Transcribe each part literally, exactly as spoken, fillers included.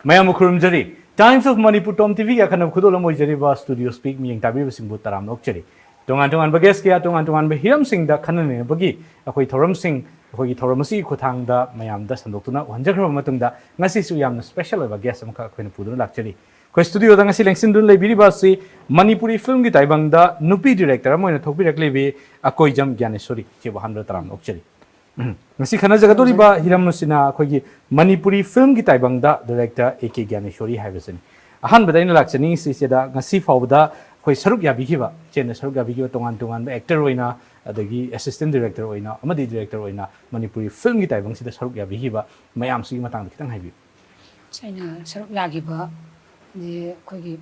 ꯃꯌꯥꯝꯕꯨ ꯈꯨꯔꯨꯝꯖꯔꯤ꯫ Times of Manipur Tom T ꯚꯤꯒꯤ ꯑꯈꯟꯅꯕ ꯈꯨꯗꯣꯜ ꯑꯃ ꯑꯣꯏꯖꯔꯤꯕ Studio Speak ꯃꯤꯠꯌꯦꯡ ꯇꯥꯕꯤꯕꯁꯤꯡꯕꯨ ꯇꯔꯥꯝꯅ ꯑꯣꯛꯆꯔꯤ꯫ ꯇꯣꯉꯥꯟ ꯇꯣꯉꯥꯟꯕ ꯒꯦꯁ ꯀꯌꯥ, ꯇꯣꯉꯥꯟ ꯇꯣꯉꯥꯟꯕ ꯍꯤꯔꯝꯁꯤꯡꯗ ꯈꯟꯅ ꯅꯩꯅꯕꯒꯤ ꯑꯩꯈꯣꯏ ꯊꯧꯔꯝꯁꯤꯡ, ꯑꯩꯈꯣꯏꯒꯤ ꯊꯧꯔꯝ ꯑꯁꯤꯒꯤ ꯈꯨꯠꯊꯥꯡꯗ ꯃꯌꯥꯝꯗ ꯁꯟꯗꯣꯛꯇꯨꯅ ꯎꯍꯟꯖꯈ꯭ꯔꯕ ꯃꯇꯨꯡꯗ, ꯉꯁꯤꯁꯨ ꯌꯥꯝꯅ ꯁ꯭ꯄꯦꯁꯦꯜ ꯑꯣꯏꯕ ꯒꯦꯁ ꯑꯃꯈꯛ ꯑꯩꯈꯣꯏꯅ ꯄꯨꯗꯨꯅ ꯂꯥꯛꯆꯔꯤ꯫ ꯑꯩꯈꯣꯏ ꯁ꯭ꯇꯨꯗꯤꯑꯣꯗ ꯉꯁꯤ ꯂꯦꯡꯁꯤꯟꯗꯨꯅ ꯂꯩꯕꯤꯔꯤꯕ ꯑꯁꯤ ꯃꯅꯤꯄꯨꯔꯤ ꯐꯤꯂꯝꯒꯤ ꯇꯥꯏꯕꯪꯗ ꯅꯨꯄꯤ ꯗꯤꯔꯦꯛꯇꯔ ꯑꯃ ꯑꯣꯏꯅ ꯊꯣꯛꯄꯤꯔꯛꯂꯤꯕꯤ ꯑꯀꯣꯏꯖꯝ ꯒ꯭ꯌꯥꯅꯦꯁꯣꯔꯤ꯫ ꯏꯆꯦꯕꯨ ꯑꯍꯥꯟꯕꯗ ꯇꯔꯥꯝꯅ ꯑꯣꯛꯆꯔꯤ꯫ ꯎꯝ꯫ ꯉꯁꯤ ꯈꯟꯅꯖꯒꯗꯧꯔꯤꯕ ꯍꯤꯔꯝ ꯑꯁꯤꯅ ꯑꯩꯈꯣꯏꯒꯤ ꯃꯅꯤꯄꯨꯔꯤ ꯐꯤꯂꯝꯒꯤ ꯇꯥꯏꯕꯪꯗ ꯗꯤꯔꯦꯛꯇꯔ ꯑꯦ ꯀꯦ ꯒ꯭ꯌꯥꯅꯦꯁꯣꯔꯤ ꯍꯥꯏꯕꯁꯤꯅꯤ꯫ ꯑꯍꯥꯟꯕꯗ ꯑꯩꯅ ꯂꯥꯛꯆꯅꯤꯡꯉꯤꯁꯤ ꯏꯆꯦꯗ, ꯉꯁꯤ ꯐꯥꯎꯕꯗ ꯑꯩꯈꯣꯏ ꯁꯔꯨꯛ ꯌꯥꯕꯤꯈꯤꯕ, ꯏꯆꯦꯅ ꯁꯔꯨꯛ ꯌꯥꯕꯤꯈꯤꯕ ꯇꯣꯉꯥꯟ ꯇꯣꯉꯥꯟꯕ ꯑꯦꯛꯇꯔ ꯑꯣꯏꯅ, ꯑꯗꯒꯤ ꯑꯦꯁꯤꯁꯇꯦꯟ ꯗꯤꯔꯦꯛꯇꯔ ꯑꯣꯏꯅ ꯑꯃꯗꯤ ꯗꯤꯔꯦꯛꯇꯔ ꯑꯣꯏꯅ ꯃꯅꯤꯄꯨꯔꯤ ꯐꯤꯂꯝꯒꯤ ꯇꯥꯏꯕꯪꯁꯤꯗ ꯁꯔꯨꯛ ꯌꯥꯕꯤꯈꯤꯕ ꯃꯌꯥꯝꯁꯤꯒꯤ ꯃꯇꯥꯡꯗ ꯈꯤꯇꯪ ꯍꯥꯏꯕꯤꯌꯨ꯫ ꯑꯩꯅ ꯁꯔꯨꯛ ꯌꯥꯈꯤꯕ ꯗꯤ ꯑꯩꯈꯣꯏꯒꯤ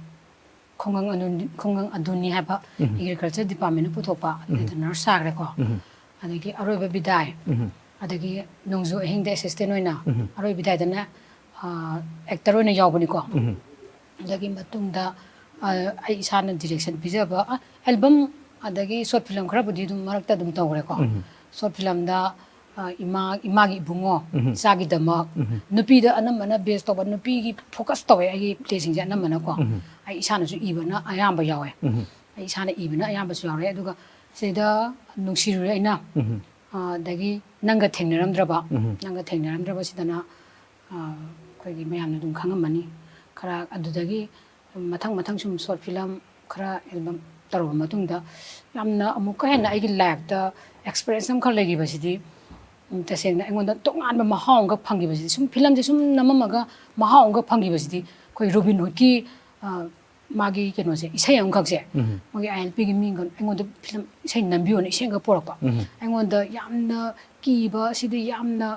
ꯈꯨꯡꯒꯪ ꯑꯗꯨ-, ꯈꯨꯡꯒꯪ ꯑꯗꯨꯅꯤ ꯍꯥꯏꯕ ꯎꯝ꯫ ꯑꯦꯒ꯭ꯔꯤꯀꯜꯆꯔ ꯗꯤꯄꯥꯔꯠꯃꯦꯟꯅ ꯄꯨꯊꯣꯛꯄ, ꯎꯝ꯫ ꯑꯗꯨꯗ ꯅꯔꯁ ꯁꯥꯈ꯭ꯔꯦꯀꯣ꯫ ꯎꯝ꯫ ꯑꯗꯒꯤ ꯑꯔꯣꯏꯕ ꯕꯤꯗꯥꯏ, ꯎꯝ꯫ ꯑꯗꯒꯤ ꯅꯣꯡꯖꯨ ꯑꯍꯤꯡꯗ ꯑꯦꯁꯤꯁꯇꯦꯟ ꯑꯣꯏꯅ, ꯎꯝ꯫ ꯑꯔꯣꯏꯕ ꯕꯤꯗꯥꯏꯗꯅ, ꯑ, ꯑꯦꯛꯇꯔ ꯑꯣꯏꯅ ꯌꯥꯎꯕꯅꯤꯀꯣ꯫ ꯎꯝ꯫ ꯑꯗꯒꯤ ꯃꯇꯨꯡꯗ, ꯑ, ꯑꯩ ꯏꯁꯥꯅ ꯗꯤꯔꯦꯛꯁꯟ ꯄꯤꯖꯕ, ꯑ, ꯑꯦꯜꯕꯝ ꯑꯗꯒꯤ ꯁꯣꯔꯠ ꯐꯤꯂꯝ ꯈꯔꯕꯨꯗꯤ ꯑꯗꯨꯝ ꯃꯔꯛꯇ ꯑꯗꯨꯝ ꯇꯧꯈ꯭ꯔꯦꯀꯣ꯫ ꯎꯝ꯫ ꯁꯣꯔꯠ ꯐꯤꯂꯝꯗ, ꯑ, ꯏꯃꯥ, ꯏꯃꯥꯒꯤ ꯏꯕꯨꯡꯉꯣ, ꯎꯝ꯫ ꯏꯆꯥꯒꯤꯗꯃꯛ, ꯎꯝ꯫ ꯅꯨꯄꯤꯗ ꯑꯅꯝꯕꯅ ꯕꯦꯁ ꯇꯧꯕ, ꯅꯨꯄꯤꯒꯤ ꯐꯣꯀꯁ ꯇꯧꯋꯦ ꯑꯩꯒꯤ ꯄ꯭ꯂꯦꯁꯤꯡꯁꯦ ꯑꯅꯝꯕꯅꯀꯣ꯫ ꯎꯝ꯫ ꯑꯩ ꯏꯁꯥꯅꯁꯨ ꯏꯕꯅ ꯑꯌꯥꯝꯕ ꯌꯥꯎꯋꯦ꯫ ꯎꯝ꯫ ꯑꯩ ꯏꯁꯥꯅ ꯏꯕꯅ ꯑꯌꯥꯝꯕꯁꯨ ꯌꯥꯎꯔꯦ꯫ ꯑꯗꯨꯒ ꯁꯤꯗ ꯅꯨꯡꯁꯤꯔꯨꯔꯦ ꯑꯩꯅ, ꯎꯝ꯫ ꯑ, ꯑꯗꯒꯤ ꯅꯪꯒ ꯊꯦꯡꯅꯔꯝꯗ꯭ꯔꯕ, ꯎꯝ꯫ ꯅꯪꯒ ꯊꯦꯡꯅꯔꯝꯗ꯭ꯔꯕꯁꯤꯗꯅ, ꯑ, ꯑꯩꯈꯣꯏꯒꯤ ꯃꯌꯥꯝꯅ ꯑꯗꯨꯝ ꯈꯪꯉꯝꯃꯅꯤ꯫ ꯈꯔ ꯑꯗꯨꯗꯒꯤ ꯃꯊꯪ ꯃꯊꯪ ꯁꯨꯝ ꯁꯣꯔꯠ ꯐꯤꯂꯝ ꯈꯔ ꯑꯦꯜꯕꯝ ꯇꯧꯔꯕ ꯃꯇꯨꯡꯗ ꯌꯥꯝꯅ ꯑꯃꯨꯛꯀ ꯍꯦꯟꯅ ꯑꯩꯒꯤ ꯂꯥꯏꯐꯇ ꯑꯦꯛꯁꯄꯤꯔꯤꯌꯦꯟꯁ ꯑꯃꯈꯛ ꯂꯩꯈꯤꯕꯁꯤꯗꯤ, ꯎꯝ, ꯇꯁꯦꯡꯅ ꯑꯩꯉꯣꯟꯗ ꯇꯣꯉꯥꯟꯕ ꯃꯍꯥꯎ ꯑꯃꯈꯛ ꯐꯪꯈꯤꯕꯁꯤꯗꯤ, ꯁꯨꯝ ꯐꯤꯂꯝꯁꯦ ꯁꯨꯝ ꯅꯝꯃꯝꯃꯒ ꯃꯍꯥꯎ ꯑꯃꯈꯛ ꯐꯪꯈꯤꯕꯁꯤꯗꯤ ꯑꯩꯈꯣꯏ ꯔꯣꯕꯤꯟ ꯍꯨꯗꯀꯤ, ꯑ, ꯃꯥꯒꯤ ꯀꯩꯅꯣꯁꯦ, ꯏꯁꯩ ꯑꯃꯈꯛꯁꯦ, ꯎꯝ꯫ ꯃꯣꯏꯒꯤ ꯑꯥꯏ ꯑꯦꯜ ꯄꯤꯒꯤ ꯃꯤꯒ ꯑꯩꯉꯣꯟꯗ ꯐꯤꯂꯝ ꯏꯁꯩ ꯅꯝꯕꯤꯌꯣꯅ ꯏꯁꯩ ꯑꯃꯈꯛ ꯄꯣꯔꯛꯄ꯫ ꯎꯝ꯫ ꯑꯩꯉꯣꯟꯗ ꯌꯥꯝꯅ ꯀꯤꯕ, ꯁꯤꯗꯤ ꯌꯥꯝꯅ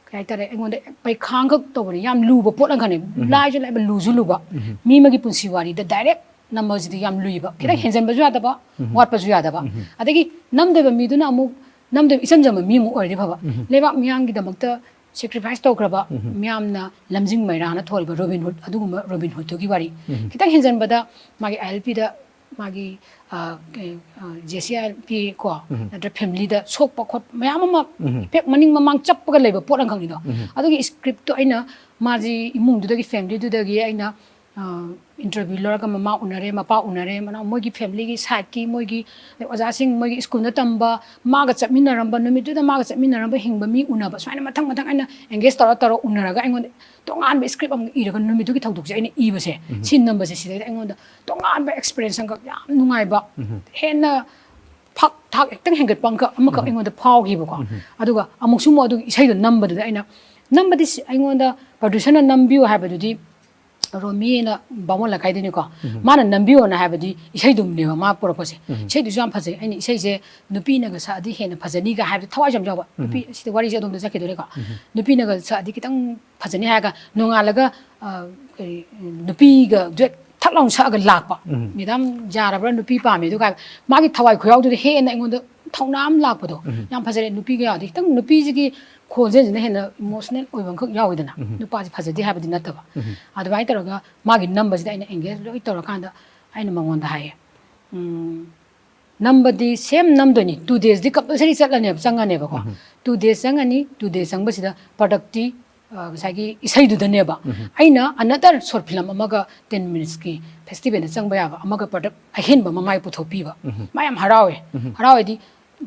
ꯀꯩ ꯍꯥꯏꯇꯥꯔꯦ, ꯑꯩꯉꯣꯟꯗ ꯄꯩꯈꯥ ꯑꯃꯈꯛ ꯇꯧꯕꯅꯦ, ꯌꯥꯝ ꯂꯨꯕ ꯄꯣꯠ ꯑꯃꯈꯛꯅꯦ꯫ ꯎꯝ꯫ ꯂꯥꯏꯁꯨ ꯂꯥꯏꯕ, ꯂꯨꯁꯨ ꯂꯨꯕ꯫ ꯎꯝ꯫ ꯃꯤ ꯑꯃꯒꯤ ꯄꯨꯟꯁꯤ ꯋꯥꯔꯤꯗ ꯗꯥꯏꯔꯦꯛ ꯅꯝꯕꯁꯤꯗꯤ ꯌꯥꯝ ꯂꯨꯏꯕ꯫ ꯈꯤꯇꯪ ꯎꯝ꯫ ꯍꯦꯟꯖꯟꯕꯁꯨ ꯌꯥꯗꯕ, ꯎꯝ꯫ ꯋꯥꯠꯄꯁꯨ ꯌꯥꯗꯕ꯫ ꯎꯝ꯫ ꯑꯗꯒꯤ ꯅꯝꯗꯣꯏꯕ ꯃꯤꯗꯨꯅ ꯑꯃꯨꯛ ꯅꯝꯗꯣꯏꯕ ꯏꯆꯝ ꯆꯝꯕ ꯃꯤ ꯑꯃꯨꯛ ꯑꯣꯏꯔꯗꯤ ꯐꯕ꯫ ꯎꯝ꯫ ꯂꯩꯕꯥꯛ ꯃꯤꯌꯥꯝꯒꯤꯗꯃꯛꯇ ꯁꯦꯀ꯭ꯔꯤꯐꯥꯏꯁ ꯇꯧꯈ꯭ꯔꯕ, ꯎꯝ꯫ ꯃꯤꯌꯥꯝꯅ ꯂꯝꯖꯤꯡ ꯃꯩꯔꯥꯅ ꯊꯣꯜꯂꯤꯕ ꯔꯣꯕꯤꯟ ꯍꯨꯗ, ꯑꯗꯨꯒꯨꯝꯕ ꯔꯣꯕꯤꯟ ꯍꯨꯗꯇꯨꯒꯤ ꯋꯥꯔꯤ꯫ ꯎꯝ꯫ ꯈꯤꯇꯪ ꯍꯦꯟꯖꯟꯕꯗ ꯃꯥꯒꯤ ꯑꯥꯏ ꯑꯦꯜ ꯄꯤꯗ ꯃꯥꯒꯤ ꯖꯦ ꯁꯤ ꯑꯥꯏ ꯄꯤ ꯀꯣ, ꯅꯠꯇ꯭ꯔ ꯐꯦꯃꯤꯂꯤꯗ ꯁꯣꯛꯄ ꯈꯣꯠꯄ ꯃꯌꯥꯝ ꯑꯃ ꯏꯐꯦꯛ ꯃꯅꯤꯡ ꯃꯃꯥꯡ ꯆꯞꯄꯒ ꯂꯩꯕ ꯄꯣꯠ ꯑꯃꯈꯛꯅꯤꯗꯣ꯫ ꯑꯗꯨꯒꯤ ꯁ꯭ꯀ꯭ꯔꯤꯞꯇꯣ ꯑꯩꯅ ꯃꯥꯁꯤ ꯏꯃꯨꯡꯗꯨꯗꯒꯤ, ꯐꯦꯃꯤꯂꯤꯗꯨꯗꯒꯤ ꯑꯩꯅ ꯏꯟꯇꯔꯚ꯭ꯌꯨ ꯂꯧꯔꯒ ꯃꯃꯥ ꯎꯅꯔꯦ, ꯃꯄꯥ ꯎꯅꯔꯦ, ꯃꯅꯥꯎ, ꯃꯣꯏꯒꯤ ꯐꯦꯃꯤꯂꯤꯒꯤ ꯁꯥꯏꯠꯀꯤ, ꯃꯣꯏꯒꯤ ꯑꯣꯖꯥꯁꯤꯡ, ꯃꯣꯏꯒꯤ ꯁ꯭ꯀꯨꯜꯗ ꯇꯝꯕ, ꯃꯥꯒ ꯆꯠꯃꯤꯟꯅꯔꯝꯕ, ꯅꯨꯃꯤꯠꯇꯨꯗ ꯃꯥꯒ ꯆꯠꯃꯤꯟꯅꯔꯝꯕ ꯍꯤꯡꯕ ꯃꯤ ꯎꯅꯕ, ꯁꯨꯃꯥꯏꯅ ꯃꯊꯪ ꯃꯊꯪ ꯑꯩꯅ ꯑꯦꯡꯒꯦꯖ ꯇꯧꯔ ꯇꯧꯔ ꯎꯅꯔꯒ ꯑꯩꯉꯣꯟꯗ ꯇꯣꯉꯥꯟꯕ ꯁ꯭ꯀ꯭ꯔꯤꯞ ꯑꯃ ꯏꯔꯒ, ꯅꯨꯃꯤꯠꯇꯨꯒꯤ ꯊꯧꯗꯣꯛꯁꯦ ꯑꯩꯅ ꯏꯕꯁꯦ, ꯁꯤꯟ ꯅꯝꯕꯁꯦ, ꯁꯤꯗꯩꯗ ꯑꯩꯉꯣꯟꯗ ꯇꯣꯉꯥꯟꯕ ꯑꯦꯛꯁꯄꯤꯔꯤꯌꯦꯟꯁ ꯑꯃꯈꯛ, ꯌꯥꯝ ꯅꯨꯡꯉꯥꯏꯕ, ꯍꯦꯟꯅ ꯐꯛ ꯊꯥꯛ ꯍꯦꯛꯇꯪ ꯍꯦꯟꯒꯠꯄ ꯑꯃꯈꯛ ꯑꯩꯉꯣꯟꯗ ꯐꯥꯎꯈꯤꯕꯀꯣ꯫ ꯑꯗꯨꯒ ꯑꯃꯨꯛꯁꯨ ꯑꯃꯨꯛ ꯑꯗꯨꯒꯤ ꯏꯁꯩꯗꯣ ꯅꯝꯕꯗꯨꯗ ꯑꯩꯅ ꯅꯝꯕꯗꯤ ꯁꯤ-, ꯑꯩꯉꯣꯟꯗ ꯄ꯭ꯔꯣꯗ꯭ꯌꯨꯁꯔꯅ ꯅꯝꯕꯤꯌꯨ ꯍꯥꯏꯕꯗꯨꯗꯤ ꯔꯣꯃꯤꯅ ꯕꯥꯃꯣꯟ ꯂꯩꯀꯥꯏꯗꯅꯤꯀꯣ, ꯃꯥꯅ ꯅꯝꯕꯤꯌꯣꯅ ꯍꯥꯏꯕꯗꯤ ꯏꯁꯩꯗꯨꯝꯅꯦꯕ ꯃꯥ ꯄꯨꯔꯛꯄꯁꯦ꯫ ꯏꯁꯩꯗꯨꯁꯨ ꯌꯥꯝ ꯐꯖꯩ꯫ ꯑꯩꯅ ꯏꯁꯩꯁꯦ ꯅꯨꯄꯤꯅꯒ ꯁꯛꯑꯗꯤ ꯍꯦꯟꯅ ꯐꯖꯅꯤꯒ ꯍꯥꯏꯕꯗꯤ ꯊꯋꯥꯏꯁꯨ ꯌꯥꯝ ꯌꯥꯎꯕ꯫ ꯅꯨꯄꯤ, ꯁꯤꯗ ꯋꯥꯔꯤꯁꯦ ꯑꯗꯣꯝꯗ ꯆꯠꯈꯤꯗꯣꯔꯦꯀꯣ꯫ ꯅꯨꯄꯤꯅꯒ ꯁꯛꯑꯗꯤ ꯈꯤꯇꯪ ꯐꯖꯅꯤ ꯍꯥꯏꯔꯒ ꯅꯣꯡꯉꯥꯜꯂꯒ, ꯑ, ꯀꯔꯤ, ꯅꯨꯄꯤꯒ ꯗꯨꯋꯦꯠ ꯊꯛ ꯂꯥꯎꯅ ꯁꯛꯑꯒ ꯂꯥꯛꯄ꯫ "ꯃꯦꯗꯥꯝ ꯌꯥꯔꯕ꯭ꯔꯥ, ꯅꯨꯄꯤ ꯄꯥꯝꯃꯦ?" ꯑꯗꯨꯒ ꯃꯥꯒꯤ ꯊꯋꯥꯏ ꯈꯨꯌꯥꯎꯗꯨꯗ ꯍꯦꯟꯅ ꯑꯩꯉꯣꯟꯗ ꯊꯧꯅꯥ ꯑꯃ ꯂꯥꯛꯄꯗꯣ꯫ ꯌꯥꯝ ꯐꯖꯔꯦ꯫ ꯅꯨꯄꯤꯒ ꯌꯥꯎꯔꯗꯤ ꯈꯤꯇꯪ ꯅꯨꯄꯤꯁꯤꯒꯤ ꯈꯣꯟꯖꯦꯜꯁꯤꯅ ꯍꯦꯟꯅ ꯏꯃꯣꯁꯅꯦꯜ ꯑꯣꯏꯕ ꯑꯃꯈꯛ ꯌꯥꯎꯋꯤꯗꯅ꯫ ꯅꯨꯄꯥꯁꯤ ꯐꯖꯗꯦ ꯍꯥꯏꯕꯗꯤ ꯅꯠꯇꯕ꯫ ꯑꯗꯨꯃꯥꯏꯅ ꯇꯧꯔꯒ ꯃꯥꯒꯤ ꯅꯝꯕꯁꯤꯗ ꯑꯩꯅ ꯑꯦꯡꯒꯦꯖ ꯂꯣꯏ ꯇꯧꯔꯀꯥꯟꯗ ꯑꯩꯅ ꯃꯉꯣꯟꯗ ꯍꯥꯏꯌꯦ, ꯎꯝ, ꯅꯝꯕꯗꯤ ꯁꯦꯝ ꯅꯝꯗꯣꯏꯅꯤ, ꯇꯨ ꯗꯦꯖꯇꯤ ꯀꯝꯄꯜꯁꯔꯤ ꯆꯠꯂꯅꯦꯕ, ꯆꯪꯉꯅꯦꯕꯀꯣ꯫ ꯇꯨ ꯗꯦꯖ ꯆꯪꯉꯅꯤ, ꯇꯨ ꯗꯦꯖ ꯆꯪꯕꯁꯤꯗ ꯄ꯭ꯔꯗꯛꯇꯤ, ꯑ, ꯉꯁꯥꯏꯒꯤ ꯏꯁꯩꯗꯨꯗꯅꯦꯕ꯫ ꯑꯩꯅ ꯑꯅꯗꯔ ꯁꯣꯔꯠ ꯐꯤꯂꯝ ꯑꯃꯒ ꯇꯦꯟ ꯃꯤꯅꯤꯠꯁꯀꯤ ꯐꯦꯁꯇꯤꯚꯦꯜꯗ ꯆꯪꯕ ꯌꯥꯕ ꯑꯃꯒ ꯄ꯭ꯔꯗꯛ ꯑꯍꯦꯟꯕ ꯑꯃ ꯃꯥꯏ ꯄꯨꯊꯣꯛꯄꯤꯕ꯫ ꯃꯥ ꯌꯥꯝ ꯍꯔꯥꯎꯋꯦ꯫ ꯍꯔꯥꯎꯋꯦꯗꯤ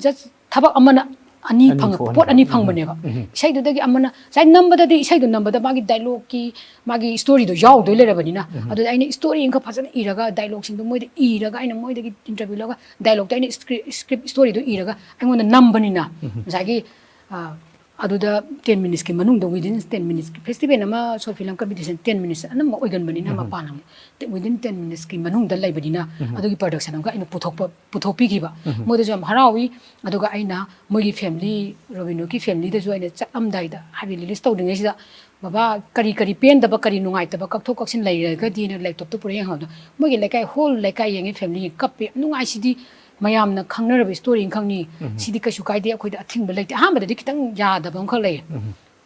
ꯖꯁ ꯊꯕꯛ ꯑꯃꯅ ꯑꯅꯤ ꯑꯅꯤ ꯐꯪꯉꯛꯄ, ꯊꯣꯛꯍꯟꯕ꯫ ꯄꯣꯠ ꯑꯅꯤ ꯐꯪꯕꯅꯦꯕ꯫ ꯏꯁꯩꯗꯨꯗꯒꯤ ꯑꯃꯅ, ꯉꯁꯥꯏ ꯅꯝꯕꯗꯗꯤ, ꯏꯁꯩꯗꯣ ꯅꯝꯕꯗ ꯃꯥꯒꯤ ꯗꯥꯏꯂꯣꯛꯀꯤ, ꯃꯥꯒꯤ ꯁ꯭ꯇꯣꯔꯤꯗꯣ ꯌꯥꯎꯗꯣꯏ ꯂꯩꯔꯕꯅꯤꯅ꯫ ꯑꯗꯨꯗ ꯑꯩꯅ ꯁ꯭ꯇꯣꯔꯤ ꯑꯃꯈꯛ ꯐꯖꯅ ꯏꯔꯒ, ꯗꯥꯏꯂꯣꯛꯁꯤꯡꯗꯣ ꯃꯣꯏꯗ ꯏꯔꯒ, ꯑꯩꯅ ꯃꯣꯏꯗꯒꯤ ꯏꯟꯇꯔꯚ꯭ꯌꯨ ꯂꯧꯔꯒ, ꯗꯥꯏꯂꯣꯛꯇ ꯑꯩꯅ ꯁ꯭ꯀ꯭ꯔꯤꯞ, ꯁ꯭ꯀ꯭ꯔꯤꯞ ꯁ꯭ꯇꯣꯔꯤꯗꯣ ꯏꯔꯒ ꯑꯩꯉꯣꯟꯗ ꯅꯝꯕꯅꯤꯅ, ꯉꯁꯥꯏꯒꯤ, ꯑ, ꯑꯗꯨꯗ ꯇꯦꯟ ꯃꯤꯅꯤꯠꯁꯀꯤ ꯃꯅꯨꯡꯗ, ꯋꯤꯗꯤꯟ ꯇꯦꯟ ꯃꯤꯅꯤꯠꯁꯀꯤ, ꯐꯦꯁꯇꯤꯚꯦꯜ ꯑꯃ, short film competition ten minutes ꯑꯅꯝꯕ ꯑꯣꯏꯒꯟꯕꯅꯤꯅ, ꯃꯄꯥꯟ ꯂꯝꯒꯤ, ꯋꯤꯗꯤꯟ ꯇꯦꯟ ꯃꯤꯅꯤꯠꯁꯀꯤ ꯃꯅꯨꯡꯗ ꯂꯩꯕꯅꯤꯅ, ꯑꯗꯨꯒꯤ ꯄ꯭ꯔꯗꯛꯁꯟ ꯑꯃꯒ ꯑꯩꯅ ꯄꯨꯊꯣꯛꯄ, ꯄꯨꯊꯣꯛꯄꯤꯈꯤꯕ꯫ ꯃꯣꯏꯗꯁꯨ ꯌꯥꯝ ꯍꯔꯥꯎꯏ꯫ ꯑꯗꯨꯒ ꯑꯩꯅ ꯃꯣꯏꯒꯤ ꯐꯦꯃꯤꯂꯤ, ꯔꯣꯕꯤꯟꯍꯨꯗꯀꯤ ꯐꯦꯃꯤꯂꯤꯗꯁꯨ ꯑꯩꯅ ꯆꯠꯂꯝꯗꯥꯏꯗ, ꯍꯥꯏꯕꯗꯤ ꯔꯤꯂꯤꯁ ꯇꯧꯗ꯭ꯔꯤꯉꯩꯁꯤꯗ, "ꯕꯕꯥ, ꯀꯔꯤ ꯀꯔꯤ ꯄꯦꯟꯗꯕ, ꯀꯔꯤ ꯅꯨꯡꯉꯥꯏꯇꯕ, ꯀꯛꯊꯣꯛ ꯀꯛꯁꯤꯟ ꯂꯩꯔꯒꯗꯤꯅ" ꯂꯦꯞꯇꯣꯞꯇꯣ ꯄꯨꯔꯥ ꯌꯦꯡꯍꯧꯕꯗꯣ, ꯃꯣꯏꯒꯤ ꯂꯩꯀꯥꯏ, ꯍꯣꯜ ꯂꯩꯀꯥꯏ ꯌꯦꯡꯉꯦ, ꯐꯦꯃꯤꯂꯤ ꯀꯞꯄꯦ꯫ "ꯅꯨꯡꯉꯥꯏ, ꯁꯤꯗꯤ ꯃꯌꯥꯝꯅ ꯈꯪꯅꯔꯕ ꯁ꯭ꯇꯣꯔꯤ ꯑꯃꯈꯛꯅꯤ, ꯁꯤꯗꯤ ꯀꯩꯁꯨ ꯀꯥꯏꯗꯦ, ꯑꯩꯈꯣꯏꯗ ꯑꯊꯤꯡꯕ ꯂꯩꯇꯦ"꯫ ꯑꯍꯥꯟꯕꯗꯗꯤ ꯈꯤꯇꯪ ꯌꯥꯗꯕ ꯑꯃꯈꯛ ꯂꯩꯌꯦ꯫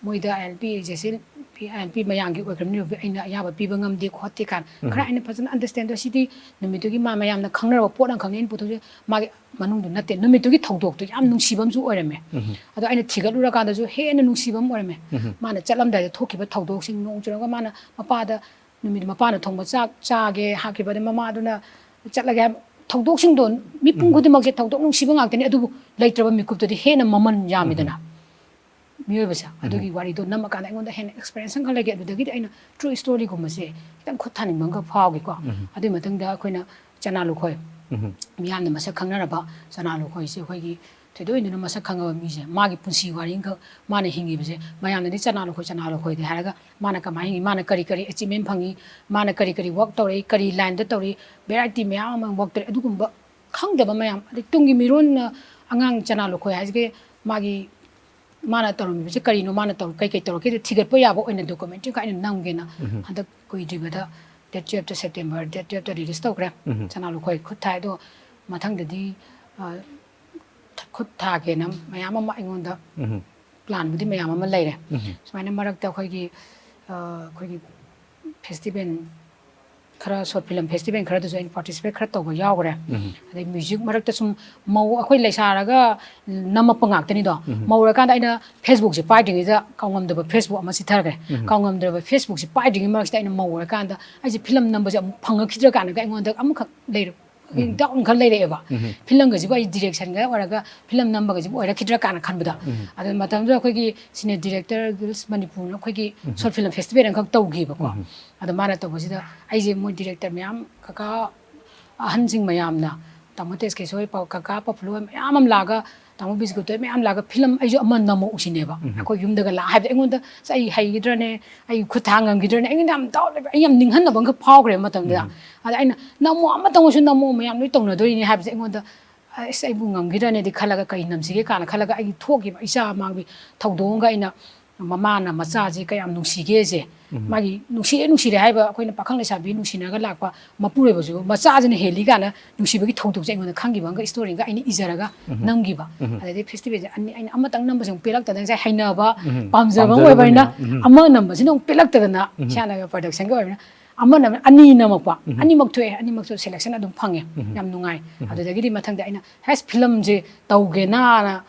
ꯃꯣꯏꯗ L P ꯖꯦꯁꯤꯜ P I N P ꯃꯌꯥꯝꯒꯤ ꯑꯣꯏꯈ꯭ꯔꯕꯅꯤꯅ ꯑꯩꯅ ꯑꯌꯥꯕ ꯄꯤꯕ ꯉꯝꯗꯦ ꯈꯣꯠꯇꯦ ꯀꯥꯏꯅ ꯈꯔ ꯑꯩꯅ ꯐꯖꯅ ꯑꯟꯗꯔꯁꯇꯦꯟꯗꯣ ꯁꯤꯗꯤ ꯅꯨꯃꯤꯠꯇꯨꯒꯤ ꯃꯥ ꯃꯌꯥꯝꯅ ꯈꯪꯅꯔꯕ ꯄꯣꯠ ꯑꯃꯈꯛꯅꯤ ꯑꯩꯅ ꯄꯨꯊꯣꯛꯆꯩ꯫ ꯃꯥꯒꯤ ꯃꯅꯨꯡꯗꯨ ꯅꯠꯇꯦ, ꯅꯨꯃꯤꯠꯇꯨꯒꯤ ꯊꯧꯗꯣꯛꯇꯣ ꯌꯥꯝ ꯅꯨꯡꯁꯤꯕ ꯑꯃꯁꯨ ꯑꯣꯏꯔꯝꯃꯦ꯫ ꯑꯗꯣ ꯑꯩꯅ ꯊꯤꯒꯠꯂꯨꯔꯀꯥꯟꯗꯁꯨ ꯍꯦꯟꯅ ꯅꯨꯡꯁꯤꯕ ꯑꯃ ꯑꯣꯏꯔꯝꯃꯦ꯫ ꯃꯥꯅ ꯆꯠꯂꯝꯗꯥꯏꯗ ꯊꯣꯛꯈꯤꯕ ꯊꯧꯗꯣꯛꯁꯤꯡ, ꯅꯣꯡ ꯆꯨꯔꯒ ꯃꯥꯅ ꯃꯄꯥꯗ ꯅꯨꯃꯤꯠ ꯃꯄꯥꯅ ꯊꯣꯡꯕ ꯆꯥꯛ ꯆꯥꯒꯦ ꯍꯥꯏꯈꯤꯕꯗ ꯃꯃꯥꯗꯨꯅ ꯆꯠꯂꯒꯦ ꯍꯥꯏꯕ ꯊꯧꯗꯣꯛꯁꯤꯡꯗꯣ ꯃꯤꯄꯨꯝ ꯈꯨꯗꯤꯡꯃꯛꯁꯦ ꯊꯧꯗꯣꯛ ꯅꯨꯡꯁꯤꯕ ꯉꯥꯛꯇꯅꯤ, ꯑꯗꯨꯕꯨ ꯂꯩꯇ꯭ꯔꯕ ꯃꯤꯀꯨꯞꯇꯗꯤ ꯍꯦꯟꯅ ꯃꯃꯜ ꯌꯥꯝꯃꯤꯗꯅ꯫ ꯃꯤꯑꯣꯏꯕꯁꯦ ꯑꯗꯨꯒꯤ ꯋꯥꯔꯤꯗꯣ ꯅꯝꯃꯀꯥꯟꯗ ꯑꯩꯉꯣꯟꯗ ꯍꯦꯟꯅ ꯑꯦꯛꯁꯄꯤꯔꯤꯌꯦꯟꯁ ꯑꯃꯈꯛ ꯂꯩꯒꯦ꯫ ꯑꯗꯨꯗꯒꯤꯗꯤ ꯑꯩꯅ ꯇ꯭ꯔꯨ ꯁ꯭ꯇꯣꯔꯤꯒꯨꯝꯕꯁꯦ ꯈꯤꯇꯪ ꯈꯨꯠ ꯊꯥꯅꯤꯡꯕ ꯑꯃꯈꯛ ꯐꯥꯎꯈꯤꯀꯣ꯫ ꯑꯗꯨꯒꯤ ꯃꯇꯨꯡꯗ ꯑꯩꯈꯣꯏꯅ ꯆꯅꯥ ꯂꯨꯈꯣꯏ, ꯃꯤꯌꯥꯝꯅ ꯃꯁꯛ ꯈꯪꯅꯔꯕ ꯆꯅꯥ ꯂꯨꯈꯣꯏꯁꯦ ꯑꯩꯈꯣꯏꯒꯤ ꯊꯣꯏꯗꯣꯛ ꯍꯦꯟꯗꯣꯛꯅ ꯃꯁꯛ ꯈꯪꯉꯕ ꯃꯤꯁꯦ, ꯃꯥꯒꯤ ꯄꯨꯟꯁꯤ ꯋꯥꯔꯤ ꯑꯃꯈꯛ, ꯃꯥꯅ ꯍꯤꯡꯉꯤꯕꯁꯦ ꯃꯌꯥꯝꯅꯗꯤ ꯆꯅꯥ ꯂꯨꯈꯣꯏ, ꯆꯅꯥ ꯂꯨꯈꯣꯏꯗꯤ ꯍꯥꯏꯔꯒ ꯃꯥꯅ ꯀꯃꯥꯏꯅ ꯍꯤꯡꯉꯤ, ꯃꯥꯅ ꯀꯔꯤ ꯀꯔꯤ ꯑꯦꯆꯤꯞꯃꯦꯟ ꯐꯪꯉꯤ, ꯃꯥꯅ ꯀꯔꯤ ꯀꯔꯤ ꯋꯥꯔꯛ ꯇꯧꯔꯛꯏ, ꯀꯔꯤ ꯂꯥꯏꯟꯗ ꯇꯧꯔꯤ, ꯚꯦꯔꯥꯏꯇꯤ ꯃꯌꯥꯝ ꯑꯃ ꯋꯥꯔꯛ ꯇꯧꯔꯤ, ꯑꯗꯨꯒꯨꯝꯕ ꯈꯪꯗꯕ ꯃꯌꯥꯝ, ꯑꯗꯩ ꯇꯨꯡꯒꯤ ꯃꯤꯔꯣꯟꯅ ꯑꯉꯥꯡ ꯆꯅꯥ ꯂꯨꯈꯣꯏ ꯍꯥꯏꯁꯤꯒꯤ ꯃꯥꯒꯤ ꯃꯥꯅ ꯇꯧꯔꯝꯃꯤꯕꯁꯦ ꯀꯔꯤꯅꯣ, ꯃꯥꯅ ꯇꯧ-, ꯀꯩ ꯀꯩ ꯇꯧꯔꯛꯀꯦꯗꯣ ꯊꯤꯒꯠꯄ ꯌꯥꯕ ꯑꯣꯏꯅ ꯗꯣꯀꯨꯃꯦꯟꯇ꯭ꯔꯤ ꯑꯃꯈꯛ ꯑꯩꯅ ꯅꯝꯒꯦꯅ ꯍꯟꯗꯛ ꯀꯨꯏꯗ꯭ꯔꯤꯕꯗ ꯗꯦꯠ ꯇꯨꯌꯦꯜꯞꯇ, ꯁꯦꯞꯇꯦꯝꯕꯔ ꯗꯦꯠ ꯇꯨꯌꯦꯜꯞꯇ ꯔꯤꯂꯤꯁ ꯇꯧꯈ꯭ꯔꯦ꯫ ꯆꯅꯥ ꯂꯨꯈꯣꯏ ꯈꯨꯠ ꯊꯥꯏ꯫ ꯑꯗꯣ ꯃꯊꯪꯗꯗꯤ, ꯑ, ꯈꯨꯠ ꯊꯥꯒꯦꯅ ꯃꯌꯥꯝ ꯑꯃ ꯑꯩꯉꯣꯟꯗ ꯄ꯭ꯂꯥꯟꯕꯨꯗꯤ ꯃꯌꯥꯝ ꯑꯃ ꯂꯩꯔꯦ꯫ ꯁꯨꯃꯥꯏꯅ ꯃꯔꯛꯇ ꯑꯩꯈꯣꯏꯒꯤ, ꯑ, ꯑꯩꯈꯣꯏꯒꯤ ꯐꯦꯁꯇꯤꯚꯦꯜ ꯈꯔ, ꯁꯣꯔꯠ ꯐꯤꯂꯝ ꯐꯦꯁꯇꯤꯚꯦꯜ ꯈꯔꯗꯁꯨ ꯑꯩꯅ ꯄꯥꯔꯇꯤꯁꯤꯄꯦꯠ ꯈꯔ ꯇꯧꯕ ꯌꯥꯎꯈ꯭ꯔꯦ꯫ ꯑꯗꯩ ꯃ꯭ꯌꯨꯖꯤꯛ ꯃꯔꯛꯇ ꯁꯨꯝ ꯃꯧ ꯑꯩꯈꯣꯏ ꯂꯩꯁꯥꯔꯒ ꯅꯝꯃꯛꯄ ꯉꯥꯛꯇꯅꯤꯗꯣ꯫ ꯃꯧ ꯑꯣꯏꯔꯀꯥꯟꯗ ꯑꯩꯅ ꯐꯦꯁꯕꯨꯛꯁꯦ ꯄꯥꯏꯗ꯭ꯔꯤꯉꯩꯗ ꯀꯥꯎꯉꯝꯗꯕ ꯐꯦꯁꯕꯨꯛ ꯑꯃ ꯆꯤꯊꯈ꯭ꯔꯦ꯫ ꯀꯥꯎꯉꯝꯗ꯭ꯔꯕ ꯐꯦꯁꯕꯨꯛꯁꯦ ꯄꯥꯏꯗ꯭ꯔꯤꯉꯩ ꯃꯔꯛꯁꯤꯗ ꯑꯩꯅ ꯃꯧ ꯑꯣꯏꯔꯀꯥꯟꯗ ꯑꯩꯁꯦ ꯐꯤꯂꯝ ꯅꯝꯕꯁꯦ ꯑꯃꯨꯛ ꯐꯪꯉꯛꯈꯤꯗ꯭ꯔꯥ ꯀꯥꯏꯅꯒ ꯑꯩꯉꯣꯟꯗ ꯑꯃꯨꯛꯈꯛ ꯂꯩꯔ-, ꯗꯥꯎꯠ ꯑꯃꯈꯛ ꯂꯩꯔꯛꯑꯦꯕ꯫ ꯐꯤꯂꯝꯒꯁꯤꯕꯨ ꯑꯩ ꯗꯤꯔꯦꯛꯁꯟꯒ ꯑꯣꯏꯔꯒ ꯐꯤꯂꯝ ꯅꯝꯕꯒꯁꯤꯕꯨ ꯑꯣꯏꯔꯛꯈꯤꯗ꯭ꯔꯥ ꯀꯥꯏꯅ ꯈꯟꯕꯗꯣ꯫ ꯑꯗꯨ ꯃꯇꯝꯗꯨꯗ ꯑꯩꯈꯣꯏꯒꯤ ꯁꯤꯅꯦ ꯗꯤꯔꯦꯛꯇꯔ ꯒꯤꯜꯁ ꯃꯅꯤꯄꯨꯔꯅ ꯑꯩꯈꯣꯏꯒꯤ ꯁꯣꯔꯠ ꯐꯤꯂꯝ ꯐꯦꯁꯇꯤꯚꯦꯜ ꯑꯃꯈꯛ ꯇꯧꯈꯤꯕꯀꯣ꯫ ꯑꯗꯣ ꯃꯥꯅ ꯇꯧꯕꯁꯤꯗ ꯑꯩꯁꯦ ꯃꯣꯏ ꯗꯤꯔꯦꯛꯇꯔ ꯃꯌꯥꯝ, ꯀꯀꯥ ꯑꯍꯟꯁꯤꯡ ꯃꯌꯥꯝꯅ, ꯇꯥꯃꯣ ꯇꯦꯖꯀꯦꯁꯣꯔ ꯍꯣꯏ, ꯄꯥꯎ-, ꯀꯀꯥ ꯄꯐꯨꯂꯨ ꯍꯣꯏ ꯃꯌꯥꯝ ꯑꯃ ꯂꯥꯛꯑꯒ, ꯇꯥꯃꯣ ꯕꯤꯁꯀꯨꯠꯇ ꯃꯌꯥꯝ ꯂꯥꯛꯑꯒ ꯐꯤꯂꯝ ꯑꯩꯁꯨ ꯑꯃ ꯅꯝꯃꯛꯎ ꯁꯤꯅꯦꯕ꯫ ꯑꯩꯈꯣꯏ ꯌꯨꯝꯗꯒ ꯂꯥꯛ ꯍꯥꯏꯕꯗꯤ ꯑꯩꯉꯣꯟꯗ "ꯑꯁ, ꯑꯩ ꯍꯩꯒꯗ꯭ꯔꯅꯦ, ꯑꯩ ꯈꯨꯠ ꯊꯥ ꯉꯝꯈꯤꯗ꯭ꯔꯅꯦ?" ꯑꯩꯉꯣꯟꯗ ꯌꯥꯝ ꯗꯥꯎꯠ ꯂꯩꯕ, ꯑꯩ ꯌꯥꯝ ꯅꯤꯡꯍꯟꯅꯕ ꯑꯃꯈꯛ ꯐꯥꯎꯈ꯭ꯔꯦꯕ ꯃꯇꯝꯗꯨꯗ꯫ ꯑꯗ ꯑꯩꯅ "ꯅꯝꯃꯣ, ꯑꯃꯇꯪ ꯑꯣꯏꯁꯨ ꯅꯝꯃꯣ, ꯃꯌꯥꯝ ꯂꯣꯏ ꯇꯧꯅꯗꯣꯏꯅꯦ" ꯍꯥꯏꯕꯁꯦ ꯑꯩꯉꯣꯟꯗ, "ꯑꯁ, ꯑꯩꯕꯨ ꯉꯝꯈꯤꯗ꯭ꯔꯅꯦꯗꯤ" ꯈꯜꯂꯒ ꯀꯩ ꯅꯝꯁꯤꯒꯦ ꯀꯥꯏꯅ ꯈꯜꯂꯒ ꯑꯩꯒꯤ ꯊꯣꯛꯈꯤꯕ ꯏꯆꯥ ꯃꯥꯡꯕꯤ ꯊꯧꯗꯣꯛ ꯑꯃꯒ ꯑꯩꯅ ꯃꯃꯥꯅ ꯃꯆꯥꯁꯦ ꯀꯌꯥꯝ ꯅꯨꯡꯁꯤꯒꯦꯁꯦ, ꯃꯥꯒꯤ ꯅꯨꯡꯁꯤꯔꯦ ꯅꯨꯡꯁꯤꯔꯦ ꯍꯥꯏꯕ ꯑꯩꯈꯣꯏꯅ ꯄꯥꯈꯪ ꯂꯩꯁꯥꯕꯤ ꯅꯨꯡꯁꯤꯅꯔꯒ ꯂꯥꯛꯄ ꯃꯄꯨꯔꯣꯏꯕꯁꯨ ꯃꯆꯥꯁꯤꯅ ꯍꯦꯜꯂꯤ ꯀꯥꯏꯅ ꯅꯨꯡꯁꯤꯕꯒꯤ ꯊꯧꯗꯣꯛꯁꯦ ꯑꯩꯉꯣꯟꯗ ꯈꯪꯈꯤꯕ ꯑꯃꯒ ꯏꯁꯇꯣꯔꯤꯒ ꯑꯩꯅ ꯏꯖꯔꯒ ꯅꯝꯈꯤꯕ꯫ ꯑꯗꯩꯗꯤ ꯐꯦꯁꯇꯤꯚꯦꯜꯁꯦ ꯑꯅꯤ ꯑꯩꯅ ꯑꯃꯇꯪ ꯅꯝꯕꯁꯦ ꯑꯃꯨꯛ ꯄꯦꯜꯂꯛꯇꯗꯅ ꯉꯁꯥꯏ ꯍꯩꯅꯕ ꯄꯥꯝꯖꯕ ꯑꯃ ꯑꯣꯏꯕꯅꯤꯅ ꯑꯃ ꯅꯝꯕꯁꯤꯅ ꯑꯃꯨꯛ ꯄꯦꯜꯂꯛꯇꯗꯅ ꯏꯁꯥꯅꯒ ꯄ꯭ꯔꯗꯛꯁꯟꯒꯤ ꯑꯣꯏꯕꯅꯤꯅ ꯑꯃ ꯅꯝ ꯑꯅꯤ ꯅꯝꯃꯛꯄ꯫ ꯑꯅꯤꯃꯛ ꯊꯣꯛꯑꯦ, ꯑꯅꯤꯃꯛꯁꯨ ꯁꯦꯂꯦꯛꯁꯟ ꯑꯗꯨꯝ ꯐꯪꯉꯦ꯫ ꯌꯥꯝ ꯅꯨꯡꯉꯥꯏ꯫ ꯑꯗꯨꯗꯒꯤꯗꯤ ꯃꯊꯪꯗ ꯑꯩꯅ ꯍꯦꯁ ꯐꯤꯂꯝꯁꯦ ꯇꯧꯒꯦꯅ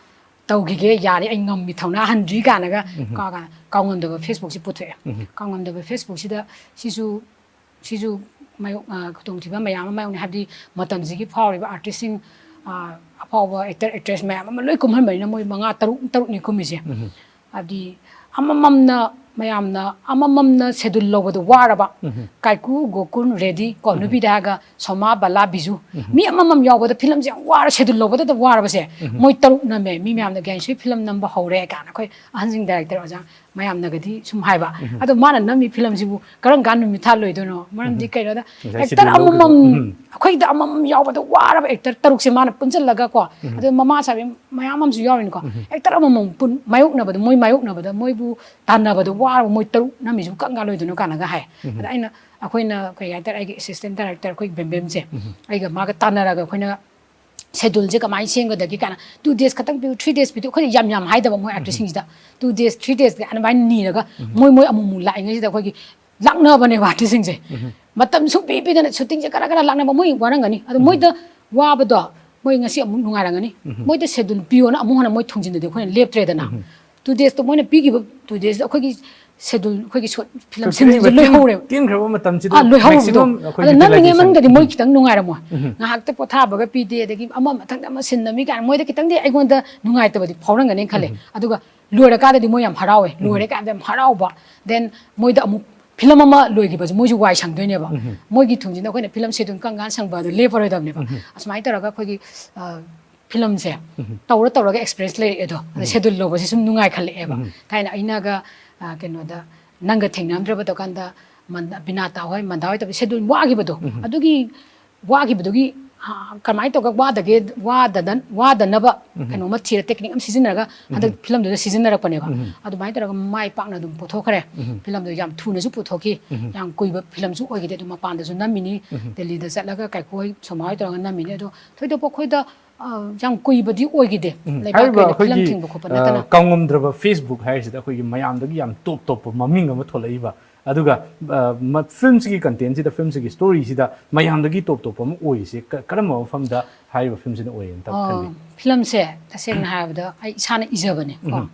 ꯇꯧꯈꯤꯒꯦ, ꯌꯥꯔꯦ, ꯑꯩ ꯉꯝꯃꯤ, ꯊꯧꯅꯥ ꯍꯟꯗ꯭ꯔꯤ ꯀꯥꯏꯅꯒ ꯀꯥꯎ-, ꯀꯥꯎꯉꯝꯗꯕ ꯐꯦꯁꯕꯨꯛꯁꯤ ꯄꯨꯊꯣꯛꯑꯦ꯫ ꯀꯥꯎꯉꯝꯗꯕ ꯐꯦꯁꯕꯨꯛꯁꯤꯗ ꯁꯤꯁꯨ, ꯁꯤꯁꯨ ꯃꯥꯌꯣꯛ-, ꯑ, ꯈꯨꯗꯣꯡꯊꯤꯕ ꯃꯌꯥꯝ ꯑꯃ ꯃꯥꯌꯣꯛꯅꯩ꯫ ꯍꯥꯏꯕꯗꯤ ꯃꯇꯝꯁꯤꯒꯤ ꯐꯥꯎꯔꯤꯕ ꯑꯥꯔꯇꯤꯁꯁꯤꯡ, ꯑ, ꯑꯐꯥꯎꯕ ꯑꯦꯛꯇꯔ ꯑꯦꯛꯇ꯭ꯔꯦꯁ ꯃꯌꯥꯝ ꯑꯃ ꯂꯣꯏ ꯀꯨꯝꯍꯟꯕꯅꯤꯅ ꯃꯣꯏ ꯃꯉꯥ, ꯇꯔꯨꯛ, ꯇꯔꯨꯛꯅꯤ ꯀꯨꯝꯃꯤꯁꯦ꯫ ꯍꯥꯏꯕꯗꯤ ꯑꯃꯃꯝꯅ, ꯃꯌꯥꯝꯅ ꯑꯃꯃꯝꯅ ꯁꯦꯗꯨꯜ ꯂꯧꯕꯗꯣ ꯋꯥꯔꯕ꯫ ꯀꯥꯏꯀꯨ, ꯒꯣꯀꯨꯟ, ꯔꯦꯗꯤ ꯀꯣ, ꯅꯨꯄꯤꯗ ꯍꯥꯏꯔꯒ ꯁꯣꯃꯥ, ꯕꯂꯥ, ꯕꯤꯖꯨ꯫ ꯃꯤ ꯑꯃꯃꯝ ꯌꯥꯎꯕꯗ ꯐꯤꯂꯝꯁꯦ ꯌꯥꯝ ꯋꯥꯔ ꯁꯦꯗꯨꯜ ꯂꯧꯕꯗꯨꯗ ꯋꯥꯔꯕꯁꯦ꯫ ꯃꯣꯏ ꯇꯔꯨꯛ ꯅꯝꯃꯦ꯫ ꯃꯤ ꯃꯌꯥꯝꯅ ꯒ꯭ꯌꯥꯟꯁꯨꯏ ꯐꯤꯂꯝ ꯅꯝꯕ ꯍꯧꯔꯦ ꯀꯥꯏꯅ ꯑꯩꯈꯣꯏ ꯑꯍꯟꯁꯤꯡ ꯗꯥꯏꯔꯦꯛꯇꯔ ꯑꯣꯖꯥ ꯃꯌꯥꯝꯅꯒꯗꯤ ꯁꯨꯝ ꯍꯥꯏꯕ꯫ ꯑꯗꯣ ꯃꯥꯅ ꯅꯝꯃꯤ ꯐꯤꯂꯝꯁꯤꯕꯨ ꯀꯔꯝ ꯀꯥꯟ ꯅꯨꯃꯤꯠ ꯊꯥ ꯂꯣꯏꯗꯣꯏꯅꯣ? ꯃꯔꯝꯗꯤ ꯀꯩꯅꯣꯗ ꯉꯁꯥꯏ ꯑꯦꯛꯇꯔ ꯁꯦꯗꯨꯜ ꯂꯧꯕꯗꯣ꯫ ꯑꯃꯃꯝ, ꯑꯩꯈꯣꯏꯗ ꯑꯃꯃꯝ ꯌꯥꯎꯕꯗ ꯋꯥꯔꯕ ꯑꯦꯛꯇꯔ ꯇꯔꯨꯛꯁꯦ ꯃꯥꯅ ꯄꯨꯟꯁꯤꯜꯂꯒ ꯀꯣ, ꯑꯗꯨ ꯃꯃꯥ ꯁꯥꯕꯤ ꯃꯌꯥꯝ ꯑꯃꯁꯨ ꯌꯥꯎꯔꯤꯅꯤꯀꯣ꯫ ꯑꯦꯛꯇꯔ ꯑꯃꯃꯝ ꯄꯨꯟ-, ꯃꯥꯌꯣꯛꯅꯕꯗ, ꯃꯣꯏ ꯃꯥꯌꯣꯛꯅꯕꯗ ꯃꯣꯏꯕꯨ ꯇꯥꯟꯅꯕꯗ ꯋꯥꯔꯕ ꯃꯣꯏ ꯇꯔꯨꯛ ꯅꯝꯃꯤꯁꯤꯕꯨ ꯀꯔꯝ ꯀꯥꯟ ꯂꯣꯏꯗꯣꯏꯅꯣ ꯀꯥꯏꯅꯒ ꯍꯥꯏ꯫ ꯑꯗ ꯑꯩꯅ, ꯑꯩꯈꯣꯏꯅ ꯀꯩ ꯍꯥꯏꯇꯥꯔꯦ, ꯑꯩꯒꯤ ꯑꯦꯁꯤꯁꯇꯦꯟ ꯗꯥꯏꯔꯦꯛꯇꯔ ꯑꯩꯈꯣꯏ ꯕꯦꯝꯕꯦꯝꯁꯦ, ꯑꯩꯒ ꯃꯥꯒ ꯇꯥꯟꯅꯔꯒ ꯑꯩꯈꯣꯏꯅ ꯁꯦꯗꯨꯜꯁꯦ ꯀꯃꯥꯏꯅ ꯁꯦꯝꯒꯗꯒꯦ ꯀꯥꯏꯅ, "ꯇꯨ ꯗꯦꯖ ꯈꯛꯇꯪ ꯄꯤꯌꯨ, ꯊ꯭ꯔꯤ ꯗꯦꯖ ꯄꯤꯌꯨ", ꯑꯩꯈꯣꯏꯅ ꯌꯥꯝ ꯌꯥꯝ ꯍꯥꯏꯗꯕ ꯃꯣꯏ ꯑꯥꯔꯇꯤꯁꯁꯤꯡꯁꯤꯗ꯫ "ꯇꯨ ꯗꯦꯖ, ꯊ꯭ꯔꯤ ꯗꯦꯖ" ꯑꯗꯨꯃꯥꯏꯅ ꯅꯤꯔꯒ ꯃꯣꯏ ꯃꯣꯏ ꯑꯃꯨꯛ ꯑꯃꯨꯛ ꯂꯥꯛꯏꯉꯩꯁꯤꯗ ꯑꯩꯈꯣꯏꯒꯤ ꯂꯥꯛꯅꯕꯅꯦꯕ ꯑꯥꯔꯇꯤꯁꯁꯤꯡꯁꯦ꯫ ꯃꯇꯝ ꯁꯨꯡꯄꯤ ꯄꯤꯗꯅ ꯁꯨꯇꯤꯡꯁꯦ ꯈꯔ ꯈꯔ ꯂꯥꯛꯅꯕ, ꯃꯣꯏ ꯋꯥꯔꯝꯒꯅꯤ꯫ ꯑꯗꯣ ꯃꯣꯏꯗ ꯋꯥꯕꯗꯣ ꯃꯣꯏ ꯉꯁꯤ ꯑꯃꯨꯛ ꯅꯨꯡꯉꯥꯏꯔꯝꯒꯅꯤ꯫ ꯃꯣꯏꯗ ꯁꯦꯗꯨꯜ ꯄꯤꯌꯣꯅ ꯑꯃꯨꯛ ꯍꯟꯅ ꯃꯣꯏ ꯊꯣꯡꯖꯤꯟꯗꯗꯤ ꯑꯩꯈꯣꯏꯅ ꯂꯦꯞꯇ꯭ꯔꯦꯗꯅ꯫ ꯇꯨ ꯗꯦꯖꯇꯣ ꯃꯣꯏꯅ ꯄꯤꯈꯤꯕ ꯇꯨ ꯗꯦꯖꯇ ꯑꯩꯈꯣꯏꯒꯤ ꯁꯦꯗꯨꯜ, ꯑꯩꯈꯣꯏꯒꯤ ꯁꯣꯔꯠ ꯐꯤꯂꯝ ꯁꯤꯡꯁꯦ ꯂꯣꯏꯍꯧꯔꯦꯕ꯫ ꯇꯦꯟꯈ꯭ꯔꯕ ꯃꯇꯝꯁꯤꯗ ꯑꯥ, ꯂꯣꯏꯍꯧꯕꯗꯣ꯫ ꯃꯦꯛꯁꯤꯃꯝ ꯑꯩꯈꯣꯏ ꯑꯗꯣ ꯅꯝꯃꯤꯉꯩ ꯌꯨꯇꯤꯂꯥꯏꯖꯦꯁꯟ꯫ ꯃꯅꯨꯡꯗꯗꯤ ꯃꯣꯏ ꯈꯤꯇꯪ ꯅꯨꯡꯉꯥꯏꯔꯝꯃꯣꯏ꯫ ꯉꯥꯏꯍꯥꯛꯇ ꯄꯣꯊꯥꯕꯒ ꯄꯤꯗꯦ, ꯑꯗꯒꯤ ꯑꯃ ꯃꯊꯪꯗ ꯑꯃ ꯁꯤꯟꯅꯃꯤ ꯀꯥꯏꯅ ꯃꯣꯏꯗ ꯈꯤꯇꯪꯗꯤ ꯑꯩꯉꯣꯟꯗ ꯅꯨꯡꯉꯥꯏꯇꯕꯗꯤ ꯐꯥꯎꯔꯝꯒꯅꯤ ꯈꯜꯂꯦ꯫ ꯑꯗꯨꯒ ꯂꯣꯏꯔꯀꯥꯟꯗꯗꯤ ꯃꯣꯏ ꯌꯥꯝ ꯍꯔꯥꯎꯋꯦ꯫ ꯂꯣꯏꯔꯀꯥꯟꯗ ꯌꯥꯝ ꯍꯔꯥꯎꯕ꯫ ꯗꯦꯟ ꯃꯣꯏꯗ ꯑꯃꯨꯛ ꯐꯤꯂꯝ ꯑꯃ ꯂꯣꯏꯈꯤꯕꯁꯦ ꯃꯣꯏꯁꯨ ꯋꯥꯏ ꯁꯪꯗꯣꯏꯅꯦꯕ꯫ ꯃꯣꯏꯒꯤ ꯊꯨꯡꯁꯤꯅ ꯑꯩꯈꯣꯏꯅ ꯐꯤꯂꯝ ꯁꯦꯗꯨꯜ ꯀꯔꯝ ꯀꯥꯟꯗ ꯁꯪꯕ ꯑꯗꯨ ꯂꯦꯞꯄꯔꯣꯏꯗꯕꯅꯦꯕ꯫ ꯑꯁꯨꯃꯥꯏꯅ ꯇꯧꯔꯒ ꯑꯩꯈꯣꯏꯒꯤ, ꯑ, ꯐꯤꯂꯝꯁꯦ ꯇꯧꯔ ꯇꯧꯔꯒ ꯑꯦꯛꯁꯄꯤꯔꯤꯌꯦꯟꯁ ꯂꯩꯔꯛꯑꯦꯗꯣ꯫ ꯑꯗ ꯁꯦꯗꯨꯜ ꯂꯧꯕꯁꯦ ꯁꯨꯝ ꯅꯨꯡꯉꯥꯏꯈꯠꯂꯛꯑꯦꯕ꯫ ꯊꯥꯏꯅ ꯑꯩꯅꯒ, ꯑ, ꯀꯩꯅꯣꯗ, ꯅꯪꯒ ꯊꯦꯡꯅꯔꯝꯗ꯭ꯔꯕ ꯇꯧꯀꯥꯟꯗ ꯃꯟ-, ꯕꯤꯅꯥꯇꯥ ꯍꯣꯏ, ꯃꯟꯗꯥ ꯍꯣꯏ ꯇꯧꯕ ꯁꯦꯗꯨꯜ ꯋꯥꯈꯤꯕꯗꯣ꯫ ꯑꯗꯨꯒꯤ ꯋꯥꯈꯤꯕꯗꯨꯒꯤ ꯑꯥ, ꯀꯃꯥꯏꯅ ꯇꯧꯔꯒ ꯋꯥꯗꯒꯦ, ꯋꯥꯗꯅ-, ꯋꯥꯗꯅꯕ ꯎꯝ꯫ ꯀꯩꯅꯣꯝꯃ ꯊꯤꯔ, ꯇꯦꯛꯅꯤꯛ ꯑꯃ ꯁꯤꯖꯤꯟꯅꯔꯒ ꯍꯟꯗꯛ ꯎꯝ꯫ ꯐꯤꯂꯝꯗꯨꯗ ꯁꯤꯖꯤꯟꯅꯔꯛꯄꯅꯦꯕ꯫ ꯎꯝ꯫ ꯑꯗꯨꯃꯥꯏꯅ ꯇꯧꯔꯒ ꯃꯥꯏ ꯄꯥꯛꯅ ꯑꯗꯨꯝ ꯄꯨꯊꯣꯛꯈ꯭ꯔꯦ꯫ ꯎꯝ꯫ ꯐꯤꯂꯝꯗꯣ ꯌꯥꯝ ꯊꯨꯅꯁꯨ ꯄꯨꯊꯣꯛꯈꯤ꯫ ꯎꯝ꯫ ꯌꯥꯝ ꯀꯨꯏꯕ ꯐꯤꯂꯝꯁꯨ ꯑꯣꯏꯈꯤꯗꯦ꯫ ꯑꯗꯨ ꯃꯄꯥꯟꯗꯁꯨ ꯅꯝꯃꯤꯅꯤ, ꯎꯝ꯫ ꯗꯦꯜꯂꯤꯗ ꯆꯠꯂꯒ ꯀꯥꯏꯀꯨ ꯍꯣꯏ, ꯁꯣꯃꯥ ꯍꯣꯏ ꯇꯧꯔꯒ ꯅꯝꯃꯤꯅꯤ꯫ ꯑꯗꯣ ꯊꯣꯏꯗꯣꯛꯄ ꯑꯩꯈꯣꯏꯗ, ꯑ, ꯌꯥꯝ ꯀꯨꯏꯕꯗꯤ ꯑꯣꯏꯈꯤꯗꯦ꯫ ꯎꯝ꯫ ꯂꯩꯕꯥꯛꯀꯤ ꯍꯥꯏꯔꯤꯕ ꯑꯣꯏꯅ ꯐꯤꯂꯝ ꯑꯩꯈꯣꯏꯒꯤ, ꯊꯤꯡꯕ ꯈꯣꯠꯄ ꯑ, ꯅꯠꯇꯅ꯫ ꯀꯥꯎꯉꯝꯗ꯭ꯔꯕ Facebook ꯍꯥꯏꯔꯤꯁꯤꯗ ꯑꯩꯈꯣꯏꯒꯤ ꯃꯌꯥꯝꯗꯒꯤ ꯌꯥꯝ ꯇꯣꯞ ꯇꯣꯞꯄ ꯃꯃꯤꯡ ꯑꯃ ꯊꯣꯛꯂꯛꯏꯕ꯫ ꯑꯗꯨꯒ, ꯑ, ꯃ-, ꯐꯤꯂꯝꯁꯤꯒꯤ ꯀꯟꯇꯦꯟꯁꯤꯗ, ꯐꯤꯂꯝꯁꯤꯒꯤ ꯁ꯭ꯇꯣꯔꯤꯁꯤꯗ ꯃꯌꯥꯝꯗꯒꯤ ꯇꯣꯞ ꯇꯣꯞꯄ ꯑꯃ ꯑꯣꯏꯔꯤꯁꯦ ꯀ-, ꯀꯔꯝꯕ ꯃꯐꯝꯗ ꯍꯥꯏꯔꯤꯕ ꯐꯤꯂꯝꯁꯤꯅ ꯑꯣꯏꯌꯦꯅ ꯇ-, ꯑ, ꯈꯜꯂꯤ? ꯐꯤꯂꯝꯁꯦ ꯇꯁꯦꯡꯅ ꯍꯥꯏꯔꯕꯗ ꯑꯩ ꯏꯁꯥꯅ ꯏꯖꯕꯅꯦ ꯀꯣ꯫ ꯎꯝ꯫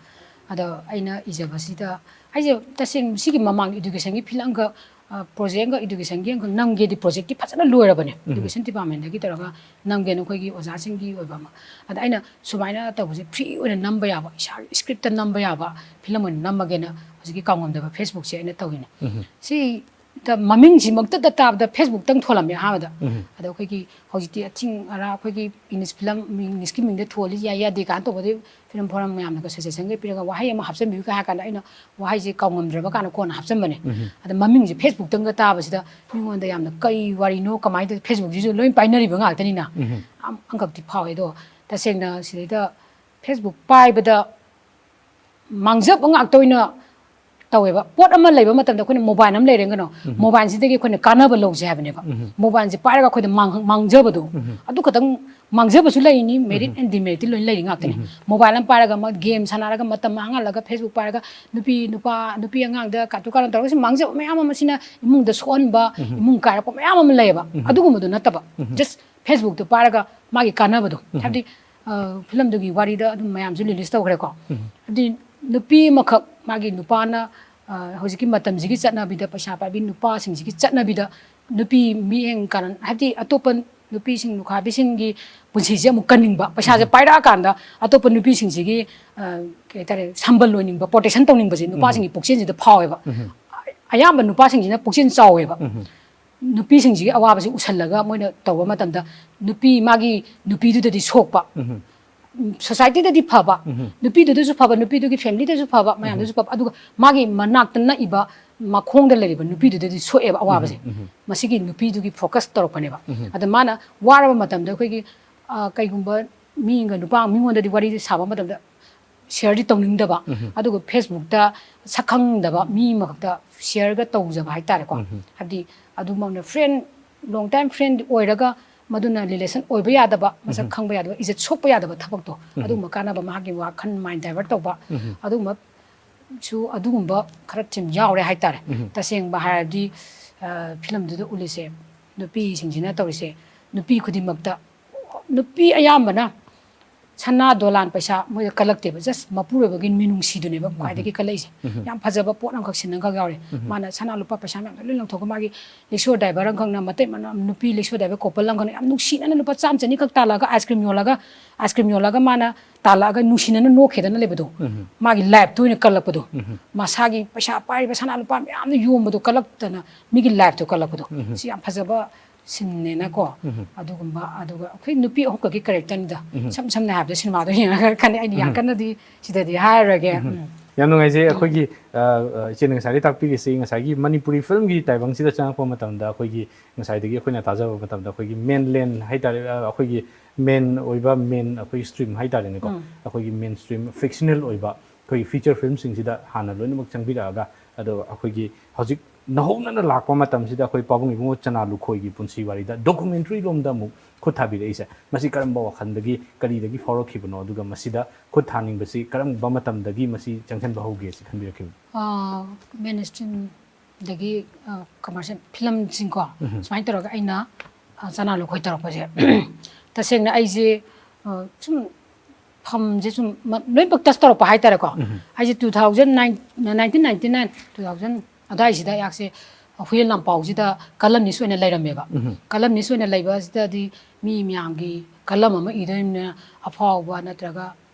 ꯑꯗꯣ ꯑꯩꯅ ꯏꯖꯕꯁꯤꯗ, ꯑꯩꯁꯦ ꯇꯁꯦꯡꯅ ꯁꯤꯒꯤ ꯃꯃꯥꯡ ꯏꯗꯨꯀꯦꯁꯟꯒꯤ ꯐꯤꯂꯝꯒ, ꯑ, ꯄ꯭ꯔꯣꯖꯦꯛ ꯑꯃꯒ ꯏꯗꯨꯀꯦꯁꯟꯒꯤ ꯑꯃꯒ ꯅꯝꯒꯦꯗꯤ ꯄ꯭ꯔꯣꯖꯦꯛꯇꯤ ꯐꯖꯅ ꯂꯣꯏꯔꯕꯅꯦ꯫ ꯎꯝ꯫ ꯏꯗꯨꯀꯦꯁꯟ ꯗꯤꯄꯥꯔꯠꯃꯦꯟꯗꯒꯤ ꯇꯧꯔꯒ ꯅꯝꯒꯦꯅ ꯑꯩꯈꯣꯏꯒꯤ ꯑꯣꯖꯥꯁꯤꯡꯒꯤ ꯑꯣꯏꯕ ꯑꯃ꯫ ꯑꯗ ꯑꯩꯅ ꯁꯨꯃꯥꯏꯅ ꯇꯧꯕꯁꯦ ꯐ꯭ꯔꯤ ꯑꯣꯏꯅ ꯅꯝꯕ ꯌꯥꯕ, ꯏꯁꯥꯒꯤ ꯁ꯭ꯀ꯭ꯔꯤꯞꯇ ꯅꯝꯕ ꯌꯥꯕ ꯐꯤꯂꯝ ꯑꯣꯏꯅ ꯅꯝꯃꯒꯦꯅ ꯍꯧꯖꯤꯛꯀꯤ ꯀꯥꯎꯉꯝꯗꯕ Facebookꯁꯦ ꯑꯩꯅ ꯇꯧꯔꯤꯅꯦ꯫ ꯎꯝ꯫ ꯁꯤꯗ ꯃꯃꯤꯡꯁꯤꯃꯛꯇꯗ ꯇꯥꯕꯗ Facebookꯇꯪ ꯊꯣꯜꯂꯝꯃꯦ ꯑꯍꯥꯟꯕꯗ꯫ ꯎꯝ꯫ ꯑꯗꯣ ꯑꯩꯈꯣꯏꯒꯤ ꯍꯧꯖꯤꯛꯇꯤ ꯑꯊꯤꯡ ꯑꯔꯥ ꯑꯩꯈꯣꯏꯒꯤ ꯏꯪꯂꯤꯁ ꯐꯤꯂꯝ, ꯏꯪꯂꯤꯁꯀꯤ ꯃꯤꯡꯗ ꯊꯣꯜꯂꯤ ꯌꯥꯏ ꯌꯥꯗꯦ ꯀꯥꯏꯅ ꯇꯧꯕꯗꯤ ꯐꯤꯂꯝ ꯐꯣꯔꯝ ꯃꯌꯥꯝꯅꯒ ꯁꯖꯦꯁꯟꯒ ꯄꯤꯔꯒ ꯋꯥꯍꯩ ꯑꯃ ꯍꯥꯞꯆꯤꯟꯕꯤꯌꯨ ꯀꯥꯏ ꯍꯥꯏ ꯀꯥꯟꯗ ꯑꯩꯅ ꯋꯥꯍꯩꯁꯦ ꯀꯥꯎꯉꯝꯗ꯭ꯔꯕ ꯀꯥꯏꯅ ꯀꯣꯟꯅ ꯍꯥꯞꯆꯤꯟꯕꯅꯦ꯫ ꯎꯝ꯫ ꯑꯗ ꯃꯃꯤꯡꯁꯦ Facebookꯇꯪꯒ ꯇꯥꯕꯁꯤꯗ ꯃꯤꯉꯣꯟꯗ ꯌꯥꯝꯅ ꯀꯩ ꯋꯥꯔꯤꯅꯣ, ꯀꯃꯥꯏꯅ ꯇꯧ-, Facebookꯁꯤꯁꯨ ꯂꯣꯏ ꯄꯥꯏꯅꯔꯤꯕ ꯉꯥꯛꯇꯅꯤꯅ꯫ ꯎꯝ꯫ ꯑꯝ-, ꯑꯃꯈꯛꯇꯤ ꯐꯥꯎꯋꯦ꯫ ꯑꯗꯣ ꯇꯁꯦꯡꯅ ꯁꯤꯗꯩꯗ Facebook ꯄꯥꯏꯕꯗ ꯃꯥꯡꯖꯕ ꯉꯥꯛꯇ ꯑꯣꯏꯅ ꯇꯧꯋꯦꯕ꯫ ꯄꯣꯠ ꯑꯃ ꯂꯩꯕ ꯃꯇꯝꯗ ꯑꯩꯈꯣꯏꯅ ꯃꯣꯕꯥꯏꯜ ꯑꯃ ꯂꯩꯔꯦ ꯀꯩꯅꯣ, ꯎꯝ꯫ ꯃꯣꯕꯥꯏꯜꯁꯤꯗꯒꯤ ꯑꯩꯈꯣꯏꯅ ꯀꯥꯟꯅꯕ ꯂꯧꯁꯦ ꯍꯥꯏꯕꯅꯦꯕ꯫ ꯎꯝ꯫ ꯃꯣꯕꯥꯏꯜꯁꯦ ꯄꯥꯏꯔꯒ ꯑꯩꯈꯣꯏꯗ ꯃꯥꯡ-, ꯃꯥꯡꯖꯕꯗꯣ, ꯎꯝ꯫ ꯑꯗꯨ ꯈꯛꯇꯪ ꯃꯥꯡꯖꯕꯁꯨ ꯂꯩꯔꯤꯅꯤ, merit ꯎꯝ꯫ and demerity ꯂꯣꯏꯅ ꯂꯩꯔꯤ ꯉꯥꯛꯇꯅꯤ꯫ ꯎꯝ꯫ ꯃꯣꯕꯥꯏꯜ ꯑꯃ ꯄꯥꯏꯔꯒ ꯑꯃ ꯒꯦꯝ ꯁꯥꯟꯅꯔꯒ ꯃꯇꯝ ꯃꯥꯡꯍꯜꯂꯒ Facebook ꯄꯥꯏꯔꯒ ꯅꯨꯄꯤ ꯅꯨꯄꯥ, ꯅꯨꯄꯤ ꯑꯉꯥꯡꯗ ꯀꯥꯇꯨ ꯀꯥꯔꯟ ꯇꯧꯔꯒ ꯁꯤ ꯃꯥꯡꯖꯕ ꯃꯌꯥꯝ ꯑꯃ ꯁꯤꯅ ꯏꯃꯨꯡꯗ ꯁꯣꯛꯍꯟꯕ, ꯎꯝ꯫ ꯏꯃꯨꯡ ꯀꯥꯏꯔꯛꯄ ꯃꯌꯥꯝ ꯑꯃ ꯂꯩꯌꯦꯕ꯫ ꯎꯝ꯫ ꯑꯗꯨꯒꯨꯝꯕꯗꯣ ꯅꯠꯇꯕ, ꯎꯝ꯫ Just Facebookꯇ ꯄꯥꯏꯔꯒ ꯃꯥꯒꯤ ꯀꯥꯟꯅꯕꯗꯣ, ꯎꯝ꯫ ꯍꯥꯏꯕꯗꯤ, ꯑ, ꯐꯤꯂꯝꯗꯨꯒꯤ ꯋꯥꯔꯤꯗ ꯑꯗꯨꯝ ꯃꯌꯥꯝꯁꯨ release ꯇꯧꯈ꯭ꯔꯦꯀꯣ꯫ ꯎꯝ꯫ ꯍꯥꯏꯕꯗꯤ ꯅꯨꯄꯤ ꯑꯃꯈꯛ ꯃꯥꯒꯤ ꯅꯨꯄꯥꯅ, ꯑ, ꯍꯧꯖꯤꯛꯀꯤ ꯃꯇꯝꯁꯤꯒꯤ ꯆꯠꯅꯕꯤꯗ, ꯄꯩꯁꯥ ꯄꯥꯏꯕꯤ ꯅꯨꯄꯥꯁꯤꯡꯁꯤꯒꯤ ꯆꯠꯅꯕꯤꯗ ꯅꯨꯄꯤ ꯃꯤꯠꯌꯦꯡ ꯀꯥꯔꯟ, ꯍꯥꯏꯕꯗꯤ ꯑꯇꯣꯞꯄ ꯅꯨꯄꯤꯁꯤꯡ, ꯂꯨꯈ꯭ꯔꯥꯕꯤꯁꯤꯡꯒꯤ ꯄꯨꯟꯁꯤꯁꯦ ꯑꯃꯨꯛ ꯀꯟꯅꯤꯡꯕ, ꯄꯩꯁꯥꯁꯦ ꯎꯝ꯫ ꯄꯥꯏꯔꯛꯑꯀꯥꯟꯗ ꯑꯇꯣꯞꯄ ꯅꯨꯄꯤꯁꯤꯡꯁꯤꯒꯤ, ꯑ, ꯀꯩ ꯍꯥꯏꯇꯥꯔꯦ, ꯁꯝꯕꯜ ꯑꯣꯏꯅꯤꯡꯕ, protection ꯇꯧꯅꯤꯡꯕꯁꯦ ꯎꯝ꯫ ꯅꯨꯄꯥꯁꯤꯡꯒꯤ ꯄꯨꯛꯆꯦꯜꯁꯤꯗ ꯐꯥꯎꯋꯦꯕ꯫ ꯎꯝ꯫ ꯑꯌꯥꯝꯕ ꯅꯨꯄꯥꯁꯤꯡꯁꯤꯅ ꯄꯨꯛꯆꯦꯜ ꯆꯥꯎꯋꯦꯕ꯫ ꯎꯝ꯫ ꯅꯨꯄꯤꯁꯤꯡꯁꯤꯒꯤ ꯑꯋꯥꯕꯁꯤ ꯎꯁꯜꯂꯒ ꯃꯣꯏꯅ ꯇꯧꯕ ꯃꯇꯝꯗ ꯅꯨꯄꯤ, ꯃꯥꯒꯤ ꯅꯨꯄꯤꯗꯨꯗꯗꯤ ꯁꯣꯛꯄ, ꯎꯝ꯫ ꯎꯝ, societyꯗꯗꯤ ꯐꯕ, ꯎꯝ꯫ ꯅꯨꯄꯤꯗꯨꯗꯁꯨ ꯐꯕ, ꯅꯨꯄꯤꯗꯨꯒꯤ familyꯗꯁꯨ ꯐꯕ, ꯎꯝ꯫ ꯃꯌꯥꯝꯗꯁꯨ ꯐꯕ, ꯑꯗꯨꯒ ꯃꯥꯒꯤ ꯃꯅꯥꯛꯇ ꯅꯛꯏꯕ ꯃꯈꯣꯡꯗ ꯂꯩꯔꯤꯕ ꯅꯨꯄꯤꯗꯨꯗꯗꯤ ꯁꯣꯛꯑꯦꯕ ꯑꯋꯥꯕꯁꯦ꯫ ꯃꯁꯤꯒꯤ ꯅꯨꯄꯤꯗꯨꯒꯤ ꯐꯣꯀꯁ ꯇꯧꯔꯛꯄꯅꯦꯕ꯫ ꯑꯗ ꯃꯥꯅ ꯋꯥꯔꯕ ꯃꯇꯝꯗ ꯑꯩꯈꯣꯏꯒꯤ, ꯑ, ꯀꯩꯒꯨꯝꯕ ꯃꯤꯒ ꯅꯨꯄꯥ ꯃꯤꯉꯣꯟꯗꯗꯤ ꯋꯥꯔꯤꯁꯦ ꯁꯥꯕ ꯃꯇꯝꯗ ꯁꯤꯌꯔꯗꯤ ꯇꯧꯅꯤꯡꯗꯕ, ꯑꯗꯨꯒ ꯐꯦꯁꯕꯨꯛꯇ ꯁꯛ ꯈꯪꯗꯕ ꯃꯤ ꯑꯃꯈꯛꯇ ꯁꯤꯌꯔꯒ ꯇꯧꯖꯕ ꯍꯥꯏꯇꯥꯔꯦꯀꯣ꯫ ꯍꯥꯏꯕꯗꯤ ꯑꯗꯨꯃꯛꯅ ꯐ꯭ꯔꯦꯟ, ꯂꯣꯡ ꯇꯥꯏꯝ ꯐ꯭ꯔꯦꯟ ꯑꯣꯏꯔꯒ ꯃꯗꯨꯅ ꯔꯤꯂꯦꯁꯟ ꯑꯣꯏꯕ ꯌꯥꯗꯕ, ꯃꯁꯛ ꯈꯪꯕ ꯌꯥꯗꯕ, ꯏꯖꯠ ꯁꯣꯛꯄ ꯌꯥꯗꯕ ꯊꯕꯛꯇꯣ, ꯑꯗꯨꯒꯨꯝꯕ ꯀꯥꯟꯅꯕ, ꯃꯍꯥꯛꯀꯤ ꯋꯥꯈꯜ ꯃꯥꯏꯟ ꯗꯥꯏꯚꯔꯠ ꯇꯧꯕ, ꯑꯗꯨꯒꯨꯝꯕꯁꯨ, ꯑꯗꯨꯒꯨꯝꯕ ꯈꯔ ꯊꯤꯝ ꯌꯥꯎꯔꯦ ꯍꯥꯏꯇꯥꯔꯦ꯫ ꯇꯁꯦꯡꯕ ꯍꯥꯏꯔꯗꯤ, ꯑ, ꯐꯤꯂꯝꯗꯨꯗ ꯎꯠꯂꯤꯁꯦ, ꯅꯨꯄꯤꯁꯤꯡꯁꯤꯅ ꯇꯧꯔꯤꯁꯦ, ꯅꯨꯄꯤ ꯈꯨꯗꯤꯡꯃꯛꯇ, ꯅꯨꯄꯤ ꯑꯌꯥꯝꯕꯅ ꯁꯅꯥ ꯗꯣꯂꯥꯟ ꯄꯩꯁꯥ ꯃꯣꯏꯗ ꯀꯜꯂꯛꯇꯦꯕ, ꯖꯁ ꯃꯄꯨꯔꯣꯏꯕꯒꯤ ꯃꯤꯅꯨꯡꯁꯤꯗꯨꯅꯦꯕ ꯈ꯭ꯋꯥꯏꯗꯒꯤ ꯀꯜꯂꯛꯏꯁꯦ꯫ ꯌꯥꯝ ꯐꯖꯕ ꯄꯣꯠ ꯑꯃꯈꯛ ꯁꯤꯟꯅꯈꯛ ꯌꯥꯎꯔꯦ꯫ ꯃꯥꯅ ꯁꯅꯥ ꯂꯨꯄꯥ ꯄꯩꯁꯥ ꯃꯌꯥꯝꯗꯣ ꯂꯣꯏ ꯂꯪꯊꯣꯛꯑꯒ, ꯃꯥꯒꯤ ꯔꯤꯛꯁꯣ ꯗ꯭ꯔꯥꯏꯚꯔ ꯑꯃꯈꯛꯅ, ꯃꯇꯩ ꯃꯅꯥꯎ ꯅꯨꯄꯤ ꯔꯤꯛꯁꯣ ꯗ꯭ꯔꯥꯏꯚꯔ ꯀꯣꯄꯜ ꯑꯃꯈꯛꯅ ꯌꯥꯝ ꯅꯨꯡꯁꯤꯅꯅ ꯂꯨꯄꯥ ꯆꯥꯝꯃ ꯆꯅꯤ ꯈꯛ ꯇꯥꯜꯂꯒ, ꯑꯥꯏꯁ ꯀ꯭ꯔꯤꯝ ꯌꯣꯜꯂꯒ, ꯑꯥꯏꯁ ꯀ꯭ꯔꯤꯝ ꯌꯣꯜꯂꯒ ꯃꯥꯅ ꯇꯥꯜꯂꯛꯑꯒ ꯅꯨꯡꯁꯤꯅꯅ ꯅꯣꯛꯈꯤꯗꯅ ꯂꯩꯕꯗꯣ, ꯃꯥꯒꯤ ꯂꯥꯏꯐꯇ ꯑꯣꯏꯅ ꯀꯜꯂꯛꯄꯗꯣ, ꯃꯁꯥꯒꯤ ꯄꯩꯁꯥ ꯄꯥꯏꯔꯤꯕ ꯁꯅꯥ ꯂꯨꯄꯥ ꯃꯌꯥꯝꯗꯣ ꯌꯣꯟꯕꯗꯣ ꯀꯜꯂꯛꯇꯅ ꯃꯤꯒꯤ ꯂꯥꯏꯐꯇꯣ ꯀꯜꯂꯛꯄꯗꯣ, ꯁꯤ ꯌꯥꯝ ꯐꯖꯕ ꯁꯤꯟꯅꯦꯅꯀꯣ꯫ ꯑꯗꯨꯒꯨꯝꯕ, ꯑꯗꯨꯒ ꯑꯩꯈꯣꯏ ꯅꯨꯄꯤ ꯑꯍꯨꯝꯈꯛꯀꯤ ꯀꯦꯔꯦꯛꯇꯔꯅꯤꯗ꯫ ꯁꯝ ꯁꯝꯅ ꯍꯥꯏꯔꯕꯗ ꯁꯤꯅꯦꯃꯥꯗꯣ ꯌꯦꯡꯉꯒ ꯈꯟꯅꯩ꯫ ꯑꯩꯅ ꯌꯥꯝ ꯀꯟꯅꯗꯤ ꯁꯤꯗꯗꯤ ꯍꯥꯏꯔꯔꯣꯏꯒꯦ꯫ ꯎꯝ꯫ ꯌꯥꯝ ꯅꯨꯡꯉꯥꯏꯖꯩ꯫ ꯑꯩꯈꯣꯏꯒꯤ, ꯑ, ꯑ, ꯏꯆꯦꯅ ꯉꯁꯥꯏꯗꯒꯤ ꯇꯥꯛꯄꯤꯔꯤꯁꯤ, ꯉꯁꯥꯏꯒꯤ ꯃꯅꯤꯄꯨꯔꯤ ꯐꯤꯂꯝꯒꯤ ꯇꯥꯏꯕꯪꯁꯤꯗ ꯆꯪꯉꯛꯄ ꯃꯇꯝꯗ, ꯑꯩꯈꯣꯏꯒꯤ ꯉꯁꯥꯏꯗꯒꯤ ꯑꯩꯈꯣꯏꯅ ꯇꯥꯖꯕ ꯃꯇꯝꯗ, ꯑꯩꯈꯣꯏꯒꯤ ꯃꯦꯟ ꯂꯦꯟ ꯍꯥꯏꯇꯥꯔꯦ, ꯑ, ꯑꯩꯈꯣꯏꯒꯤ ꯃꯦꯟ ꯑꯣꯏꯕ, ꯃꯦꯟ ꯑꯩꯈꯣꯏꯒꯤ ꯁ꯭ꯇ꯭ꯔꯤꯝ ꯍꯥꯏꯇꯥꯔꯦꯅꯦꯀꯣ꯫ ꯑꯩꯈꯣꯏꯒꯤ ꯃꯦꯟ ꯁ꯭ꯇ꯭ꯔꯤꯝ ꯐꯤꯛꯁꯅꯦꯜ ꯑꯣꯏꯕ ꯑꯩꯈꯣꯏꯒꯤ ꯐꯤꯆꯔ ꯐꯤꯂꯝꯁꯤꯡꯁꯤꯗ ꯍꯥꯟꯅ ꯂꯣꯏꯅꯃꯛ ꯆꯪꯕꯤꯔꯛꯑꯒ, ꯑꯗꯣ ꯑꯩꯈꯣꯏꯒꯤ ꯍꯧꯖꯤꯛ ꯅꯧꯍꯧꯅꯅ ꯂꯥꯛꯄ ꯃꯇꯝꯁꯤꯗ ꯑꯩꯈꯣꯏ ꯄꯥꯕꯨꯡ ꯏꯕꯨꯡꯉꯣ ꯆꯅꯥ ꯂꯨꯈꯣꯏꯒꯤ ꯄꯨꯟꯁꯤ ꯋꯥꯔꯤꯗ ꯗꯣꯀꯨꯃꯦꯟꯇꯔꯤ ꯂꯣꯝꯗ ꯑꯃꯨꯛ ꯈꯨꯠ ꯊꯥꯕꯤꯔꯛꯏꯁꯦ, ꯃꯁꯤ ꯀꯔꯝꯕ ꯋꯥꯈꯜꯗꯒꯤ, ꯀꯔꯤꯗꯒꯤ ꯐꯥꯎꯔꯛꯈꯤꯕꯅꯣ? ꯑꯗꯨꯒ ꯃꯁꯤꯗ ꯈꯨꯠ ꯊꯥꯅꯤꯡꯕꯁꯤ ꯀꯔꯝꯕ ꯃꯇꯝꯗꯒꯤ ꯃꯁꯤ ꯆꯪꯁꯤꯟꯕ ꯍꯧꯒꯦ ꯁꯤ ꯈꯟꯕꯤꯔꯛꯈꯤꯕꯅꯣ? ꯑꯥ, ꯃꯦꯟ ꯁ꯭ꯇ꯭ꯔꯤꯝꯗꯒꯤ, ꯑ, ꯀꯃꯔꯁꯤꯌꯦꯜ ꯐꯤꯂꯝꯁꯤꯡꯀꯣ, ꯎꯝ꯫ ꯁꯨꯃꯥꯏꯅ ꯇꯧꯔꯒ ꯑꯩꯅ, ꯑ, ꯆꯅꯥ ꯂꯨꯈꯣꯏ ꯇꯧꯔꯛꯄꯁꯦ꯫ ꯇꯁꯦꯡꯅ ꯑꯩꯁꯦ, ꯑ, ꯁꯨꯝ ꯐꯝꯁꯦ ꯁꯨꯝ ꯃ-, ꯂꯣꯏꯅꯃꯛ ꯇꯁ ꯇꯧꯔꯛꯄ ꯍꯥꯏꯇꯥꯔꯦꯀꯣ꯫ ꯎꯝ꯫ ꯑꯩꯁꯦ two thousand nine, nineteen ninety nine, two thousand ꯑꯗꯨꯋꯥꯏꯁꯤꯗ ꯑꯩꯍꯥꯛꯁꯦ ꯍꯨꯏꯌꯦꯟ ꯂꯥꯟꯄꯥꯎꯁꯤꯗ ꯀꯂꯝꯅꯤꯁ ꯑꯣꯏꯅ ꯂꯩꯔꯝꯃꯦꯕ꯫ ꯎꯝ꯫ ꯀꯂꯝꯅꯤꯁ ꯑꯣꯏꯅ ꯂꯩꯕꯁꯤꯗꯗꯤ ꯃꯤ ꯃꯌꯥꯝꯒꯤ ꯀꯂꯝ ꯑꯃ ꯏꯗꯣꯏꯅꯤꯅ ꯑꯐꯥꯎꯕ ꯅꯠꯇ꯭ꯔꯒ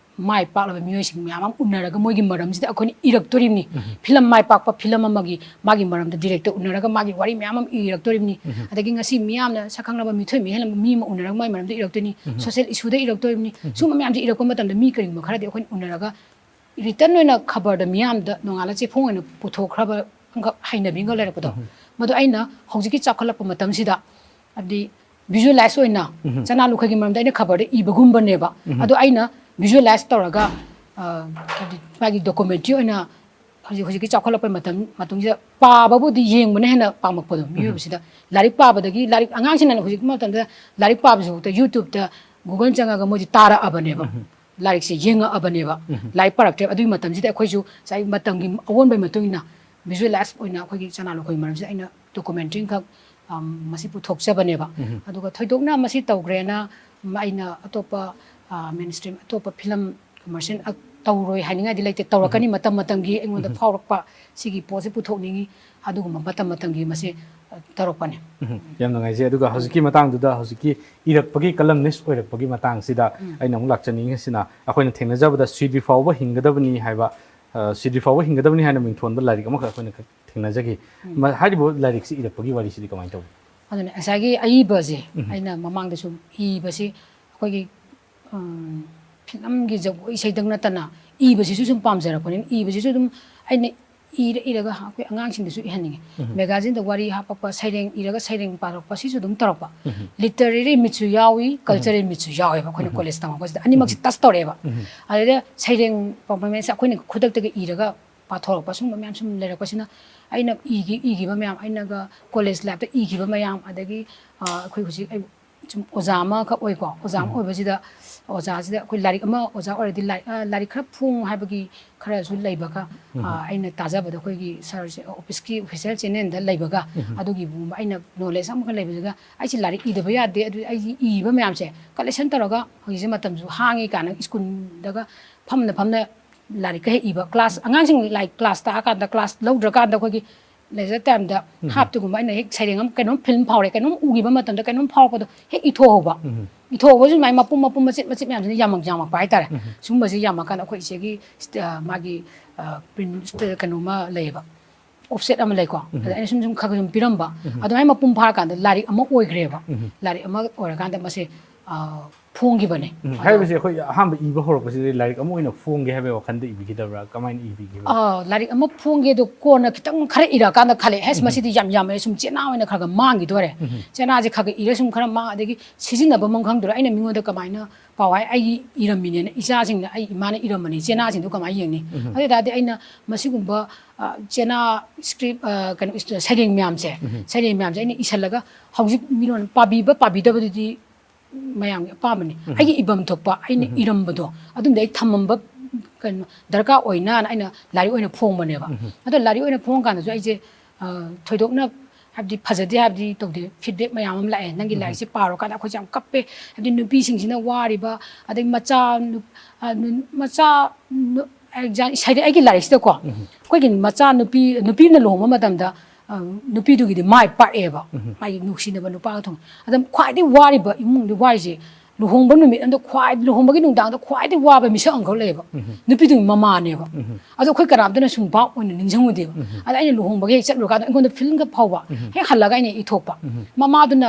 ꯃꯥꯏ ꯄꯥꯛꯂꯕ ꯃꯤꯑꯣꯏꯁꯤꯡ ꯃꯌꯥꯝ ꯑꯃ ꯎꯅꯔꯒ ꯃꯣꯏꯒꯤ ꯃꯔꯝꯁꯤꯗ ꯑꯩꯈꯣꯏꯅ ꯏꯔꯛꯇꯣꯔꯤꯕꯅꯤ꯫ ꯎꯝ꯫ ꯐꯤꯂꯝ ꯃꯥꯏ ꯄꯥꯛꯄ ꯐꯤꯂꯝ ꯑꯃꯒꯤ ꯃꯥꯒꯤ ꯃꯔꯝꯗ ꯗꯤꯔꯦꯛꯇꯔ ꯎꯅꯔꯒ ꯃꯥꯒꯤ ꯋꯥꯔꯤ ꯃꯌꯥꯝ ꯑꯃ ꯏꯔꯛꯇꯣꯔꯤꯕꯅꯤ꯫ ꯎꯝ꯫ ꯑꯗꯒꯤ ꯉꯁꯤ ꯃꯤꯌꯥꯝꯅ ꯁꯛ ꯈꯪꯅꯕ ꯃꯤꯊꯣꯏ ꯃꯤꯍꯦꯟꯕ ꯃꯤ ꯑꯃ ꯎꯅꯔꯒ ꯃꯥꯒꯤ ꯃꯔꯝꯗ ꯏꯔꯛꯇꯣꯏꯅꯤ꯫ ꯎꯝ꯫ ꯁꯣꯁꯤꯌꯦꯜ ꯏꯁꯨꯗ ꯏꯔꯛꯇꯣꯔꯤꯕꯅꯤ꯫ ꯎꯝ꯫ ꯁꯨꯝꯕ ꯃꯌꯥꯝꯁꯦ ꯏꯔꯛꯄ ꯃꯇꯝꯗ ꯃꯤ ꯀꯔꯤꯒꯨꯝꯕ ꯈꯔꯗꯤ ꯑꯩꯈꯣꯏꯅ ꯎꯅꯔꯒ ꯔꯤꯇꯟ ꯑꯣꯏꯅ ꯈꯕꯔꯗ ꯃꯤꯌꯥꯝꯗ ꯅꯣꯡꯉꯥꯜꯂ ꯆꯦꯐꯣꯡ ꯑꯣꯏꯅ ꯄꯨꯊꯣꯛꯈ꯭ꯔꯕ ꯈꯛ ꯍꯩꯅꯕꯤ ꯑꯃꯒ ꯂꯩꯔꯛꯄꯗꯣ꯫ ꯃꯗꯣ ꯑꯩꯅ ꯍꯧꯖꯤꯛꯀꯤ ꯆꯥꯎꯈꯠꯂꯛꯄ ꯃꯇꯝꯁꯤꯗ, ꯍꯥꯏꯕꯗꯤ visualize ꯑꯣꯏꯅ ꯆꯅꯥ ꯂꯨꯈꯩꯒꯤ ꯃꯔꯝꯗ ꯑꯩꯅ ꯈꯕꯔꯗ ꯏꯕꯒꯨꯝꯕꯅꯦꯕ꯫ ꯑꯗꯣ ꯑꯩꯅ visualize ꯇꯧꯔꯒ, ꯑ, ꯍꯥꯏꯕꯗꯤ ꯃꯥꯒꯤ documentary ꯑꯣꯏꯅ ꯍꯧꯖꯤꯛ, ꯍꯧꯖꯤꯛꯀꯤ ꯆꯥꯎꯈꯠꯂꯛꯄꯩ ꯃꯇꯝ, ꯃꯇꯨꯡꯁꯤꯗ ꯄꯥꯕꯕꯨꯗꯤ ꯌꯦꯡꯕꯅ ꯍꯦꯟꯅ ꯄꯥꯝꯃꯛꯄꯗꯣ ꯃꯤꯑꯣꯏꯕꯁꯤꯗ꯫ ꯂꯥꯏꯔꯤꯛ ꯄꯥꯕꯗꯒꯤ, ꯂꯥꯏꯔꯤꯛ ꯑꯉꯥꯡꯁꯤꯡꯅ ꯍꯧꯖꯤꯛꯀꯤ ꯃꯇꯝꯗ ꯂꯥꯏꯔꯤꯛ ꯄꯥꯕꯁꯤꯐꯥꯎꯗ YouTube-ꯇ, Google ꯆꯪꯉꯒ ꯃꯣꯏꯗꯤ ꯇꯥꯔꯛꯑꯕꯅꯦꯕ꯫ ꯂꯥꯏꯔꯤꯛꯁꯦ ꯌꯦꯡꯉꯛꯑꯕꯅꯦꯕ꯫ ꯂꯥꯏꯔꯤꯛ ꯄꯥꯔꯛꯇ꯭ꯔꯦꯕ꯫ ꯑꯗꯨꯒꯤ ꯃꯇꯝꯁꯤꯗ ꯑꯩꯈꯣꯏꯁꯨ ꯉꯁꯥꯏ ꯃꯇꯝꯒꯤ ꯑꯑꯣꯟꯕꯒꯤ ꯃꯇꯨꯡ ꯏꯟꯅ visualize ꯑꯣꯏꯅ ꯑꯩꯈꯣꯏꯒꯤ ꯆꯅꯥ ꯂꯨꯈꯣꯏ ꯃꯔꯝꯁꯤꯗ ꯑꯩꯅ documentary ꯈꯛ, ꯑꯝ, ꯃꯁꯤ ꯄꯨꯊꯣꯛꯆꯕꯅꯦꯕ꯫ ꯑꯗꯨꯒ ꯊꯣꯏꯗꯣꯛꯅ ꯃꯁꯤ ꯇꯧꯈ꯭ꯔꯦꯅ ꯑꯩꯅ ꯑꯇꯣꯞꯄ, ꯑ, mainstream ꯑꯇꯣꯞꯄ film commercial ꯑ-, ꯇꯧꯔꯣꯏ ꯍꯥꯏꯅꯤꯡꯉꯥꯏꯗꯤ ꯂꯩꯇꯦ꯫ ꯇꯧꯔꯛꯀꯅꯤ, ꯃꯇꯝ ꯃꯇꯝꯒꯤ ꯑꯩꯉꯣꯟꯗ ꯐꯥꯎꯔꯛꯄ ꯁꯤꯒꯤ ꯄꯣꯠꯁꯦ ꯄꯨꯊꯣꯛꯅꯤꯡꯉꯤ꯫ ꯑꯗꯨꯒꯨꯝꯕ ꯃꯇꯝ ꯃꯇꯝꯒꯤ ꯃꯁꯤ, ꯑ, ꯇꯧꯔꯛꯄꯅꯦ꯫ ꯎꯝ, ꯌꯥꯝ ꯅꯨꯡꯉꯥꯏꯖꯩ꯫ ꯑꯗꯨꯒ ꯍꯧꯖꯤꯛꯀꯤ ꯃꯇꯥꯡꯗꯨꯗ, ꯍꯧꯖꯤꯛꯀꯤ ꯏꯔꯛꯄꯒꯤ columnist ꯑꯣꯏꯔꯛꯄꯒꯤ ꯃꯇꯥꯡꯁꯤꯗ ꯑꯩꯅ ꯑꯃꯨꯛ ꯂꯥꯛꯆꯅꯤꯡꯉꯤꯁꯤꯅ, ꯑꯩꯈꯣꯏꯅ ꯊꯦꯡꯅꯖꯕꯗ "ꯁꯤꯗ꯭ꯔꯤ ꯐꯥꯎꯕ ꯍꯤꯡꯒꯗꯕꯅꯤ" ꯍꯥꯏꯕ, ꯑ, "ꯁꯤꯗ꯭ꯔꯤ ꯐꯥꯎꯕ ꯍꯤꯡꯒꯗꯕꯅꯤ" ꯍꯥꯏꯅ ꯃꯤꯡꯊꯣꯟꯕ ꯂꯥꯏꯔꯤꯛ ꯑꯃꯈꯛ ꯑꯩꯈꯣꯏꯅ ꯈꯛ ꯊꯦꯡꯅꯖꯈꯤ꯫ ꯃ-, ꯍꯥꯏꯔꯤꯕ ꯂꯥꯏꯔꯤꯛꯁꯤ ꯏꯔꯛꯄꯒꯤ ꯋꯥꯔꯤꯁꯤꯗꯤ ꯀꯃꯥꯏꯅ ꯇꯧꯏ? ꯑꯗꯨꯅ ꯉꯁꯥꯏꯒꯤ ꯑꯏꯕꯁꯦ ꯑꯩꯅ ꯃꯃꯥꯡꯗꯁꯨ ꯏꯕꯁꯤ ꯑꯩꯈꯣꯏꯒꯤ, ꯎꯝ, film-ꯒꯤ ꯖꯒꯣꯏ ꯏꯁꯩꯗꯪ ꯅꯠꯇꯅ ꯏꯕꯁꯤꯁꯨ ꯁꯨꯝ ꯄꯥꯝꯖꯔꯛꯄꯅꯤꯅ ꯏꯕꯁꯤꯁꯨ ꯑꯗꯨꯝ ꯑꯩꯅ ꯏꯔ ꯏꯔꯒ ꯑꯩꯈꯣꯏ ꯑꯉꯥꯡꯁꯤꯡꯗꯁꯨ ꯏꯍꯟꯅꯤꯡꯉꯤ꯫ Magazine-ꯗ ꯋꯥꯔꯤ ꯍꯥꯞꯄꯛꯄ, ꯁꯩꯔꯦꯡ ꯏꯔꯒ ꯁꯩꯔꯦꯡ ꯄꯥꯔꯛꯄ, ꯁꯤꯁꯨ ꯑꯗꯨꯝ ꯇꯧꯔꯛꯄ꯫ Literary meet-ꯁꯨ ꯌꯥꯎꯏ, cultural meet-ꯁꯨ ꯌꯥꯎꯋꯦꯕ꯫ ꯑꯩꯈꯣꯏꯅ college ꯇꯝꯃꯛꯄꯁꯤꯗ ꯑꯅꯤꯃꯛꯁꯦ touch ꯇꯧꯔꯛꯑꯦꯕ꯫ ꯑꯗꯨꯗ ꯁꯩꯔꯦꯡ performance ꯑꯩꯈꯣꯏꯅ ꯈꯨꯗꯛꯇꯒꯤ ꯏꯔꯒ ꯄꯥꯊꯣꯔꯛꯄ, ꯁꯨꯝꯕ ꯃꯌꯥꯝ ꯁꯨꯝ ꯂꯩꯔꯛꯄꯁꯤꯅ ꯑꯩꯅ ꯏꯈꯤ-, ꯏꯈꯤꯕ ꯃꯌꯥꯝ, ꯑꯩꯅꯒ college life-ꯇ ꯏꯈꯤꯕ ꯃꯌꯥꯝ, ꯑꯗꯒꯤ, ꯑ, ꯑꯩꯈꯣꯏ ꯍꯧꯖꯤꯛ ꯑꯩ ꯁꯨꯝ ꯑꯣꯖꯥ ꯑꯃꯈꯛ ꯑꯣꯏꯀꯣ, ꯑꯣꯖꯥ ꯑꯃ ꯑꯣꯏꯕꯁꯤꯗ, ꯑꯣꯖꯥꯁꯤꯗ ꯑꯩꯈꯣꯏ ꯂꯥꯏꯔꯤꯛ ꯑꯃ, ꯑꯣꯖꯥ ꯑꯣꯏꯔꯗꯤ ꯂꯥꯏꯔꯤꯛ, ꯑ, ꯂꯥꯏꯔꯤꯛ ꯈꯔ ꯐꯣꯡꯉꯨ ꯍꯥꯏꯕꯒꯤ ꯈꯔꯁꯨ ꯂꯩꯕꯒ, ꯑ, ꯑꯩꯅ ꯇꯥꯖꯕꯗ ꯑꯩꯈꯣꯏꯒꯤ sir-ꯁꯦ office-ꯀꯤ official channel-ꯗ ꯂꯩꯕꯒ, ꯑꯗꯨꯒꯤ ꯑꯩꯅ knowledge ꯑꯃꯈꯛ ꯂꯩꯕꯗꯨꯒ ꯑꯩꯁꯦ ꯂꯥꯏꯔꯤꯛ ꯏꯗꯕ ꯌꯥꯗꯦ, ꯑꯗꯨꯗꯤ ꯑꯩꯒꯤ ꯏꯕ ꯃꯌꯥꯝꯁꯦ collection ꯇꯧꯔꯒ, ꯍꯧꯖꯤꯛꯁꯦ ꯃꯇꯝꯁꯨ ꯍꯥꯡꯉꯤ ꯀꯥꯏꯅ school-ꯗꯒ ꯐꯝꯅ ꯐꯝꯅ ꯂꯥꯏꯔꯤꯛꯀ ꯍꯦꯛ ꯏꯕ, class, ꯑꯉꯥꯡꯁꯤꯡ ꯂꯥꯏꯔꯤꯛ class ꯇꯥꯛꯑꯀꯥꯟꯗ, class ꯂꯧꯗ꯭ꯔꯀꯥꯟꯗ ꯑꯩꯈꯣꯏꯒꯤ leisure time-ꯗ half-ꯇꯒꯨꯝꯕ ꯑꯩꯅ ꯍꯦꯛ ꯁꯩꯔꯦꯡ ꯑꯃ, ꯀꯩꯅꯣꯝ film ꯐꯥꯎꯔꯦ, ꯀꯩꯅꯣꯝ ꯎꯈꯤꯕ ꯃꯇꯝꯗ ꯀꯩꯅꯣꯝ ꯐꯥꯎꯔꯛꯄꯗꯣ ꯍꯦꯛ ꯏꯊꯣꯛꯍꯧꯕ꯫ ꯏꯊꯣꯛꯍꯧꯕꯁꯨ ꯁꯨꯃꯥꯏꯅ ꯃꯄꯨꯝ, ꯃꯄꯨꯝ, ꯃꯆꯤꯠ, ꯃꯆꯤꯠ ꯃꯌꯥꯝꯁꯤꯅ ꯌꯥꯝꯃꯛ, ꯌꯥꯝꯃꯛꯄ ꯍꯥꯏꯇꯥꯔꯦ꯫ ꯁꯨꯝꯕꯁꯤ ꯌꯥꯝꯃꯛꯀꯥꯟꯗ ꯑꯩꯈꯣꯏ ꯏꯆꯦꯒꯤ ꯁꯤꯗ, ꯃꯥꯒꯤ, ꯑ, print ꯁꯤꯗ ꯀꯩꯅꯣꯝꯃ ꯂꯩꯌꯦꯕ, offset ꯑꯃ ꯂꯩꯀꯣ꯫ ꯑꯗ ꯑꯩꯅ ꯁꯨꯝ, ꯁꯨꯝ ꯈꯔ ꯈꯔ ꯁꯨꯝ ꯄꯤꯔꯝꯕ꯫ ꯑꯗꯨꯃꯥꯏꯅ ꯃꯄꯨꯡ ꯐꯥꯔꯀꯥꯟꯗ ꯂꯥꯏꯔꯤꯛ ꯑꯃ ꯑꯣꯏꯈ꯭ꯔꯦꯕ꯫ ꯂꯥꯏꯔꯤꯛ ꯑꯃ ꯑꯣꯏꯔꯀꯥꯟꯗ ꯃꯁꯦ, ꯑ, ꯐꯣꯡꯈꯤꯕꯅꯦ꯫ ꯎꯝ, ꯍꯥꯏꯕꯁꯦ ꯑꯩꯈꯣꯏ ꯑꯍꯥꯟꯕ ꯏꯕ ꯍꯧꯔꯛꯄꯁꯤꯗꯤ ꯂꯥꯏꯔꯤꯛ ꯑꯃ ꯑꯣꯏꯅ ꯐꯣꯡꯒꯦ ꯍꯥꯏꯕꯒꯤ ꯋꯥꯈꯜꯗ ꯏꯕꯤꯈꯤꯗꯕ꯭ꯔꯥ? ꯀꯃꯥꯏꯅ ꯏꯕꯤꯈꯤꯕ? ꯑꯥ, ꯂꯥꯏꯔꯤꯛ ꯑꯃ ꯐꯣꯡꯒꯦꯗꯣ ꯀꯣꯟꯅ ꯈꯤꯇꯪ ꯈꯔ ꯏꯔꯛꯑꯀꯥꯟꯗ ꯈꯜꯂꯦ, "ꯍꯦꯁ, ꯃꯁꯤꯗꯤ ꯌꯥꯝ ꯌꯥꯝꯃꯦ, ꯁꯨꯝ ꯆꯦꯅꯥ ꯑꯣꯏꯅ ꯈꯔ ꯈꯔ ꯃꯥꯡꯈꯤꯗꯣꯔꯦ꯫ ꯆꯦꯅꯥꯁꯦ ꯈꯔ ꯈꯔ ꯏꯔ ꯁꯨꯝ ꯈꯔ ꯃꯥꯡ-, ꯑꯗꯒꯤ ꯁꯤꯖꯤꯟꯅꯕ ꯑꯃ ꯈꯪꯗꯣꯔꯦ꯫ ꯑꯩꯅ ꯃꯤꯉꯣꯟꯗ ꯀꯃꯥꯏꯅ ꯄꯥꯎ ꯍꯥꯏ? ꯑꯩꯒꯤ ꯏꯔꯝꯃꯤꯅꯦꯅ ꯏꯆꯥꯁꯤꯡꯅ ꯑꯩ ꯏꯃꯥꯅ ꯏꯔꯝꯕꯅꯤ, ꯆꯦꯅꯥꯁꯤꯡꯗꯣ ꯀꯃꯥꯏꯅ ꯌꯦꯡꯅꯤ?" ꯑꯗꯨ ꯑꯣꯏꯇꯥꯔꯗꯤ ꯑꯩꯅ ꯃꯁꯤꯒꯨꯝꯕ, ꯑ, ꯆꯦꯅꯥ ꯁ꯭ꯀ꯭ꯔꯤꯞ, ꯑ, ꯀꯩꯅꯣ, ꯏꯁ-, ꯁꯩꯔꯦꯡ ꯃꯌꯥꯝꯁꯦ, ꯁꯩꯔꯦꯡ ꯃꯌꯥꯝꯁꯦ ꯑꯩꯅ ꯏꯁꯜꯂꯒ ꯍꯧꯖꯤꯛ ꯃꯤꯔꯣꯟ ꯄꯥꯕꯤꯕ ꯄꯥꯕꯤꯗꯕꯗꯨꯗꯤ ꯃꯌꯥꯝꯒꯤ ꯑꯄꯥꯝꯕꯅꯤ꯫ ꯑꯩꯒꯤ ꯏꯐꯝ ꯊꯣꯛꯄ ꯑꯩꯅ ꯏꯔꯝꯕꯗꯣ ꯑꯗꯨꯝꯗꯤ ꯑꯩ ꯊꯝꯃꯝꯕ ꯀꯩꯅꯣ ꯗꯔꯀꯥꯔ ꯑꯣꯏꯅꯅ ꯑꯩꯅ ꯂꯥꯏꯔꯤꯛ ꯑꯣꯏꯅ ꯐꯣꯡꯕꯅꯦꯕ꯫ ꯑꯗꯣ ꯂꯥꯏꯔꯤꯛ ꯑꯣꯏꯅ ꯐꯣꯡꯀꯥꯟꯗꯁꯨ ꯑꯩꯁꯦ, ꯑ, ꯊꯣꯏꯗꯣꯛꯅ, ꯍꯥꯏꯕꯗꯤ, ꯐꯖꯗꯦ ꯍꯥꯏꯕꯗꯤ ꯇꯧꯗꯦ, ꯐꯤꯗꯕꯦꯛ ꯃꯌꯥꯝ ꯑꯃ ꯂꯥꯛꯑꯦ꯫ "ꯅꯪꯒꯤ ꯂꯥꯏꯔꯤꯛꯁꯦ ꯄꯥꯔꯣ" ꯀꯥꯟꯗ ꯑꯩꯈꯣꯏꯁꯦ ꯌꯥꯝ ꯀꯞꯄꯦ, ꯍꯥꯏꯕꯗꯤ ꯅꯨꯄꯤꯁꯤꯡꯁꯤꯅ ꯋꯥꯔꯤꯕ, ꯑꯗꯩ ꯃꯆꯥ ꯅꯨ-, ꯑ, ꯅꯨ-, ꯃꯆꯥ ꯅꯨ-, ꯑꯦꯛꯖꯥꯝ-, ꯁꯥꯏꯗꯤ ꯑꯩꯒꯤ ꯂꯥꯏꯔꯤꯛꯁꯤꯗꯀꯣ ꯑꯩꯈꯣꯏꯒꯤ ꯃꯆꯥ ꯅꯨꯄꯤ, ꯅꯨꯄꯤ ꯑꯃꯅ ꯂꯨꯍꯣꯡꯕ ꯃꯇꯝꯗ, ꯑ, ꯅꯨꯄꯤꯗꯨꯒꯤꯗꯤ ꯃꯥꯏ ꯄꯥꯛꯑꯦꯕ, ꯃꯥꯒꯤ ꯅꯨꯡꯁꯤꯅꯕ ꯅꯨꯄꯥꯒ ꯊꯨꯡ-, ꯑꯗ ꯈ꯭ꯋꯥꯏꯗꯒꯤ ꯋꯥꯔꯤꯕ ꯏꯃꯨꯡꯗꯤ ꯋꯥꯔꯤꯁꯦ ꯂꯨꯍꯣꯡꯕ ꯅꯨꯃꯤꯠ ꯑꯝꯗ ꯈ꯭ꯋꯥꯏ-, ꯂꯨꯍꯣꯡꯕꯒꯤ ꯅꯨꯡꯗꯥꯡꯗ ꯈ꯭ꯋꯥꯏꯗꯒꯤ ꯋꯥꯕ ꯃꯤꯁꯛ ꯑꯃꯈꯛ ꯂꯩꯌꯦꯕ꯫ ꯅꯨꯄꯤꯗꯨꯒꯤ ꯃꯃꯥꯅꯦꯕ꯫ ꯑꯗꯣ ꯑꯩꯈꯣꯏ ꯀꯅꯥꯝꯇꯅ ꯁꯨꯝ ꯚꯥꯞ ꯑꯣꯏꯅ ꯅꯤꯡꯁꯤꯡꯉꯨꯗꯦꯕ꯫ ꯑꯗ ꯑꯩꯅ ꯂꯨꯍꯣꯡꯕꯒꯤ ꯍꯦꯛ ꯆꯠꯂꯨꯔꯀꯥꯟꯗ ꯑꯩꯉꯣꯟꯗ ꯐꯤꯂꯝꯒ ꯐꯥꯎꯕ ꯍꯦꯛ ꯍꯜꯂꯒ ꯑꯩꯅ ꯏꯊꯣꯛꯄ꯫ ꯃꯃꯥꯗꯨꯅ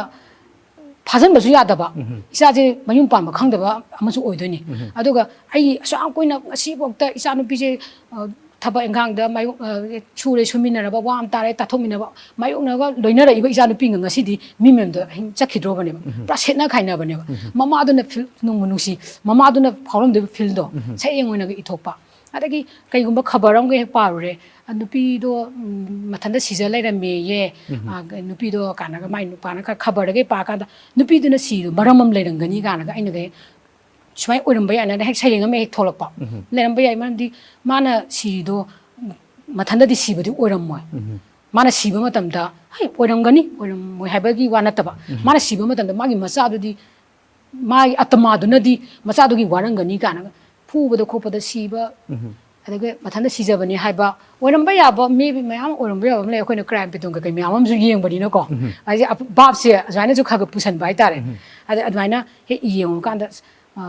ꯐꯥꯖꯤꯟꯕꯁꯨ ꯌꯥꯗꯕ, ꯏꯆꯥꯁꯦ ꯃꯌꯨꯝ ꯄꯥꯟꯕ ꯈꯪꯗꯕ ꯑꯃꯁꯨ ꯑꯣꯏꯗꯣꯏꯅꯤ꯫ ꯑꯗꯨꯒ ꯑꯩ ꯑꯁꯨꯛ ꯌꯥꯝ ꯀꯨꯏꯅ ꯉꯁꯤꯐꯥꯎꯗ ꯏꯆꯥ ꯅꯨꯄꯤꯁꯦ, ꯑ, ꯊꯕꯛ ꯏꯪꯈꯥꯡꯗ ꯃꯥꯌꯣꯛ-, ꯑ, ꯁꯨꯔꯦ ꯁꯨꯃꯤꯟꯅꯔꯕ, ꯋꯥ ꯑꯃ ꯇꯥꯔꯦ ꯇꯥꯊꯣꯛꯃꯤꯟꯅꯕ, ꯃꯥꯌꯣꯛꯅꯔꯒ ꯂꯣꯏꯅꯔꯛꯏꯕ ꯏꯆꯥ ꯅꯨꯄꯤꯒ ꯉꯁꯤꯗꯤ ꯃꯤ ꯃꯌꯨꯝꯗ ꯑꯍꯤꯡ ꯆꯠꯈꯤꯗ꯭ꯔꯣꯕꯅꯦꯕ꯫ ꯄꯨꯔꯥ ꯁꯦꯠꯅ ꯈꯥꯏꯅꯕꯅꯦꯕ꯫ ꯃꯃꯥꯗꯨꯅ ꯐꯤꯜ ꯅꯨꯡꯕꯨ ꯅꯨꯡꯁꯤ, ꯃꯃꯥꯗꯨꯅ ꯐꯥꯎꯔꯝꯗꯣꯏꯕ ꯐꯤꯜꯗꯣ ꯁꯛꯌꯦꯡ ꯑꯣꯏꯅꯒ ꯏꯊꯣꯛꯄ꯫ ꯑꯗꯒꯤ ꯀꯩꯒꯨꯝꯕ ꯈꯕꯔ ꯑꯃꯒ ꯍꯦꯛ ꯄꯥꯔꯨꯔꯦ, "ꯑ, ꯅꯨꯄꯤꯗꯣ, ꯎꯝ, ꯃꯊꯟꯇ ꯁꯤꯖ ꯂꯩꯔꯝꯃꯦꯌꯦ, ꯑ, ꯅꯨꯄꯤꯗꯣ" ꯀꯥꯏꯅꯒ ꯃꯥꯏ ꯅꯨꯄꯥꯅ ꯈꯔ ꯈꯕꯔꯗꯒ ꯍꯦꯛ ꯄꯥꯔꯀꯥꯟꯗ, "ꯅꯨꯄꯤꯗꯨꯅ ꯁꯤꯗꯣ ꯃꯔꯝ ꯑꯃ ꯂꯩꯔꯝꯒꯅꯤ" ꯀꯥꯏꯅꯒ ꯑꯩꯅꯒ ꯍꯦꯛ ꯁꯨꯃꯥꯏꯅ ꯑꯣꯏꯔꯝꯕ ꯌꯥꯏꯅ ꯍꯦꯛ ꯁꯩꯔꯦꯡ ꯑꯃ ꯍꯦꯛ ꯊꯣꯛꯂꯛꯄ꯫ ꯂꯩꯔꯝꯕ ꯌꯥꯏ, ꯃꯔꯝꯗꯤ ꯃꯥꯅ ꯁꯤꯔꯤꯗꯣ ꯃꯊꯟꯇꯗꯤ ꯁꯤꯕꯗꯤ ꯑꯣꯏꯔꯝꯃꯣꯏ꯫ ꯃꯥꯅ ꯁꯤꯕ ꯃꯇꯝꯗ, ꯍꯩ, ꯑꯣꯏꯔꯝꯒꯅꯤ, ꯑꯣꯏꯔꯝꯃꯣꯏ ꯍꯥꯏꯕꯒꯤ ꯋꯥ ꯅꯠꯇꯕ, ꯃꯥꯅ ꯁꯤꯕ ꯃꯇꯝꯗ ꯃꯥꯒꯤ ꯃꯆꯥꯗꯨꯗꯤ, ꯃꯥꯒꯤ ꯑꯇꯃꯥꯗꯨꯅꯗꯤ ꯃꯆꯥꯗꯨꯒꯤ ꯋꯥꯔꯝꯒꯅꯤ ꯀꯥꯏꯅꯒ ꯐꯨꯕꯗ ꯈꯣꯠꯄꯗ ꯁꯤꯕ, ꯑꯗꯒꯤ ꯃꯊꯟꯇ ꯁꯤꯖꯕꯅꯤ ꯍꯥꯏꯕ, ꯑꯣꯏꯔꯝꯕ ꯌꯥꯕ, maybe ꯃꯌꯥꯝ ꯑꯣꯏꯔꯝꯕ ꯌꯥꯕ ꯑꯃ ꯂꯩ꯫ ꯑꯩꯈꯣꯏꯅ crime ꯄꯦꯇ꯭ꯔꯣꯜ ꯀꯩꯀꯩ ꯃꯌꯥꯝ ꯑꯃꯁꯨ ꯌꯦꯡꯕꯅꯤꯅꯀꯣ꯫ ꯍꯥꯏꯗꯤ ꯑꯞ-, ꯚꯥꯞꯁꯦ ꯑꯁꯨꯃꯥꯏꯅꯁꯨ ꯈꯔ ꯈꯔ ꯄꯨꯁꯟꯕ ꯍꯥꯏꯇꯥꯔꯦ꯫ ꯑꯗ ꯑꯗꯨꯃꯥꯏꯅ ꯍꯦꯛ ꯌꯦꯡꯉꯨꯀꯥꯟꯗ, ꯑ,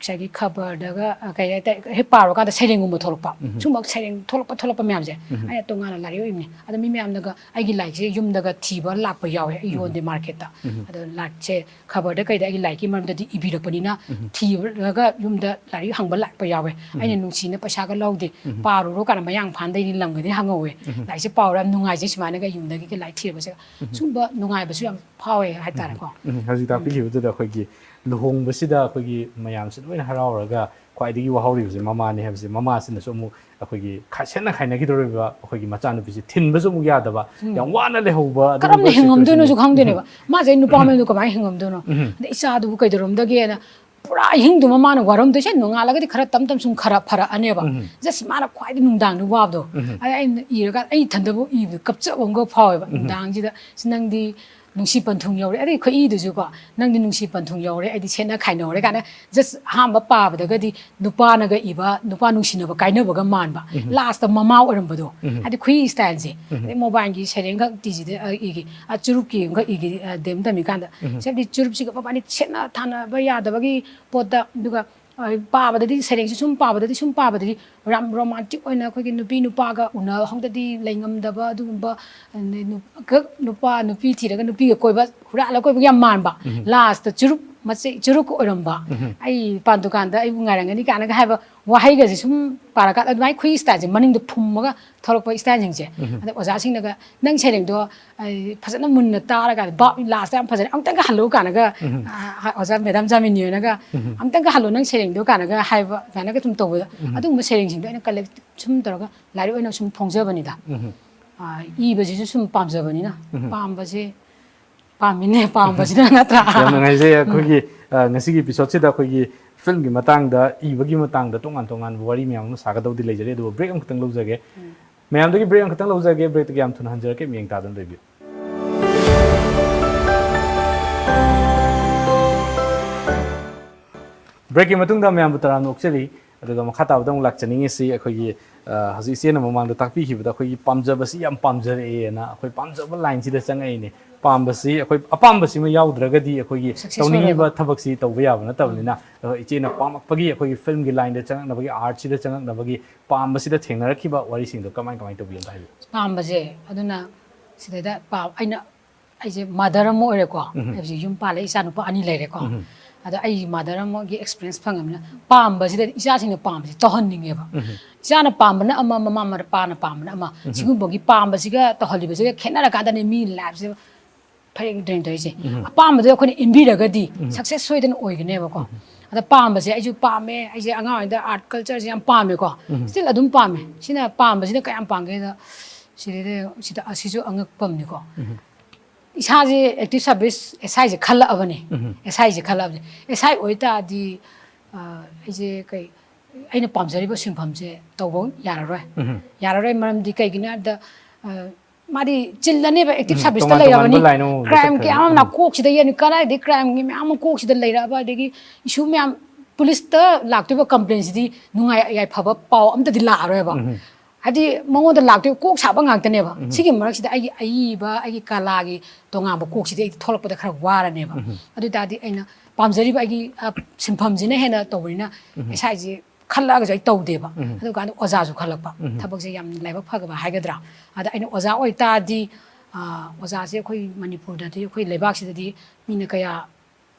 ꯉꯁꯥꯏꯒꯤ ꯈꯕꯔꯗꯒ, ꯑ, ꯀꯩ ꯍꯥꯏꯇꯥꯔꯦ, ꯍꯦꯛ ꯄꯥꯔꯨꯀꯥꯟꯗ ꯁꯩꯔꯦꯡꯒꯨꯝꯕ ꯊꯣꯛꯂꯛꯄ, ꯎꯝ꯫ ꯁꯨꯝꯕ ꯁꯩꯔꯦꯡ ꯊꯣꯛꯂꯛꯄ, ꯊꯣꯛꯂꯛꯄ ꯃꯌꯥꯝꯁꯦ, ꯎꯝ꯫ ꯑꯩꯅ ꯇꯣꯉꯥꯟꯅ ꯂꯥꯏꯔꯤꯛ ꯑꯣꯏꯅ ꯏꯕꯅꯦ꯫ ꯑꯗꯣ ꯃꯤ ꯃꯌꯥꯝꯅꯒ ꯑꯩꯒꯤ ꯂꯥꯏꯔꯤꯛꯁꯦ ꯌꯨꯝꯗꯒ ꯊꯤꯕ ꯂꯥꯛꯄ ꯌꯥꯎꯋꯦ, ꯑꯩ ꯎꯝ꯫ ꯌꯣꯟꯗꯦ ꯃꯥꯔꯀꯦꯠꯇ꯫ ꯎꯝ꯫ ꯑꯗꯣ ꯂꯥꯏꯔꯤꯛꯁꯦ, ꯈꯕꯔꯗ ꯀꯩꯗ ꯑꯩꯒꯤ ꯂꯥꯏꯔꯤꯛꯀꯤ ꯃꯔꯝꯗꯗꯤ ꯏꯕꯤꯔꯛꯄꯅꯤꯅ, ꯎꯝ꯫ ꯊꯤꯔꯒ ꯌꯨꯝꯗ ꯂꯥꯏꯔꯤꯛ ꯍꯪꯕ ꯂꯥꯛꯄ ꯌꯥꯎꯋꯦ꯫ ꯎꯝ꯫ ꯑꯩꯅ ꯅꯨꯡꯁꯤꯅ ꯄꯩꯁꯥꯒ ꯂꯧꯗꯦ, ꯎꯝ꯫ ꯄꯥꯔꯨꯔꯣ ꯀꯥꯏꯅ ꯃꯌꯥꯡ ꯏꯝꯐꯥꯜꯗꯩꯗꯤ ꯂꯝꯒꯗꯤ ꯍꯪꯍꯧꯋꯦ꯫ ꯎꯝ꯫ ꯂꯥꯏꯔꯤꯛꯁꯦ ꯄꯥꯎꯔ ꯌꯥꯝ ꯅꯨꯡꯉꯥꯏꯖꯩ, ꯁꯨꯃꯥꯏꯅꯒ ꯌꯨꯝꯗꯒꯤꯒ ꯂꯥꯏꯔꯤꯛ ꯊꯤꯔꯛꯄꯁꯦ꯫ ꯎꯝ꯫ ꯁꯨꯝꯕ ꯅꯨꯡꯉꯥꯏꯕꯁꯨ ꯌꯥꯝ ꯐꯥꯎꯋꯦ ꯍꯥꯏꯇꯥꯔꯦꯀꯣ꯫ ꯎꯝ, ꯍꯧꯖꯤꯛ ꯇꯥꯛꯄꯤꯈꯤꯕꯗꯨꯗ ꯑꯩꯈꯣꯏꯒꯤ ꯂꯨꯍꯣꯡꯕꯁꯤꯗ ꯑꯩꯈꯣꯏꯒꯤ ꯃꯌꯥꯝꯁꯦ ꯂꯣꯏꯅ ꯍꯔꯥꯎꯔꯒ ꯈ꯭ꯋꯥꯏꯗꯒꯤ ꯋꯥꯍꯧꯔꯤꯕꯁꯦ ꯃꯃꯥꯅꯤ ꯍꯥꯏꯕꯁꯦ, ꯃꯃꯥꯁꯤꯅꯁꯨ ꯑꯃꯨꯛ ꯑꯩꯈꯣꯏꯒꯤ ꯈꯥꯏ-, ꯁꯦꯠꯅ ꯈꯥꯏꯅꯈꯤꯗꯣꯔꯤꯕ ꯑꯩꯈꯣꯏꯒꯤ ꯃꯆꯥꯅꯨꯄꯤꯁꯦ ꯊꯤꯟꯕꯁꯨ ꯑꯃꯨꯛ ꯌꯥꯗꯕ, ꯎꯝ꯫ ꯌꯥꯝ ꯋꯥꯅ ꯂꯩꯍꯧꯕ, ꯑꯗꯨꯒꯨꯝꯕ ꯀꯔꯝꯅ ꯍꯤꯡꯉꯝꯗꯣꯏꯅꯣꯁꯨ situation-ꯁꯦ꯫ ꯈꯪꯗꯣꯏꯅꯦꯕ꯫ ꯎꯝ꯫ ꯃꯥꯁꯦ ꯅꯨꯄꯥ ꯃꯌꯨꯝꯗ ꯀꯃꯥꯏꯅ ꯍꯤꯡꯉꯝꯗꯣꯏꯅꯣ? ꯎꯝ꯫ ꯑꯗꯩ ꯏꯆꯥꯗꯨꯕꯨ ꯀꯩꯗꯧꯔꯝꯗꯒꯦꯅ ꯄꯨꯔꯥ ꯑꯍꯤꯡꯗꯨꯃ ꯃꯥꯅ ꯋꯥꯔꯝꯗꯣꯏꯁꯦ꯫ ꯅꯣꯡꯉꯥꯜꯂꯒꯗꯤ ꯈꯔ ꯇꯞ ꯇꯞ ꯁꯨꯝ ꯈꯔ ꯐꯔꯛꯑꯅꯦꯕ꯫ ꯎꯝ꯫ Just ꯃꯥꯅ ꯈ꯭ꯋꯥꯏꯗꯒꯤ ꯅꯨꯡꯗꯥꯡꯗ ꯋꯥꯕꯗꯣ꯫ ꯎꯝ꯫ ꯑꯗꯩ ꯑꯩꯅ ꯏꯔꯀꯥꯟꯗ ꯑꯩ ꯏꯊꯟꯗꯕꯨ ꯏꯕꯗ ꯀꯞꯆꯕ ꯑꯃꯒ ꯐꯥꯎꯋꯦꯕ꯫ ꯎꯝ꯫ ꯅꯨꯡꯗꯥꯡꯁꯤꯗ, "ꯑꯁ, ꯅꯪꯗꯤ ꯅꯨꯡꯁꯤ ꯄꯟꯊꯨꯡ ꯌꯧꯔꯦ", ꯑꯗꯩ ꯈꯨꯏꯗꯨꯁꯨꯀꯣ, "ꯅꯪꯗꯤ ꯅꯨꯡꯁꯤ ꯄꯟꯊꯨꯡ ꯌꯧꯔꯦ, ꯑꯩꯗꯤ ꯁꯦꯠꯅ ꯈꯥꯏꯅꯧꯔꯦ" ꯀꯥꯏꯅ, just ꯑꯍꯥꯟꯕ ꯄꯥꯕꯗꯒꯗꯤ ꯅꯨꯄꯥꯅꯒ ꯏꯕ, ꯅꯨꯄꯥ ꯅꯨꯡꯁꯤꯅꯕ ꯀꯥꯏꯅꯕꯒ ꯃꯥꯟꯕ, ꯎꯝ꯫ Last-ꯇ ꯃꯃꯥ ꯑꯣꯏꯔꯝꯕꯗꯣ, ꯎꯝ꯫ ꯍꯥꯏꯗꯤ ꯈꯨꯏ style-ꯁꯦ꯫ ꯎꯝ꯫ ꯑꯗꯩ ꯃꯣꯕꯥꯏꯜꯒꯤ ꯁꯩꯔꯦꯡꯒ ꯇꯤꯁꯤꯗ, ꯑ, ꯏꯒꯤ, ꯑ, ꯆꯨꯔꯨꯞꯀꯤ ꯑꯃꯒ ꯏꯒꯤ, ꯑ, ꯗꯦꯝ ꯇꯝꯃꯤꯀꯥꯟꯗ꯫ ꯎꯝ꯫ ꯁꯤꯗꯤ ꯆꯨꯔꯨꯞꯁꯤꯒ ꯃꯕꯥꯅꯤ ꯁꯦꯠꯅ ꯊꯥꯅꯕ ꯌꯥꯗꯕꯒꯤ ꯄꯣꯠꯇ, ꯑꯗꯨꯒ, ꯑ, ꯄꯥꯕꯗꯗꯤ, ꯁꯩꯔꯦꯡꯁꯤ ꯁꯨꯝ ꯄꯥꯕꯗꯗꯤ, ꯁꯨꯝ ꯄꯥꯕꯗꯗꯤ ꯌꯥꯝ romantic ꯑꯣꯏꯅ ꯑꯩꯈꯣꯏꯒꯤ ꯅꯨꯄꯤ ꯅꯨꯄꯥꯒ ꯎꯅꯍꯧꯗꯗꯤ ꯂꯩꯉꯝꯗꯕ ꯑꯗꯨꯒꯨꯝꯕ, ꯑꯗꯩ ꯅꯨ-, ꯒ-, ꯅꯨꯄꯥ ꯅꯨꯄꯤ ꯊꯤꯔꯒ ꯅꯨꯄꯤꯒ ꯀꯣꯏꯕ, ꯍꯨꯔꯥꯜꯂ ꯀꯣꯏꯕꯒ ꯌꯥꯝ ꯃꯥꯟꯕ꯫ ꯎꯝ꯫ Last-ꯇ ꯆꯨꯔꯨꯞ ꯃꯆꯦ, ꯆꯨꯔꯨꯞꯀ ꯑꯣꯏꯔꯝꯕ꯫ ꯎꯝ꯫ ꯑꯩ ꯄꯥꯟ ꯗꯨꯀꯥꯟꯗ ꯑꯩꯕꯨ ꯉꯥꯏꯔꯝꯒꯅꯤ ꯀꯥꯏꯅꯒ ꯍꯥꯏꯕ ꯋꯥꯍꯩꯒꯁꯦ ꯁꯨꯝ ꯄꯥꯔꯀꯥꯟꯗ ꯑꯗꯨꯃꯥꯏꯅ ꯈꯨꯏ style-ꯁꯦ ꯃꯅꯤꯡꯗ ꯐꯨꯝꯃꯒ ꯊꯣꯛꯂꯛꯄ style-ꯁꯤꯡꯁꯦ꯫ ꯎꯝ꯫ ꯑꯗ ꯑꯣꯖꯥꯁꯤꯡꯅꯒ, "ꯅꯪ ꯁꯩꯔꯦꯡꯗꯣ ꯑꯩ ꯐꯖꯅ ꯃꯨꯟꯅ ꯇꯥꯔꯒ ꯚꯥꯞ last-ꯇ ꯌꯥꯝ ꯐꯖꯅ ꯑꯃꯨꯛꯇꯪꯒ ꯍꯜꯂꯨ" ꯀꯥꯏꯅꯒ, ꯎꯝ꯫ ꯑ, ꯑꯣꯖꯥ ꯃꯦꯗꯥꯝ ꯖꯥꯃꯤꯅꯤ ꯍꯣꯏꯅꯒ, ꯎꯝ꯫ "ꯑꯃꯨꯛꯇꯪꯒ ꯍꯜꯂꯣ ꯅꯪ ꯁꯩꯔꯦꯡꯗꯣ" ꯀꯥꯏꯅꯒ ꯍꯥꯏꯕ, ꯑꯗꯨꯃꯥꯏꯅꯒ ꯁꯨꯝ ꯇꯧꯕꯗ, ꯎꯝ꯫ ꯑꯗꯨꯒꯨꯝꯕ ꯁꯩꯔꯦꯡꯁꯤꯡꯗꯣ ꯑꯩꯅ collect ꯁꯨꯝ ꯇꯧꯔꯒ ꯂꯥꯏꯔꯤꯛ ꯑꯣꯏꯅ ꯁꯨꯝ ꯐꯣꯡꯖꯕꯅꯤꯗ꯫ ꯎꯝ꯫ ꯑ, ꯏꯕꯁꯤꯁꯨ ꯁꯨꯝ ꯄꯥꯝꯖꯕꯅꯤꯅ, ꯎꯝ꯫ ꯄꯥꯝꯕꯁꯦ, ꯄꯥꯝꯃꯤꯅꯦ, ꯄꯥꯝꯕꯁꯤꯅ ꯅꯠꯇ꯭ꯔꯥ? ꯌꯥꯝ ꯅꯨꯡꯉꯥꯏꯖꯩ꯫ ꯎꯝ꯫ ꯑꯩꯈꯣꯏꯒꯤ, ꯑ, ꯉꯁꯤꯒꯤ episode-ꯁꯤꯗ ꯑꯩꯈꯣꯏꯒꯤ film-ꯒꯤ ꯃꯇꯥꯡꯗ, ꯏꯕꯒꯤ ꯃꯇꯥꯡꯗ ꯇꯣꯉꯥꯟ ꯇꯣꯉꯥꯟꯕ ꯋꯥꯔꯤ ꯃꯌꯥꯝ ꯑꯃ ꯁꯥꯒꯗꯧꯗꯤ ꯂꯩꯖꯔꯤ, ꯑꯗꯨꯕꯨ break ꯑꯃꯈꯛꯇꯪ ꯂꯧꯖꯒꯦ꯫ ꯎꯝ꯫ ꯃꯌꯥꯝꯗꯒꯤ break ꯑꯃꯈꯛꯇꯪ ꯂꯧꯖꯒꯦ꯫ Break-ꯇꯒꯤ ꯌꯥꯝ ꯊꯨꯅ ꯍꯟꯖꯔꯛꯀꯦ, ꯃꯤꯠꯌꯦꯡ ꯇꯥꯗꯨꯅ ꯂꯩꯕꯤꯌꯨ꯫ Break-ꯀꯤ ꯃꯇꯨꯡꯗ ꯃꯌꯥꯝꯕꯨ ꯇꯔꯥꯝꯅ ꯑꯣꯛꯆꯔꯤ꯫ ꯑꯗꯨꯒ ꯃꯈꯥ ꯇꯥꯕꯗ ꯑꯃꯨꯛ ꯂꯥꯛꯆꯅꯤꯡꯉꯤꯁꯤ ꯑꯩꯈꯣꯏꯒꯤ, ꯑ, ꯍꯧꯖꯤꯛ ꯏꯆꯦꯅ ꯃꯃꯥꯡꯗ ꯇꯥꯛꯄꯤꯈꯤꯕꯗ ꯑꯩꯈꯣꯏꯒꯤ ꯄꯥꯝꯖꯕꯁꯤ ꯌꯥꯝ ꯄꯥꯝꯖꯔꯛꯑꯦꯅ, ꯑꯩꯈꯣꯏ ꯄꯥꯝꯖꯕ ꯂꯥꯏꯟꯁꯤꯗ ꯆꯪꯉꯛꯏꯅꯦ꯫ ꯄꯥꯝꯕꯁꯤ, ꯑꯩꯈꯣꯏ ꯑꯄꯥꯝꯕꯁꯤꯃ ꯌꯥꯎꯗ꯭ꯔꯒꯗꯤ ꯑꯩꯈꯣꯏꯒꯤ ꯁꯛꯁꯦꯁ ꯇꯧꯅꯤꯡꯉꯤꯕ ꯑꯣꯏꯔꯣꯏꯕ꯫ ꯊꯕꯛꯁꯤ ꯇꯧꯕ ꯌꯥꯕ ꯅꯠꯇꯕꯅꯤꯅ, ꯑꯗꯣ ꯏꯆꯦꯅ ꯄꯥꯝꯃꯛꯄꯒꯤ, ꯑꯩꯈꯣꯏꯒꯤ ꯐꯤꯂꯝꯒꯤ ꯂꯥꯏꯟꯗ ꯆꯪꯉꯛꯅꯕꯒꯤ, ꯑꯥꯔꯠꯁꯤꯗ ꯆꯪꯉꯛꯅꯕꯒꯤ ꯄꯥꯝꯕꯁꯤꯗ ꯊꯦꯡꯅꯔꯛꯈꯤꯕ ꯋꯥꯔꯤꯁꯤꯡꯗꯣ ꯀꯃꯥꯏ ꯀꯃꯥꯏꯅ ꯇꯧꯕꯤ ꯑꯝꯇ ꯍꯥꯏꯕꯤꯌꯨ꯫ ꯄꯥꯝꯕꯁꯦ ꯑꯗꯨꯅ ꯁꯤꯗꯩꯗ ꯄꯥꯝ-, ꯑꯩꯅ, ꯑꯩꯁꯦ ꯃꯥꯗꯔ ꯑꯃ ꯑꯣꯏꯔꯦꯀꯣ꯫ ꯎꯝ꯫ ꯑꯩ ꯍꯧꯖꯤꯛ ꯌꯨꯝ ꯄꯥꯜꯂꯦ, ꯏꯆꯥ ꯅꯨꯄꯥ ꯑꯅꯤ ꯂꯩꯔꯦꯀꯣ꯫ ꯎꯝ꯫ ꯑꯗꯣ ꯑꯩ ꯃꯥꯗꯔ ꯑꯃꯒꯤ ꯑꯦꯛꯁꯄꯤꯔꯤꯌꯦꯟꯁ ꯐꯪꯉꯕꯅꯤꯅ, ꯄꯥꯝꯕꯁꯤꯗ ꯏꯆꯥꯁꯤꯡꯅ ꯄꯥꯝꯕꯁꯦ ꯇꯧꯍꯟꯅꯤꯡꯉꯦꯕ꯫ ꯎꯝ꯫ ꯏꯆꯥꯅ ꯄꯥꯝꯕꯅ ꯑꯃ, ꯃꯃꯥ ꯃꯄꯥꯅ ꯄꯥꯝꯕꯅ ꯑꯃ꯫ ꯎꯝ꯫ ꯁꯤꯒꯨꯝꯕꯒꯤ ꯄꯥꯝꯕꯁꯤꯒ ꯇꯧꯍꯜꯂꯤꯕꯁꯤꯒ ꯈꯦꯠꯅꯔꯀꯥꯟꯗꯅꯦ ꯃꯤ ꯂꯥꯏꯐꯁꯦ ꯐꯔꯦꯡ ꯇꯨꯔꯦꯡ ꯇꯧꯔꯤꯁꯦ꯫ ꯎꯝ꯫ ꯑꯄꯥꯝꯕꯗꯣ ꯑꯩꯈꯣꯏꯅ ꯏꯟꯕꯤꯔꯒꯗꯤ ꯎꯝ꯫ ꯁꯛꯁꯦꯁ ꯁꯣꯏꯗꯅ ꯑꯣꯏꯒꯅꯦꯕꯀꯣ꯫ ꯎꯝ꯫ ꯑꯗ ꯄꯥꯝꯕꯁꯦ ꯑꯩꯁꯨ ꯄꯥꯝꯃꯦ, ꯑꯩꯁꯦ ꯑꯉꯥꯡ ꯑꯣꯏꯔꯤꯉꯩꯗ ꯑꯥꯔꯠ ꯀꯜꯆꯔꯁꯦ ꯌꯥꯝ ꯄꯥꯝꯃꯦꯀꯣ꯫ ꯎꯝ꯫ ꯁ꯭ꯇꯤꯜ ꯑꯗꯨꯝ ꯄꯥꯝꯃꯦ꯫ ꯁꯤꯅ ꯄꯥꯝꯕꯁꯤꯅ ꯀꯌꯥꯝ ꯄꯥꯝꯒꯦꯗ, ꯁꯤꯗꯩꯗ, ꯁꯤꯗ, ꯑꯁꯤꯁꯨ ꯑꯉꯛꯄ ꯑꯃꯅꯤꯀꯣ꯫ ꯎꯝ꯫ ꯏꯁꯥꯁꯦ ꯑꯦꯛꯇꯤꯚ ꯁꯥꯔꯚꯤꯁ ꯑꯦꯁ ꯑꯥꯏꯁꯦ ꯈꯜꯂꯛꯑꯕꯅꯦ꯫ ꯎꯝ꯫ ꯑꯦꯁ ꯑꯥꯏꯁꯦ ꯈꯜꯂꯛꯑꯕꯅꯦ꯫ ꯑꯦꯁ ꯑꯥꯏ ꯑꯣꯏꯇꯥꯔꯗꯤ, ꯑ, ꯑꯩꯁꯦ ꯀꯩ, ꯑꯩꯅ ꯄꯥꯝꯖꯔꯤꯕ ꯁꯤꯟꯐꯝꯁꯦ ꯇꯧꯕ ꯌꯥꯔꯔꯣꯏ꯫ ꯎꯝ꯫ ꯌꯥꯔꯔꯣꯏ, ꯃꯔꯝꯗꯤ ꯀꯩꯒꯤꯅꯣ ꯍꯥꯏꯕꯗ, ꯑ, ꯃꯥꯗꯤ ꯆꯤꯜꯂꯅꯦꯕ, ꯑꯦꯛꯇꯤꯚ ꯎꯝ, ꯁꯥꯔꯚꯤꯁꯇ ꯇꯣꯉꯥꯟ ꯇꯣꯉꯥꯟꯕ ꯂꯩꯔꯕꯅꯤ꯫ ꯂꯥꯏꯟ ꯑꯃꯃꯝꯗ ꯀ꯭ꯔꯥꯏꯝ ꯆꯠꯈ꯭ꯔꯦ꯫ ꯀꯌꯥ ꯑꯃ ꯎꯝ꯫ ꯅꯥꯀꯣꯛꯁꯤꯗ ꯌꯦꯡꯉꯨ, ꯀꯗꯥꯏꯗꯒꯤ ꯀ꯭ꯔꯥꯏꯝꯒꯤ ꯃꯌꯥꯝ ꯑꯃ ꯀꯣꯛꯁꯤꯗ ꯂꯩꯔꯛꯑꯕ, ꯑꯗꯒꯤ ꯏꯁꯨ ꯃꯌꯥꯝ, ꯄꯨꯂꯤꯁꯇ ꯂꯥꯛꯇꯣꯏꯕ ꯀꯝꯄ꯭ꯂꯦꯟꯁꯤꯗꯤ ꯅꯨꯡꯉꯥꯏ ꯌꯥꯏꯐꯕ ꯄꯥꯎ ꯑꯝꯇꯗꯤ ꯂꯥꯛꯑꯔꯣꯏꯕ꯫ ꯎꯝ꯫ ꯍꯥꯏꯗꯤ ꯃꯉꯣꯟꯗ ꯂꯥꯛꯇꯣꯏ ꯀꯣꯛ ꯁꯥꯕ ꯉꯥꯛꯇꯅꯦꯕ꯫ ꯎꯝ꯫ ꯁꯤꯒꯤ ꯃꯔꯛꯁꯤꯗ ꯑꯩꯒꯤ ꯑꯏꯕ, ꯑꯩꯒꯤ ꯀꯂꯥꯒꯤ ꯇꯣꯉꯥꯟꯕ ꯀꯣꯛꯁꯤꯗꯤ ꯑꯩ ꯊꯣꯛꯂꯛꯄꯗ ꯈꯔ ꯋꯥꯔꯅꯦꯕ꯫ ꯎꯝ꯫ ꯑꯗꯨ ꯑꯣꯏ ꯇꯥꯔꯗꯤ ꯑꯩꯅ ꯄꯥꯝꯖꯔꯤꯕ ꯑꯩꯒꯤ, ꯑ, ꯁꯤꯟꯐꯝꯁꯤꯅ ꯍꯦꯟꯅ ꯇꯧꯕꯅꯤꯅ ꯎꯝ꯫ ꯏꯁꯥꯁꯦ ꯈꯜꯂꯛꯑꯒꯁꯨ ꯑꯩ ꯇꯧꯗꯦꯕ꯫ ꯎꯝ꯫ ꯑꯗꯨꯀꯥꯟꯗ ꯑꯣꯖꯥꯁꯨ ꯈꯜꯂꯛꯄ꯫ ꯎꯝ꯫ ꯊꯕꯛꯁꯦ ꯌꯥꯝ ꯂꯥꯏꯕꯛ ꯐꯈ꯭ꯔꯕ ꯍꯥꯏꯒꯗ꯭ꯔꯥ? ꯑꯗ ꯑꯩꯅ ꯑꯣꯖꯥ ꯑꯣꯏꯇꯥꯔꯗꯤ, ꯑ, ꯑꯣꯖꯥꯁꯦ ꯑꯩꯈꯣꯏ ꯃꯅꯤꯄꯨꯔꯗꯗꯤ, ꯑꯩꯈꯣꯏ ꯂꯩꯕꯥꯛꯁꯤꯗꯗꯤ ꯃꯤꯅ ꯀꯌꯥ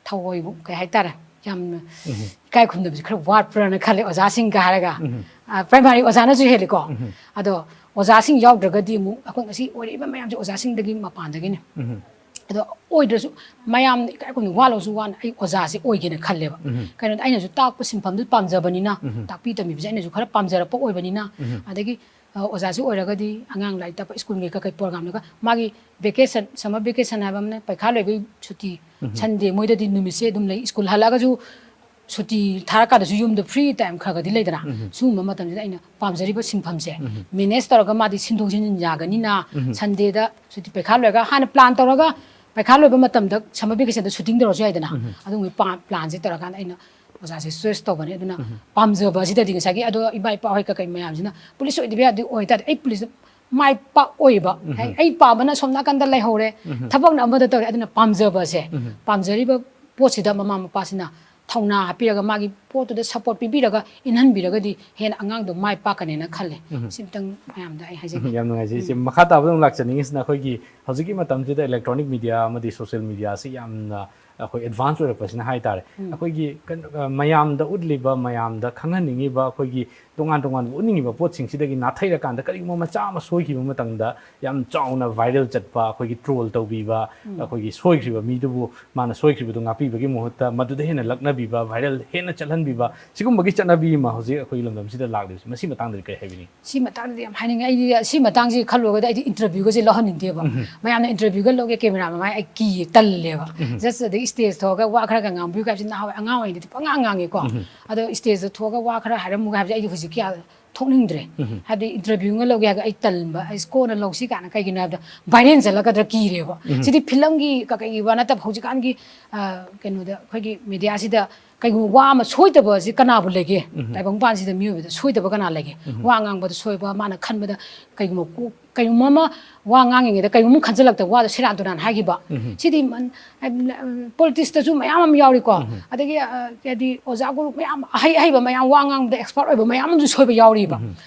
ꯊꯑꯣꯏꯕꯨ, ꯀꯩ ꯍꯥꯏꯇꯥꯔꯦ, ꯌꯥꯝꯅ ꯎꯝ꯫ ꯏꯀꯥꯏ ꯈꯨꯝꯅꯕꯁꯦ ꯈꯔ ꯋꯥꯠꯄ꯭ꯔꯥꯅ ꯈꯜꯂꯦ ꯑꯣꯖꯥꯁꯤꯡꯒ ꯍꯥꯏꯔꯒ꯫ ꯎꯝ꯫ ꯑ, ꯄ꯭ꯔꯥꯏꯃꯥꯔꯤ ꯑꯣꯖꯥꯅꯁꯨ ꯍꯦꯜꯂꯤꯀꯣ꯫ ꯎꯝ꯫ ꯑꯗꯣ ꯑꯣꯖꯥꯁꯤꯡ ꯌꯥꯎꯗ꯭ꯔꯒꯗꯤ ꯑꯃꯨꯛ ꯑꯩꯈꯣꯏ ꯉꯁꯤ ꯑꯣꯏꯔꯛꯏꯕ ꯃꯌꯥꯝꯁꯦ ꯑꯣꯖꯥꯁꯤꯡꯗꯒꯤ ꯃꯄꯥꯟꯗꯒꯤꯅꯦ꯫ ꯎꯝ꯫ ꯑꯗꯣ ꯑꯣꯏꯗ꯭ꯔꯁꯨ ꯃꯌꯥꯝꯅ ꯏꯀꯥꯏ ꯈꯨꯝꯅ ꯋꯥꯠꯂꯁꯨ ꯋꯥꯅ ꯑꯩ ꯑꯣꯖꯥꯁꯦ ꯑꯣꯏꯒꯦꯅ ꯈꯜꯂꯦꯕ꯫ ꯎꯝ꯫ ꯀꯩꯅꯣꯗ ꯑꯩꯅꯁꯨ ꯇꯥꯛꯄ ꯁꯤꯟꯐꯝꯗꯨ ꯄꯥꯝꯖꯕꯅꯤꯅ, ꯎꯝ꯫ ꯇꯥꯛꯄꯤ ꯇꯝꯕꯤꯕꯁꯦ ꯑꯩꯅꯁꯨ ꯈꯔ ꯄꯥꯝꯖꯔꯛꯄ ꯑꯣꯏꯕꯅꯤꯅ, ꯎꯝ꯫ ꯑꯗꯒꯤ ꯑ, ꯑꯣꯖꯥꯁꯨ ꯑꯣꯏꯔꯒꯗꯤ ꯑꯉꯥꯡ ꯂꯥꯏꯔꯤꯛ ꯇꯥꯛꯄ ꯁ꯭ꯀꯨꯜꯒꯤ ꯀꯩꯀꯩ ꯄ꯭ꯔꯣꯒ꯭ꯔꯥꯝꯗꯨꯒ ꯃꯥꯒꯤ ꯚꯦꯀꯦꯁꯟ, ꯁꯝꯃꯔ ꯚꯦꯀꯦꯁꯟ ꯍꯥꯏꯕ ꯑꯃꯅ ꯄꯩꯈꯥ ꯂꯣꯏꯕꯒꯤ ꯁꯨꯇꯤ, ꯎꯝ꯫ ꯁꯟꯗꯦ ꯃꯣꯏꯗꯗꯤ ꯅꯨꯃꯤꯠꯁꯦ ꯑꯗꯨꯝ ꯂꯩ꯫ ꯁ꯭ꯀꯨꯜ ꯍꯜꯂꯛꯑꯒꯁꯨ ꯁꯨꯇꯤ ꯊꯥꯔꯀꯥꯟꯗꯁꯨ ꯌꯨꯝꯗ ꯐ꯭ꯔꯤ ꯇꯥꯏꯝ ꯈꯔ ꯈꯔꯗꯤ ꯂꯩꯗꯅ꯫ ꯎꯝ꯫ ꯁꯤꯒꯨꯝꯕ ꯃꯇꯝꯁꯤꯗ ꯑꯩꯅ ꯄꯥꯝꯖꯔꯤꯕ ꯁꯤꯟꯐꯝꯁꯦ ꯎꯝ꯫ ꯃꯦꯅꯦꯖ ꯇꯧꯔꯒ ꯃꯥꯗꯤ ꯁꯤꯟꯗꯣꯛ ꯁꯤꯟꯖꯤꯟ ꯌꯥꯒꯅꯤꯅ ꯎꯝ꯫ ꯁꯟꯗꯦꯗ ꯁꯨꯇꯤ ꯄꯩꯈꯥ ꯂꯣꯏꯔꯒ ꯍꯥꯟꯅ ꯄ꯭ꯂꯥꯟ ꯇꯧꯔꯒ ꯄꯩꯈꯥ ꯂꯣꯏꯕ ꯃꯇꯝꯗ ꯁꯝꯃꯔ ꯚꯦꯀꯦꯁꯟꯗ ꯁꯨꯇꯤꯡ ꯇꯧꯔꯁꯨ ꯌꯥꯏꯗꯅ꯫ ꯎꯝ꯫ ꯑꯗꯨꯒꯨꯝꯕꯒꯤ ꯄ꯭ꯂꯥꯟ, ꯄ꯭ꯂꯥꯟꯁꯦ ꯇꯧꯔꯀꯥꯟꯗ ꯑꯩꯅ ꯑꯣꯖꯥꯁꯦ ꯆꯣꯏꯁ ꯇꯧꯕꯅꯦ꯫ ꯑꯗꯨꯅ ꯄꯥꯝꯖꯕ ꯑꯁꯤꯗꯗꯤ ꯉꯁꯥꯏꯒꯤ, ꯑꯗꯣ ꯏꯃꯥ ꯏꯄꯥ ꯍꯣꯏ ꯀꯩꯀꯩ ꯃꯌꯥꯝꯁꯤꯅ ꯄꯨꯂꯤꯁ ꯑꯣꯏꯗꯕ ꯌꯥꯗꯦ, ꯑꯣꯏ ꯇꯥꯔꯗꯤ ꯑꯩ ꯄꯨꯂꯤꯁ ꯃꯥꯏ ꯄꯥꯛꯑꯣꯏꯕ꯫ ꯑꯩ ꯄꯥꯝꯕꯅ ꯁꯣꯝ ꯅꯥꯀꯟꯗ ꯂꯩꯍꯧꯔꯦ, ꯊꯕꯛꯅ ꯑꯃꯗ ꯇꯧꯔꯦ꯫ ꯑꯗꯨꯅ ꯄꯥꯝꯖꯕꯁꯦ, ꯄꯥꯝꯖꯔꯤꯕ ꯄꯣꯠꯁꯤꯗ ꯃꯃꯥ ꯃꯄꯥꯁꯤꯅ ꯊꯧꯅꯥ ꯍꯥꯞꯄꯤꯔꯒ, ꯃꯥꯒꯤ ꯄꯣꯠꯇꯨꯗ ꯁꯞꯄꯣꯔꯠ ꯄꯤꯕꯤꯔꯒ ꯏꯟꯍꯟꯕꯤꯔꯒꯗꯤ ꯍꯦꯟꯅ ꯑꯉꯥꯡꯗꯣ ꯃꯥꯏ ꯄꯥꯛꯀꯅꯦꯅ ꯈꯜꯂꯦ꯫ ꯁꯤꯝꯇꯪ ꯃꯌꯥꯝꯗ ꯑꯩ ꯍꯥꯏꯖꯒꯦ꯫ ꯌꯥꯝ ꯅꯨꯡꯉꯥꯏꯖꯩ ꯏꯆꯦ꯫ ꯃꯈꯥ ꯇꯥꯕꯗ ꯑꯃꯨꯛ ꯂꯥꯛꯆꯅꯤꯡꯉꯤꯁꯤꯅ, ꯑꯩꯈꯣꯏꯒꯤ ꯍꯧꯖꯤꯛꯀꯤ ꯃꯇꯝꯁꯤꯗ ꯏꯂꯦꯛꯇ꯭ꯔꯣꯅꯤꯛ ꯃꯤꯗꯤꯌꯥ ꯑꯃꯗꯤ ꯁꯣꯁꯤꯌꯦꯜ ꯃꯤꯗꯤꯌꯥꯁꯤ ꯌꯥꯝꯅ ꯑꯩꯈꯣꯏ ꯑꯦꯗꯚꯥꯟꯁ ꯑꯣꯏꯔꯛꯄꯁꯤꯅ ꯍꯥꯏꯇꯥꯔꯦ꯫ ꯑꯩꯈꯣꯏꯒꯤ ꯀꯩꯅꯣ, ꯑ, ꯃꯌꯥꯝꯗ ꯎꯠꯂꯤꯕ, ꯃꯌꯥꯝꯗ ꯈꯪꯍꯟꯅꯤꯡꯉꯤꯕ, ꯑꯩꯈꯣꯏꯒꯤ ꯇꯣꯉꯥꯟ ꯇꯣꯉꯥꯟꯕ ꯎꯠꯅꯤꯡꯉꯤꯕ ꯄꯣꯠꯁꯤꯡꯁꯤꯗꯒꯤ ꯅꯥꯊꯩꯔꯀꯥꯟꯗ ꯀꯔꯤꯒꯨꯝꯕ ꯃꯆꯥ ꯑꯃ ꯁꯣꯏꯈꯤꯕ ꯃꯇꯝꯗ ꯌꯥꯝ ꯆꯥꯎꯅ ꯚꯥꯏꯔꯦꯜ ꯆꯠꯄ, ꯑꯩꯈꯣꯏꯒꯤ ꯇ꯭ꯔꯣꯜ ꯇꯧꯕꯤꯕ, ꯑꯩꯈꯣꯏꯒꯤ ꯁꯣꯏꯈ꯭ꯔꯤꯕ ꯃꯤꯗꯨꯕꯨ ꯃꯥꯅ ꯁꯣꯏꯈ꯭ꯔꯤꯕꯗꯨ ꯉꯥꯛꯄꯤꯕꯒꯤ ꯃꯍꯨꯠꯇ ꯃꯗꯨꯗ ꯍꯦꯟꯅ ꯂꯛꯅꯕꯤꯕ, ꯚꯥꯏꯔꯦꯜ ꯍꯦꯟꯅ ꯆꯠꯍꯟꯕꯤꯕ, ꯁꯤꯒꯨꯝꯕꯒꯤ ꯆꯠꯅꯕꯤ ꯑꯃ ꯍꯧꯖꯤꯛ ꯑꯩꯈꯣꯏꯒꯤ ꯂꯝꯗꯝꯁꯤꯗ ꯂꯥꯛꯂꯤꯕꯁꯤ, ꯃꯁꯤ ꯃꯇꯥꯡꯗꯗꯤ ꯀꯔꯤ ꯍꯥꯏꯕꯤꯅꯤꯡꯉꯤ? ꯁꯤ ꯃꯇꯥꯡꯗꯗꯤ ꯌꯥꯝ ꯍꯥꯏꯅꯤꯡꯉꯦ꯫ ꯑꯩꯗꯤ ꯁꯤ ꯃꯇꯥꯡꯁꯤ ꯈꯜꯂꯨꯔꯒꯗꯤ ꯑꯩꯗꯤ ꯏꯟꯇꯔꯚ꯭ꯌꯨꯒꯁꯦ ꯂꯧꯍꯟꯅꯤꯡꯗꯦꯕ꯫ ꯃꯌꯥꯝꯅ ꯏꯟꯇꯔꯚ꯭ꯌꯨꯒ ꯂꯧꯒꯦ ꯀꯦꯃꯦꯔꯥ ꯃꯃꯥꯏ ꯑꯩ ꯀꯤꯌꯦ, ꯇꯜꯂꯦꯕ꯫ ꯖꯁ ꯑꯗꯒꯤ ꯁ꯭ꯇꯦꯖ ꯊꯣꯛꯑꯒ ꯋꯥ ꯈꯔꯒ ꯉꯥꯡꯕꯤꯌꯨ ꯍꯥꯏꯕꯁꯤ ꯅꯍꯥꯟꯋꯥꯏ ꯑꯉꯥꯡ ꯑꯣꯏꯔꯤꯉꯩꯗꯗꯤ ꯄꯉꯥꯡ ꯉꯥꯡꯉꯤꯀꯣ꯫ ꯑꯗꯣ ꯁ꯭ꯇꯦꯖꯇ ꯊꯣꯛꯑꯒ ꯋꯥ ꯈꯔ ꯍꯥꯏꯔꯝꯃꯨꯒ ꯍꯥꯏꯕꯁꯦ ꯑꯩꯗꯤ ꯍꯧꯖꯤꯛ ꯀꯌꯥ ꯊꯣꯛꯅꯤꯡꯗ꯭ꯔꯦ꯫ ꯍꯥꯏꯕꯗꯤ ꯏꯟꯇꯔꯚ꯭ꯌꯨꯒ ꯂꯧꯒꯦ ꯍꯥꯏꯔꯒ ꯑꯩ ꯇꯟꯕ, ꯑꯩ ꯀꯣꯟꯅ ꯂꯧꯁꯤ ꯀꯥꯏꯅ꯫ ꯀꯩꯒꯤꯅꯣ ꯍꯥꯏꯕꯗ ꯚꯥꯏꯔꯦꯜ ꯆꯠꯂꯛꯀꯗ꯭ꯔꯥ ꯀꯤꯔꯦꯕ꯫ ꯁꯤꯗꯤ ꯐꯤꯂꯝꯒꯤ ꯀꯩꯀꯩꯒꯤ ꯋꯥ ꯅꯠꯇꯕ ꯍꯧꯖꯤꯛꯀꯥꯟꯒꯤ, ꯑ, ꯀꯩꯅꯣꯗ ꯑꯩꯈꯣꯏꯒꯤ ꯃꯦꯗꯤꯌꯥꯁꯤꯗ ꯀꯩꯒꯨꯝꯕ ꯋꯥ ꯑꯃ ꯁꯣꯏꯗꯕꯁꯤ ꯀꯅꯥꯕꯨ ꯂꯩꯒꯦ? ꯇꯥꯏꯕꯪꯄꯥꯟꯁꯤꯗ ꯃꯤꯑꯣꯏꯕꯗ ꯁꯣꯏꯗꯕ ꯀꯅꯥ ꯂꯩꯒꯦ? ꯋꯥ ꯉꯥꯡꯕꯗ ꯁꯣꯏꯕ, ꯃꯥꯅ ꯈꯟꯕꯗ ꯀꯩꯒꯨꯝꯕ ꯀꯣꯛ-, ꯀꯩꯒꯨꯝꯕ ꯑꯃ ꯋꯥ ꯉꯥꯡꯉꯤꯉꯩꯗ ꯀꯩꯒꯨꯝꯕ ꯈꯟꯖꯜꯂꯛꯇ ꯋꯥꯗꯣ ꯁꯦꯔꯥꯟ ꯇꯨꯔꯥꯟ ꯍꯥꯏꯈꯤꯕ꯫ ꯁꯤꯗꯤ ꯃꯟ-, ꯍꯥꯏ-, ꯄꯣꯂꯤꯇꯤꯛꯁꯇꯁꯨ ꯃꯌꯥꯝ ꯑꯃ ꯌꯥꯎꯔꯤꯀꯣ꯫ ꯑꯗꯒꯤ, ꯑ, ꯍꯥꯏꯗꯤ ꯑꯣꯖꯥ ꯒꯨꯔꯨ ꯃꯌꯥꯝ, ꯑꯍꯩ ꯑꯍꯩꯕ ꯃꯌꯥꯝ, ꯋꯥ ꯉꯥꯡꯕꯗ ꯑꯦꯛꯁꯄꯥꯔꯠ ꯑꯣꯏꯕ ꯃꯌꯥꯝ ꯑꯃꯁꯨ ꯁꯣꯏꯕ ꯌꯥꯎꯔꯤꯕ꯫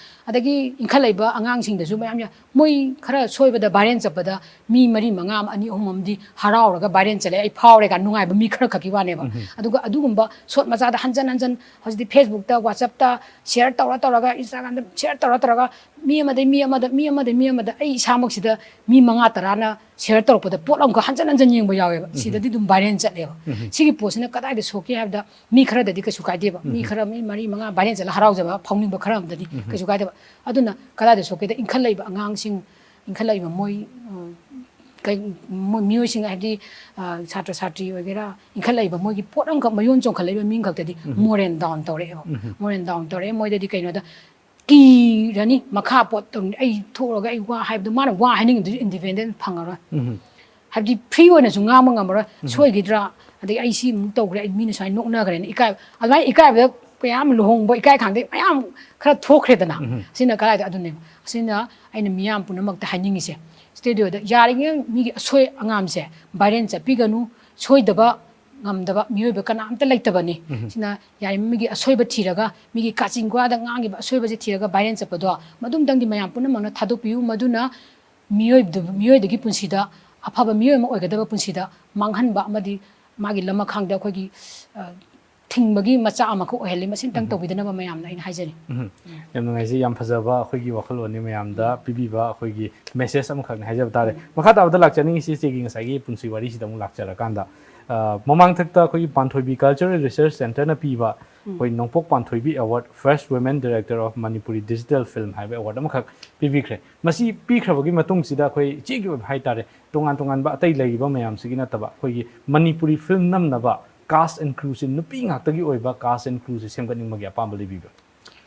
ꯑꯗꯒꯤ ꯏꯟꯈꯠꯂꯛꯏꯕ ꯑꯉꯥꯡꯁꯤꯡꯗꯁꯨ ꯃꯌꯥꯝ ꯌꯥꯎ-, ꯃꯣꯏ ꯈꯔ ꯁꯣꯏꯕꯗ ꯚꯥꯏꯔꯦꯜ ꯆꯠꯄꯗ ꯃꯤ ꯃꯔꯤ ꯃꯉꯥ ꯑꯃ, ꯑꯅꯤ ꯑꯍꯨꯝ ꯑꯃꯗꯤ ꯍꯔꯥꯎꯔꯒ ꯚꯥꯏꯔꯦꯜ ꯆꯠꯂꯦ, "ꯑꯩ ꯐꯥꯎꯔꯦ" ꯀꯥꯏꯅ ꯅꯨꯡꯉꯥꯏꯕ ꯃꯤ ꯈꯔ ꯈꯛꯀꯤ ꯋꯥꯅꯦꯕ꯫ ꯑꯗꯨꯒ ꯑꯗꯨꯒꯨꯝꯕ ꯁꯣꯠ ꯃꯆꯥꯗ ꯍꯟꯖꯟ ꯍꯟꯖꯟ ꯍꯧꯖꯤꯛꯇꯤ Facebook ꯇ, WhatsApp ꯇ ꯁꯤꯌꯔ ꯇꯧꯔ ꯇꯧꯔꯒ, Instagram ꯗ ꯁꯤꯌꯔ ꯇꯧꯔ ꯇꯧꯔꯒ ꯃꯤ ꯑꯃꯗꯩ ꯃꯤ ꯑꯃꯗ, ꯃꯤ ꯑꯃꯗꯩ ꯃꯤ ꯑꯃꯗ, ꯑꯩ ꯏꯁꯥꯃꯛꯁꯤꯗ ꯃꯤ ꯃꯉꯥ ꯇꯔꯥꯅ ꯁꯤꯌꯔ ꯇꯧꯔꯛꯄꯗ ꯄꯣꯠ ꯑꯃꯈꯛ ꯍꯟꯖꯟ ꯍꯟꯖꯟ ꯌꯦꯡꯕ ꯌꯥꯎꯋꯦꯕ꯫ ꯁꯤꯗꯗꯤ ꯑꯗꯨꯝ ꯚꯥꯏꯔꯦꯜ ꯆꯠꯂꯦꯕ꯫ ꯁꯤꯒꯤ ꯄꯣꯠꯁꯤꯅ ꯀꯗꯥꯏꯗ ꯁꯣꯛꯀꯦ ꯍꯥꯏꯕꯗ, ꯃꯤ ꯈꯔꯗꯗꯤ ꯀꯩꯁꯨ ꯀꯥꯏꯗꯦꯕ꯫ ꯃꯤ ꯈꯔ, ꯃꯤ ꯃꯔꯤ ꯃꯉꯥ ꯚꯥꯏꯔꯦꯜ ꯆꯠꯂ ꯍꯔꯥꯎꯖꯕ ꯐꯥꯎꯅꯤꯡꯕ ꯈꯔ ꯑꯃꯗꯗꯤ ꯀꯩꯁꯨ ꯀꯥꯏꯗꯦꯕ꯫ ꯑꯗꯨꯅ ꯀꯗꯥꯏꯗ ꯁꯣꯛꯀꯦꯗ, ꯏꯟꯈꯠꯂꯛꯏꯕ ꯑꯉꯥꯡꯁꯤꯡ, ꯏꯟꯈꯠꯂꯛꯏꯕ ꯃꯣꯏ, ꯑ, ꯀꯩ-, ꯃꯣꯏ ꯃꯤꯑꯣꯏꯁꯤꯡ ꯍꯥꯏꯕꯗꯤ, ꯑ, ꯁꯥꯇ꯭ꯔ ꯁꯥꯇ꯭ꯔꯤ ꯑꯣꯏꯒꯦꯔꯥ, ꯏꯟꯈꯠꯂꯛꯏꯕ ꯃꯣꯏꯒꯤ ꯄꯣꯠ ꯑꯃꯈꯛ ꯃꯌꯣꯟ ꯆꯣꯡꯈꯠꯂꯛꯏꯕ ꯃꯤꯈꯛꯇꯗꯤ ꯃꯣꯔꯦꯜ ꯗꯥꯎꯟ ꯇꯧꯔꯛꯑꯦꯕ꯫ ꯃꯣꯔꯦꯜ ꯗꯥꯎꯟ ꯇꯧꯔꯛꯑꯦ꯫ ꯃꯣꯏꯗꯗꯤ ꯀꯩꯅꯣꯗ ꯀꯤꯔꯅꯤ, ꯃꯈꯥ ꯄꯣꯠ ꯇꯧꯅꯤ꯫ ꯑꯩ ꯊꯣꯛꯑꯒ ꯑꯩ ꯋꯥ ꯍꯥꯏꯕꯗꯣ, ꯃꯥꯅ ꯋꯥ ꯍꯥꯏꯅꯤꯡꯉꯤꯗꯨꯁꯨ ꯏꯟꯗꯤꯄꯦꯟꯗꯦꯟ ꯐꯪꯉꯔꯣꯏ꯫ ꯍꯥꯏꯕꯗꯤ ꯐ꯭ꯔꯤ ꯑꯣꯏꯅꯁꯨ ꯉꯥꯡꯕ ꯉꯝꯃꯔꯣꯏ꯫ ꯁꯣꯏꯈꯤꯗ꯭ꯔꯥ, ꯑꯗꯒꯤ ꯑꯩ ꯁꯤ ꯑꯃꯨꯛ ꯇꯧꯈ꯭ꯔꯦ, ꯑꯩ ꯃꯤꯅ ꯁꯨꯃꯥꯏꯅ ꯅꯣꯛꯅꯈ꯭ꯔꯦꯅ ꯏꯀꯥꯏ, ꯑꯗꯨꯃꯥꯏꯅ ꯏꯀꯥꯏꯕꯗ ꯀꯌꯥꯝ ꯂꯨꯍꯣꯡꯕ ꯏꯀꯥꯏ ꯈꯪꯗꯦ ꯃꯌꯥꯝ ꯈꯔ ꯊꯣꯛꯈ꯭ꯔꯦꯗꯅ꯫ ꯎꯝ꯫ ꯑꯁꯤꯅ ꯀꯗꯥꯏꯗ ꯑꯗꯨꯅꯦꯕ꯫ ꯑꯁꯤꯅ ꯑꯩꯅ ꯃꯤꯌꯥꯝ ꯄꯨꯝꯅꯃꯛꯇ ꯍꯥꯏꯅꯤꯡꯉꯤꯁꯦ, ꯁ꯭ꯇꯨꯗꯤꯑꯣꯗ ꯌꯥꯔꯤꯉꯩ ꯃꯤꯒꯤ ꯑꯁꯣꯏ ꯑꯉꯥꯝꯁꯦ ꯚꯥꯏꯔꯦꯜ ꯆꯠꯄꯤꯒꯅꯨ꯫ ꯁꯣꯏꯗꯕ ꯉꯝꯗꯕ ꯃꯤꯑꯣꯏꯕ ꯀꯅꯥꯝꯇ ꯂꯩꯇꯕꯅꯤ꯫ ꯎꯝ꯫ ꯁꯤꯅ ꯌꯥꯔꯤꯉꯩ ꯃꯤꯒꯤ ꯑꯁꯣꯏꯕ ꯊꯤꯔꯒ, ꯃꯤꯒꯤ ꯀꯥꯆꯤꯟ ꯀꯣꯌꯥꯗ ꯉꯥꯡꯉꯤꯕ ꯑꯁꯣꯏꯕꯁꯦ ꯊꯤꯔꯒ ꯚꯥꯏꯔꯦꯜ ꯆꯠꯄꯗꯣ ꯃꯗꯨꯝꯇꯪꯗꯤ ꯃꯌꯥꯝ ꯄꯨꯝꯅꯃꯛꯅ ꯊꯥꯗꯣꯛꯄꯤꯌꯨ꯫ ꯃꯗꯨꯅ ꯃꯤꯑꯣꯏꯕꯗꯨ, ꯃꯤꯑꯣꯏꯗꯒꯤ ꯄꯨꯟꯁꯤꯗ, ꯑꯐꯕ ꯃꯤꯑꯣꯏ ꯑꯃ ꯑꯣꯏꯒꯗꯕ ꯄꯨꯟꯁꯤꯗ ꯃꯥꯡꯍꯟꯕ ꯑꯃꯗꯤ ꯃꯥꯒꯤ ꯂꯃꯈꯥꯡꯗ ꯑꯩꯈꯣꯏꯒꯤ, ꯑ, ꯊꯤꯡꯕꯒꯤ ꯃꯆꯥꯛ ꯑꯃꯈꯛ ꯑꯣꯏꯍꯜꯂꯤ꯫ ꯃꯁꯤꯝꯇꯪ ꯎꯝ꯫ ꯇꯧꯕꯤꯗꯅꯕ ꯃꯌꯥꯝꯅ ꯑꯩꯅ ꯍꯥꯏꯖꯔꯤ꯫ ꯎꯝ꯫ ꯌꯥꯝ ꯅꯨꯡꯉꯥꯏꯖꯩ꯫ ꯌꯥꯝ ꯐꯖꯕ ꯑꯩꯈꯣꯏꯒꯤ ꯋꯥꯈꯜꯂꯣꯟꯅꯤ ꯃꯌꯥꯝꯗ ꯎꯝ꯫ ꯄꯤꯕꯤꯕ ꯑꯩꯈꯣꯏꯒꯤ message ꯑꯃꯈꯛꯅꯤ ꯍꯥꯏꯖꯕ ꯇꯥꯔꯦ꯫ ꯎꯝ꯫ ꯃꯈꯥ ꯇꯥꯕꯗ ꯂꯥꯛꯆꯅꯤꯡꯉꯤꯁꯤ ꯏꯆꯦꯒꯤ ꯉꯁꯥꯏꯒꯤ ꯄꯨꯟꯁꯤ ꯋꯥꯔꯤꯁꯤꯗ ꯑꯃꯨꯛ ꯂꯥꯛꯆꯔꯀꯥꯟꯗ, ꯑ, ꯃꯃꯥꯡꯊꯛꯇ ꯑꯩꯈꯣꯏꯒꯤ ꯄꯥꯟꯊꯣꯏꯕꯤ Cultural Research Centreꯅ ꯄꯤꯕ ꯎꯝ꯫ ꯑꯩꯈꯣꯏ ꯅꯣꯡꯄꯣꯛ ꯄꯥꯟꯊꯣꯏꯕꯤ Award, First Women Director of Manipuri Digital Film ꯍꯥꯏꯕ award ꯑꯃꯈꯛ ꯄꯤꯕꯤꯈ꯭ꯔꯦ꯫ ꯃꯁꯤ ꯄꯤꯈ꯭ꯔꯕꯒꯤ ꯃꯇꯨꯡꯁꯤꯗ ꯑꯩꯈꯣꯏ ꯏꯆꯦꯒꯤ ꯑꯣꯏꯕ ꯍꯥꯏꯇꯥꯔꯦ, ꯇꯣꯉꯥꯟ ꯇꯣꯉꯥꯟꯕ ꯑꯇꯩ ꯂꯩꯔꯤꯕ ꯃꯌꯥꯝꯁꯤꯒꯤ ꯅꯠꯇꯕ ꯑꯩꯈꯣꯏꯒꯤ ꯃꯅꯤꯄꯨꯔꯤ film ꯅꯝꯅꯕ cast and crewꯁꯦ ꯅꯨꯄꯤ ꯉꯥꯛꯇꯒꯤ ꯑꯣꯏꯕ cast and crewꯁꯦ ꯁꯦꯝꯒꯠꯅꯤꯡꯕꯒꯤ ꯑꯄꯥꯝꯕ ꯂꯩꯕꯤꯕ꯭ꯔꯥ?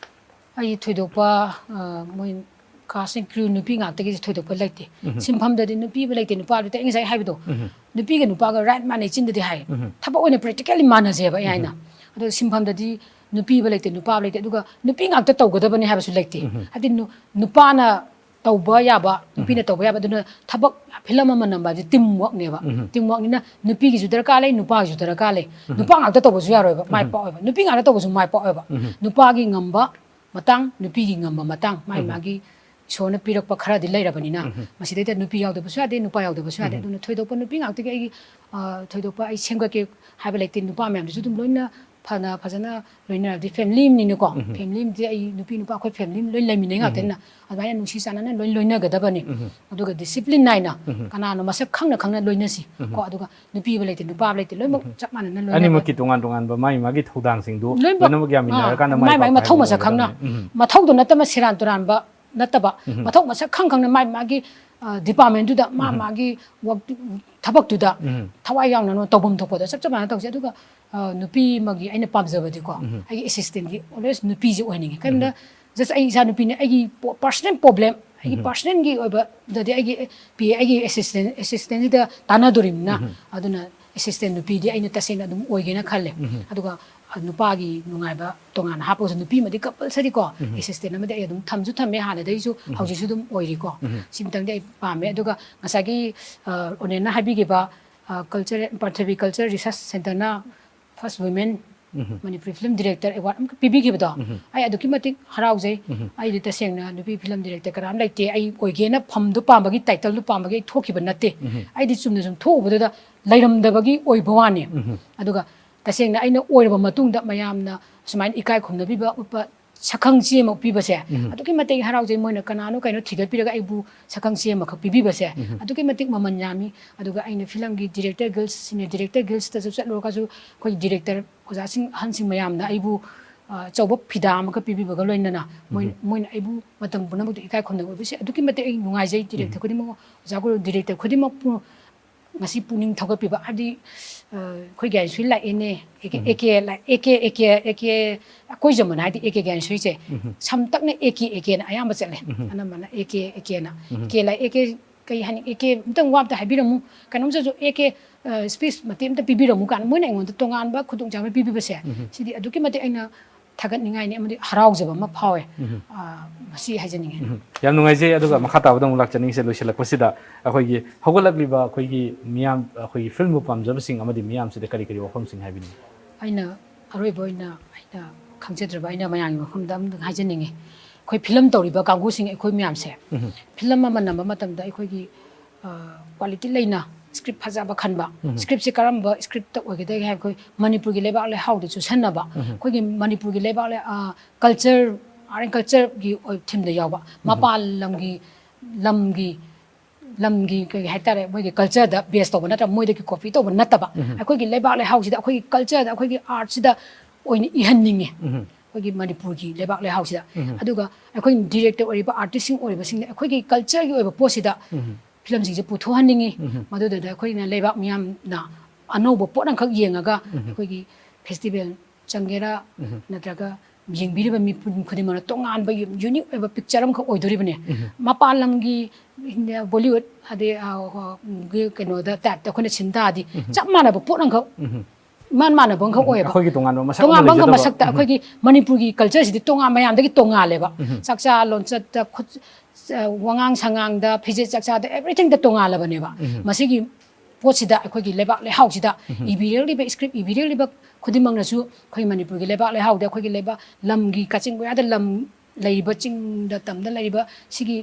ꯑꯩ ꯊꯣꯏꯗꯣꯛꯄ, ꯑ, ꯃꯣꯏ cast and crew ꯅꯨꯄꯤ ꯉꯥꯛꯇꯒꯤꯁꯦ ꯊꯣꯏꯗꯣꯛꯄ ꯂꯩꯇꯦ꯫ ꯎꯝ꯫ ꯁꯤꯟꯐꯝꯗꯗꯤ ꯅꯨꯄꯤ ꯑꯃ ꯂꯩꯇꯦ, ꯅꯨꯄꯥ ꯑꯃ ꯂꯩꯇꯦ꯫ ꯑꯩ ꯉꯁꯥꯏ ꯍꯥꯏꯕꯗꯣ, ꯎꯝ꯫ ꯅꯨꯄꯤꯒ ꯅꯨꯄꯥꯒ right ꯃꯥꯟꯅꯩ ꯆꯤꯟꯗꯗꯤ ꯍꯥꯏ꯫ ꯎꯝ꯫ ꯊꯕꯛ ꯑꯣꯏꯅ practically ꯃꯥꯟꯅꯖꯩꯕ ꯑꯩ ꯍꯥꯏꯅ꯫ ꯎꯝ꯫ ꯑꯗꯣ ꯁꯤꯟꯐꯝꯗꯗꯤ ꯅꯨꯄꯤ ꯑꯃ ꯂꯩꯇꯦ, ꯅꯨꯄꯥ ꯑꯃ ꯂꯩꯇꯦ꯫ ꯑꯗꯨꯒ ꯅꯨꯄꯤ ꯉꯥꯛꯇ ꯇꯧꯒꯗꯕꯅꯤ ꯍꯥꯏꯕꯁꯨ ꯂꯩꯇꯦ꯫ ꯎꯝ꯫ ꯍꯥꯏꯕꯗꯤ ꯅꯨ-, ꯅꯨꯄꯥꯅ ꯇꯧꯕ ꯌꯥꯕ, ꯎꯝ꯫ ꯅꯨꯄꯤꯅ ꯇꯧꯕ ꯌꯥꯕ꯫ ꯑꯗꯨꯅ ꯊꯕꯛ film ꯑꯃ ꯅꯝꯕ ꯍꯥꯏꯕꯁꯦ team workꯅꯦꯕ꯫ ꯎꯝ꯫ Team workꯅꯤꯅ ꯅꯨꯄꯤꯒꯤꯁꯨ ꯗꯔꯀꯥꯔ ꯂꯩ, ꯅꯨꯄꯥꯒꯤꯁꯨ ꯗꯔꯀꯥꯔ ꯂꯩ꯫ ꯎꯝ꯫ ꯅꯨꯄꯥ ꯉꯥꯛꯇ ꯇꯧꯕꯁꯨ ꯌꯥꯔꯣꯏꯕ, ꯃꯥꯏ ꯎꯝ꯫ ꯄꯥꯛꯑꯣꯏꯕ꯫ ꯅꯨꯄꯤ ꯉꯥꯛꯇ ꯇꯧꯕꯁꯨ ꯃꯥꯏ ꯄꯥꯛꯑꯣꯏꯕ꯫ ꯎꯝ꯫ ꯅꯨꯄꯥꯒꯤ ꯉꯝꯕ ꯃꯇꯥꯡ, ꯅꯨꯄꯤꯒꯤ ꯉꯝꯕ ꯃꯇꯥꯡ, ꯃꯥꯏ ꯎꯝ꯫ ꯃꯥꯒꯤ ꯏꯁꯣꯔꯅ ꯄꯤꯔꯛꯄ ꯈꯔꯗꯤ ꯂꯩꯔꯕꯅꯤꯅ, ꯎꯝ꯫ ꯃꯁꯤꯗꯩꯗ ꯅꯨꯄꯤ ꯌꯥꯎꯗꯕꯁꯨ ꯌꯥꯗꯦ, ꯅꯨꯄꯥ ꯌꯥꯎꯗꯕꯁꯨ ꯌꯥꯗꯦ꯫ ꯎꯝ꯫ ꯑꯗꯨꯅ ꯊꯣꯏꯗꯣꯛꯄ ꯅꯨꯄꯤ ꯉꯥꯛꯇꯒꯤ ꯑꯩꯒꯤ, ꯑ, ꯊꯣꯏꯗꯣꯛꯄ ꯑꯩ ꯁꯦꯝꯒꯠꯀꯦ ꯍꯥꯏꯕ ꯂꯩꯇꯦ꯫ ꯅꯨꯄꯥ ꯃꯌꯥꯝꯗꯨꯁꯨ ꯑꯗꯨꯝ ꯂꯣꯏꯅ ꯐꯅ ꯐꯖꯅ ꯂꯣꯏꯅꯔꯗꯤ family ꯑꯃꯅꯤꯅꯀꯣ, ꯎꯝ꯫ Family ꯑꯃꯗꯤ ꯑꯩ ꯅꯨꯄꯤ ꯅꯨꯄꯥ ꯑꯩꯈꯣꯏ family ꯑꯃ ꯂꯣꯏ ꯂꯩꯃꯤꯟꯅꯩ ꯎꯝ꯫ ꯉꯥꯛꯇꯅꯤꯅ, ꯑꯗꯨꯃꯥꯏꯅ ꯅꯨꯡꯁꯤ ꯆꯥꯟꯅꯅ ꯂꯣꯏ ꯂꯣꯏꯅꯒꯗꯕꯅꯤ꯫ ꯎꯝ꯫ ꯑꯗꯨꯒ discipline ꯅꯥꯏꯅ ꯎꯝ꯫ ꯀꯅꯥꯅꯣ ꯃꯁꯛ ꯈꯪꯅ ꯈꯪꯅ ꯂꯣꯏꯅꯁꯤ ꯎꯝ꯫ ꯀꯣ꯫ ꯑꯗꯨꯒ ꯅꯨꯄꯤ ꯑꯃ ꯂꯩꯇꯦ, ꯅꯨꯄꯥ ꯑꯃ ꯂꯩꯇꯦ, ꯂꯣꯏꯅꯃꯛ ꯎꯝ꯫ ꯆꯞ ꯃꯥꯟꯅꯅ ꯂꯣꯏꯅꯕ꯫ ꯑꯅꯤꯃꯛꯀꯤ ꯇꯣꯉꯥꯟ ꯇꯣꯉꯥꯟꯕ ꯃꯥꯒꯤ ꯃꯥꯒꯤ ꯊꯧꯗꯥꯡꯁꯤꯡꯗꯨ ꯂꯣꯏꯅꯃꯛ, ꯂꯣꯏꯅꯃꯛ ꯌꯥꯃꯤꯟꯅꯔꯀꯥꯟꯗ ꯑꯥ, ꯃꯥꯏ ꯃꯥꯏ ꯃꯥꯏ ꯄꯥꯛꯄ ꯃꯊꯧ ꯍꯥꯏꯕꯗꯨ ꯃꯁꯛ ꯈꯪꯅ, ꯑꯣꯏꯒꯗꯕꯅꯤ꯫ ꯎꯝ꯫ ꯃꯊꯧꯗꯣ ꯅꯠꯇꯕ ꯁꯦꯔꯥꯟ ꯇꯨꯔꯥꯟꯕ ꯅꯠꯇꯕ, ꯎꯝ꯫ ꯃꯊꯧ ꯃꯁꯛ ꯈꯪ ꯈꯪꯅ ꯃꯥꯏ ꯃꯥꯒꯤ, ꯑ, departmentꯗꯨꯗ ꯃꯥ ꯎꯝ꯫ ꯃꯥꯒꯤ work, ꯊꯕꯛꯇꯨꯗ ꯎꯝ꯫ ꯊꯋꯥꯏ ꯌꯥꯎꯅ ꯇꯧꯐꯝ ꯊꯣꯛꯄꯗꯣ ꯆꯞ ꯆꯞ ꯃꯥꯟꯅ ꯇꯧꯁꯦ꯫ ꯑꯗꯨꯒ, ꯑ, ꯅꯨꯄꯤ ꯑꯃꯒꯤ ꯑꯩꯅ ꯄꯥꯝꯖꯕꯗꯤꯀꯣ, ꯎꯝ꯫ ꯑꯩꯒꯤ assistantꯒꯤ always ꯅꯨꯄꯤꯁꯦ ꯑꯣꯏꯍꯟꯅꯤꯡꯉꯤ꯫ ꯀꯔꯤꯒꯨꯝꯕ ꯎꯝ꯫ Just ꯑꯩ ꯏꯆꯥ ꯅꯨꯄꯤꯅꯦ, ꯑꯩꯒꯤ ꯄꯣ-, personal problem, ꯑꯩꯒꯤ ꯎꯝ꯫ Personalꯒꯤ ꯑꯣꯏꯕꯗꯗꯤ ꯑꯩꯒꯤ ꯄꯤ-, ꯑꯩꯒꯤ assistant, assistantꯁꯤꯗ ꯇꯥꯟꯅꯗꯣꯔꯤꯕꯅꯤꯅ, ꯎꯝ꯫ ꯑꯗꯨꯅ ꯑꯦꯁꯤꯁꯇꯦꯟ ꯅꯨꯄꯤꯗꯤ ꯑꯩꯅ ꯇꯁꯦꯡꯅ ꯑꯗꯨꯝ ꯑꯣꯏꯒꯦꯅ ꯈꯜꯂꯦ꯫ ꯑꯗꯨꯒ, ꯑ, ꯅꯨꯄꯥꯒꯤ ꯅꯨꯡꯉꯥꯏꯕ ꯇꯣꯉꯥꯟꯅ ꯍꯥꯞꯄꯒꯁꯨ, ꯅꯨꯄꯤ ꯑꯃꯗꯤ ꯀꯝꯄꯜꯁꯔꯤꯀꯣ ꯑꯦꯁꯤꯁꯇꯦꯟ ꯑꯃꯗꯤ ꯑꯩ ꯑꯗꯨꯝ ꯊꯝꯁꯨ ꯊꯝꯃꯦ, ꯍꯥꯟꯅꯗꯩꯁꯨ ꯍꯧꯖꯤꯛꯁꯨ ꯑꯗꯨꯝ ꯑꯣꯏꯔꯤꯀꯣ꯫ ꯁꯤꯃꯇꯪꯗꯤ ꯑꯩ ꯄꯥꯝꯃꯦ꯫ ꯑꯗꯨꯒ ꯉꯁꯥꯏꯒꯤ, ꯑ, ꯑꯣꯅꯦꯟꯅ ꯍꯥꯏꯕꯤꯈꯤꯕ, ꯑ, ꯀꯜꯆꯔ, ꯄ꯭ꯔꯤꯊꯤꯕꯤ ꯀꯜꯆꯔ ꯔꯤꯁꯔꯁ ꯁꯦꯟꯇꯔꯅ first women Manipuri film director award ꯑꯃꯈꯛ ꯄꯤꯕꯤꯈꯤꯕꯗꯣ, ꯑꯩ ꯑꯗꯨꯛꯀꯤ ꯃꯇꯤꯛ ꯍꯔꯥꯎꯖꯩ꯫ ꯑꯩꯗꯤ ꯇꯁꯦꯡꯅ ꯅꯨꯄꯤ ꯐꯤꯂꯝ ꯗꯤꯔꯦꯛꯇꯔ ꯀꯅꯥꯝ ꯂꯩꯇꯦ꯫ ꯑꯩ ꯑꯣꯏꯒꯦꯅ ꯐꯝꯗꯣ ꯄꯥꯝꯕꯒꯤ, ꯇꯥꯏꯇꯜꯗꯣ ꯄꯥꯝꯕꯒꯤ ꯑꯩ ꯊꯣꯛꯈꯤꯕ ꯅꯠꯇꯦ꯫ ꯑꯩꯗꯤ ꯆꯨꯝꯅ ꯁꯨꯝ ꯊꯣꯛꯎꯕꯗꯨꯗ ꯂꯩꯔꯝꯗꯕꯒꯤ ꯑꯣꯏꯕ ꯋꯥꯅꯤ꯫ ꯑꯗꯨꯒ ꯇꯁꯦꯡꯅ ꯑꯩꯅ ꯑꯣꯏꯔꯕ ꯃꯇꯨꯡꯗ ꯃꯌꯥꯝꯅ ꯁꯨꯃꯥꯏꯅ ꯏꯀꯥꯏ ꯈꯨꯝꯅꯕꯤꯕ ꯎꯠꯄ, ꯁꯛꯈꯪ ꯆꯦ ꯑꯃ ꯄꯤꯕꯁꯦ ꯑꯗꯨꯛꯀꯤ ꯃꯇꯤꯛ ꯍꯔꯥꯎꯖꯩ꯫ ꯃꯣꯏꯅ ꯀꯅꯥꯅꯣ ꯀꯩꯅꯣ ꯊꯤꯒꯠꯄꯤꯔꯒ ꯑꯩꯕꯨ ꯁꯛꯈꯪ ꯆꯦ ꯑꯃꯈꯛ ꯄꯤꯕꯤꯕꯁꯦ ꯑꯗꯨꯛꯀꯤ ꯃꯇꯤꯛ ꯃꯃꯜ ꯌꯥꯝꯃꯤ꯫ ꯑꯗꯨꯒ ꯑꯩꯅ ꯐꯤꯂꯝꯒꯤ ꯗꯤꯔꯦꯛꯇꯔ ꯒꯤꯜꯁ, ꯁꯤꯅꯤꯌꯔ ꯗꯤꯔꯦꯛꯇꯔ ꯒꯤꯜꯁꯇꯁꯨ ꯆꯠꯂꯨꯔꯒꯁꯨ ꯑꯩꯈꯣꯏ ꯗꯤꯔꯦꯛꯇꯔ ꯑꯣꯖꯥꯁꯤꯡ, ꯑꯍꯟꯁꯤꯡ ꯃꯌꯥꯝꯅ ꯑꯩꯕꯨ, ꯑ, ꯑꯆꯧꯕ ꯐꯤꯗꯥ ꯑꯃꯒ ꯄꯤꯕꯤꯕꯒ ꯂꯣꯏꯅꯅ ꯃꯣꯏ-, ꯃꯣꯏꯅ ꯑꯩꯕꯨ ꯃꯇꯝ ꯄꯨꯝꯅꯃꯛꯇ ꯏꯀꯥꯏ ꯈꯨꯝꯅꯕ ꯎꯠꯄꯁꯦ ꯑꯗꯨꯛꯀꯤ ꯃꯇꯤꯛ ꯑꯩ ꯅꯨꯡꯉꯥꯏꯖꯩ꯫ ꯗꯤꯔꯦꯛꯇꯔ ꯈꯨꯗꯤꯡꯃꯛ, ꯑꯣꯖꯥ ꯒꯨꯔꯨ, ꯗꯤꯔꯦꯛꯇꯔ ꯈꯨꯗꯤꯡꯃꯛꯄꯨ ꯉꯁꯤ ꯄꯨꯛꯅꯤꯡ ꯊꯧꯒꯠꯄꯤꯕ, ꯍꯥꯏꯕꯗꯤ, ꯑ, ꯑꯩꯈꯣꯏ ꯒ꯭ꯌꯥꯟꯁꯨ ꯂꯥꯛꯑꯦꯅꯦ, A K, A K lakh-, A K, A K, A K, ꯑꯩꯈꯣꯏ ꯖꯃꯨꯅ ꯍꯥꯏꯗꯤ ꯑꯦ ꯀꯦ ꯒ꯭ꯌꯥꯟꯁꯨꯔꯤꯁꯦ ꯁꯝꯇꯛꯅ ꯑꯦ ꯀꯦ, ꯑꯦ ꯀꯦꯅ ꯑꯌꯥꯝꯕ ꯆꯠꯂꯦ꯫ ꯑꯅꯝꯕꯅ ꯑꯦ ꯀꯦ, ꯑꯦ ꯀꯦꯅ꯫ A K lakh-, A K ꯀꯩ ꯍꯥꯏꯅꯤ, ꯑꯦ ꯀꯦ ꯑꯝꯇꯪ ꯋꯥ ꯑꯝꯇ ꯍꯥꯏꯕꯤꯔꯝꯃꯨ, ꯀꯩꯅꯣꯝꯇꯁꯨ ꯑꯦ ꯀꯦ, ꯑ, ꯁ꯭ꯄꯦꯁ ꯃꯇꯦꯛ ꯑꯝꯇ ꯄꯤꯕꯤꯔꯝꯃꯨ ꯀꯥꯏꯅ ꯃꯣꯏꯅ ꯑꯩꯉꯣꯟꯗ ꯇꯣꯉꯥꯟꯕ ꯈꯨꯗꯣꯡꯆꯥꯕ ꯄꯤꯕꯤꯕꯁꯦ, ꯁꯤꯗꯤ ꯑꯗꯨꯛꯀꯤ ꯃꯇꯤꯛ ꯑꯩꯅ ꯊꯥꯒꯠꯅꯤꯡꯉꯥꯏꯅꯤ ꯑꯃꯗꯤ ꯍꯔꯥꯎꯖꯕ ꯑꯃ ꯐꯥꯎꯋꯦ꯫ ꯑ, ꯃꯁꯤ ꯍꯥꯏꯖꯅꯤꯡꯉꯦ꯫ ꯌꯥꯝ ꯅꯨꯡꯉꯥꯏꯖꯩ꯫ ꯑꯗꯨꯒ ꯃꯈꯥ ꯇꯥꯕꯗ ꯑꯃꯨꯛ ꯂꯥꯛꯆꯅꯤꯡꯉꯤꯁꯦ, ꯂꯣꯏꯁꯤꯜꯂꯛꯄꯁꯤꯗ ꯑꯩꯈꯣꯏꯒꯤ ꯍꯧꯒꯠꯂꯛꯂꯤꯕ ꯑꯩꯈꯣꯏꯒꯤ ꯃꯤꯌꯥꯝ, ꯑꯩꯈꯣꯏꯒꯤ ꯐꯤꯂꯝꯕꯨ ꯄꯥꯝꯖꯕꯁꯤꯡ ꯑꯃꯗꯤ ꯃꯤꯌꯥꯝꯁꯤꯗ ꯀꯔꯤ ꯀꯔꯤ ꯋꯥꯐꯝꯁꯤꯡ ꯍꯥꯏꯕꯤꯅꯤꯡꯉꯤ? ꯑꯩꯅ ꯑꯔꯣꯏꯕ ꯑꯣꯏꯅ ꯑꯩꯅ ꯈꯪꯖꯗ꯭ꯔꯕ ꯑꯩꯅ ꯃꯌꯥꯝꯒꯤ ꯃꯐꯝꯗ ꯑꯃꯇꯪ ꯍꯥꯏꯖꯅꯤꯡꯉꯤ꯫ ꯑꯩꯈꯣꯏ ꯐꯤꯂꯝ ꯇꯧꯔꯤꯕ ꯀꯥꯡꯕꯨꯁꯤꯡ ꯑꯩꯈꯣꯏ ꯃꯌꯥꯝꯁꯦ, ꯐꯤꯂꯝ ꯑꯃ ꯅꯝꯕ ꯃꯇꯝꯗ ꯑꯩꯈꯣꯏꯒꯤ, ꯑ, ꯀ꯭ꯋꯥꯂꯤꯇꯤ ꯂꯩꯅ ꯁ꯭ꯀ꯭ꯔꯤꯞ ꯐꯖꯕ ꯈꯟꯕ, ꯁ꯭ꯀ꯭ꯔꯤꯞꯁꯦ ꯀꯔꯝꯕ ꯁ꯭ꯀ꯭ꯔꯤꯞꯇ ꯑꯣꯏꯒꯗꯒꯦ ꯍꯥꯏꯕ ꯑꯩꯈꯣꯏ ꯃꯅꯤꯄꯨꯔꯒꯤ ꯂꯩꯕꯥꯛ ꯂꯩꯍꯥꯎꯗ ꯆꯨꯁꯟꯅꯕ, ꯑꯩꯈꯣꯏꯒꯤ ꯃꯅꯤꯄꯨꯔꯒꯤ ꯂꯩꯕꯥꯛ ꯂꯩ-, ꯑ, ꯀꯜꯆꯔ, ꯑꯥꯔꯠ ꯑꯦꯟ ꯀꯜꯆꯔꯒꯤ ꯑꯣꯏ-, ꯊꯤꯝꯗ ꯌꯥꯎꯕ, ꯃꯄꯥꯟ ꯂꯝꯒꯤ, ꯂꯝꯒꯤ ꯂꯝꯒꯤ ꯀꯩ ꯍꯥꯏꯇꯥꯔꯦ, ꯃꯣꯏꯒꯤ ꯀꯜꯆꯔꯗ ꯕꯦꯁ ꯇꯧꯕ ꯅꯠꯇ꯭ꯔꯒ ꯃꯣꯏꯗꯒꯤ ꯀꯣꯄꯤ ꯇꯧꯕ ꯅꯠꯇꯕ, ꯑꯩꯈꯣꯏꯒꯤ ꯂꯩꯕꯥꯛ ꯂꯩꯍꯥꯎꯁꯤꯗ, ꯑꯩꯈꯣꯏꯒꯤ ꯀꯜꯆꯔꯗ, ꯑꯩꯈꯣꯏꯒꯤ ꯑꯥꯔꯠꯁꯤꯗ ꯑꯣꯏꯅ ꯏꯍꯟꯅꯤꯡꯉꯦ꯫ ꯑꯩꯈꯣꯏꯒꯤ ꯃꯅꯤꯄꯨꯔꯒꯤ ꯂꯩꯕꯥꯛ ꯂꯩꯍꯥꯎꯁꯤꯗ꯫ ꯑꯗꯨꯒ ꯑꯩꯈꯣꯏ ꯗꯤꯔꯦꯛꯇꯔ ꯑꯣꯏꯔꯤꯕ ꯑꯥꯔꯇꯤꯁꯁꯤꯡ ꯑꯣꯏꯔꯤꯕꯁꯤꯡꯅ ꯑꯩꯈꯣꯏꯒꯤ ꯀꯜꯆꯔꯒꯤ ꯑꯣꯏꯕ ꯄꯣꯠꯁꯤꯗ ꯐꯤꯂꯝꯁꯤꯡꯁꯦ ꯄꯨꯊꯣꯛꯍꯟꯅꯤꯡꯉꯤ꯫ ꯃꯗꯨꯗꯨꯗ ꯑꯩꯈꯣꯏꯅ ꯂꯩꯕꯥꯛ ꯃꯤꯌꯥꯝꯅ ꯑꯅꯧꯕ ꯄꯣꯠ ꯑꯃꯈꯛ ꯌꯦꯡꯉꯒ ꯑꯩꯈꯣꯏꯒꯤ ꯐꯦꯁꯇꯤꯚꯦꯜ ꯆꯪꯒꯦꯔꯥ, ꯅꯠꯇ꯭ꯔꯒ ꯌꯦꯡꯕꯤꯔꯤꯕ ꯃꯤꯄꯨꯝ ꯈꯨꯗꯤꯡꯃꯛꯅ ꯇꯣꯉꯥꯟꯕ ꯌꯨ-, ꯌꯨꯅꯤꯛ ꯑꯣꯏꯕ ꯄꯤꯛꯆꯔ ꯑꯃꯈꯛ ꯑꯣꯏꯗꯣꯔꯤꯕꯅꯦ꯫ ꯃꯄꯥꯟ ꯂꯝꯒꯤ ꯏꯟꯗꯤꯌꯥ ꯕꯣꯂꯤꯋꯨꯗ ꯑꯗꯩ ꯑ, ꯍꯣ, ꯒꯤ ꯀꯩꯅꯣꯗ ꯇꯥꯏꯞꯇ ꯑꯩꯈꯣꯏꯅ ꯁꯤꯟ ꯇꯥꯔꯗꯤ ꯆꯞ ꯃꯥꯟꯅꯕ ꯄꯣꯠ ꯑꯃꯈꯛ ꯎꯝ. ꯏꯃꯥꯟ ꯃꯥꯟꯅꯕ ꯑꯃꯈꯛ ꯑꯣꯏꯌꯦꯕ꯫ ꯑꯩꯈꯣꯏꯒꯤ ꯇꯣꯉꯥꯟꯕ ꯃꯁꯛ ꯑꯃ ꯇꯣꯉꯥꯟꯕ ꯑꯃꯈꯛ ꯂꯩꯖꯗꯕ. ꯃꯁꯛꯇ ꯑꯩꯈꯣꯏꯒꯤ ꯃꯅꯤꯄꯨꯔꯒꯤ ꯀꯜꯆꯔꯁꯤꯗꯤ ꯇꯣꯉꯥꯟ ꯃꯌꯥꯝꯗꯒꯤ ꯇꯣꯉꯥꯜꯂꯦꯕ꯫ ꯆꯥꯛꯆꯥ ꯂꯣꯟꯆꯠꯇ ꯈꯨꯠ ꯑ, ꯋꯥꯉꯥꯡ ꯁꯉꯥꯡꯗ ꯐꯤꯖꯦꯠ ꯆꯥꯛꯆꯥꯗ ꯑꯦꯚ꯭ꯔꯤꯊꯤꯡꯗ ꯇꯣꯉꯥꯜꯂꯕꯅꯦꯕ꯫ ꯃꯁꯤꯒꯤ ꯄꯣꯠꯁꯤꯗ ꯑꯩꯈꯣꯏꯒꯤ ꯂꯩꯕꯥꯛ ꯂꯩꯍꯥꯎꯁꯤꯗ ꯏꯕꯤꯔꯛꯂꯤꯕ ꯁ꯭ꯀ꯭ꯔꯤꯞ ꯏꯕꯤꯔꯛꯂꯤꯕ ꯈꯨꯗꯤꯡꯃꯛꯅꯁꯨ ꯑꯩꯈꯣꯏ ꯃꯅꯤꯄꯨꯔꯒꯤ ꯂꯩꯕꯥꯛ ꯂꯩꯍꯥꯎꯗ ꯑꯩꯈꯣꯏꯒꯤ ꯂꯩꯕꯥꯛ ꯂꯝꯒꯤ ꯀꯥꯆꯤꯟ ꯀꯣꯌꯥꯗ ꯂꯝ ꯂꯩꯔꯤꯕ ꯆꯤꯡꯗ ꯇꯝꯗ ꯂꯩꯔꯤꯕ ꯁꯤꯒꯤ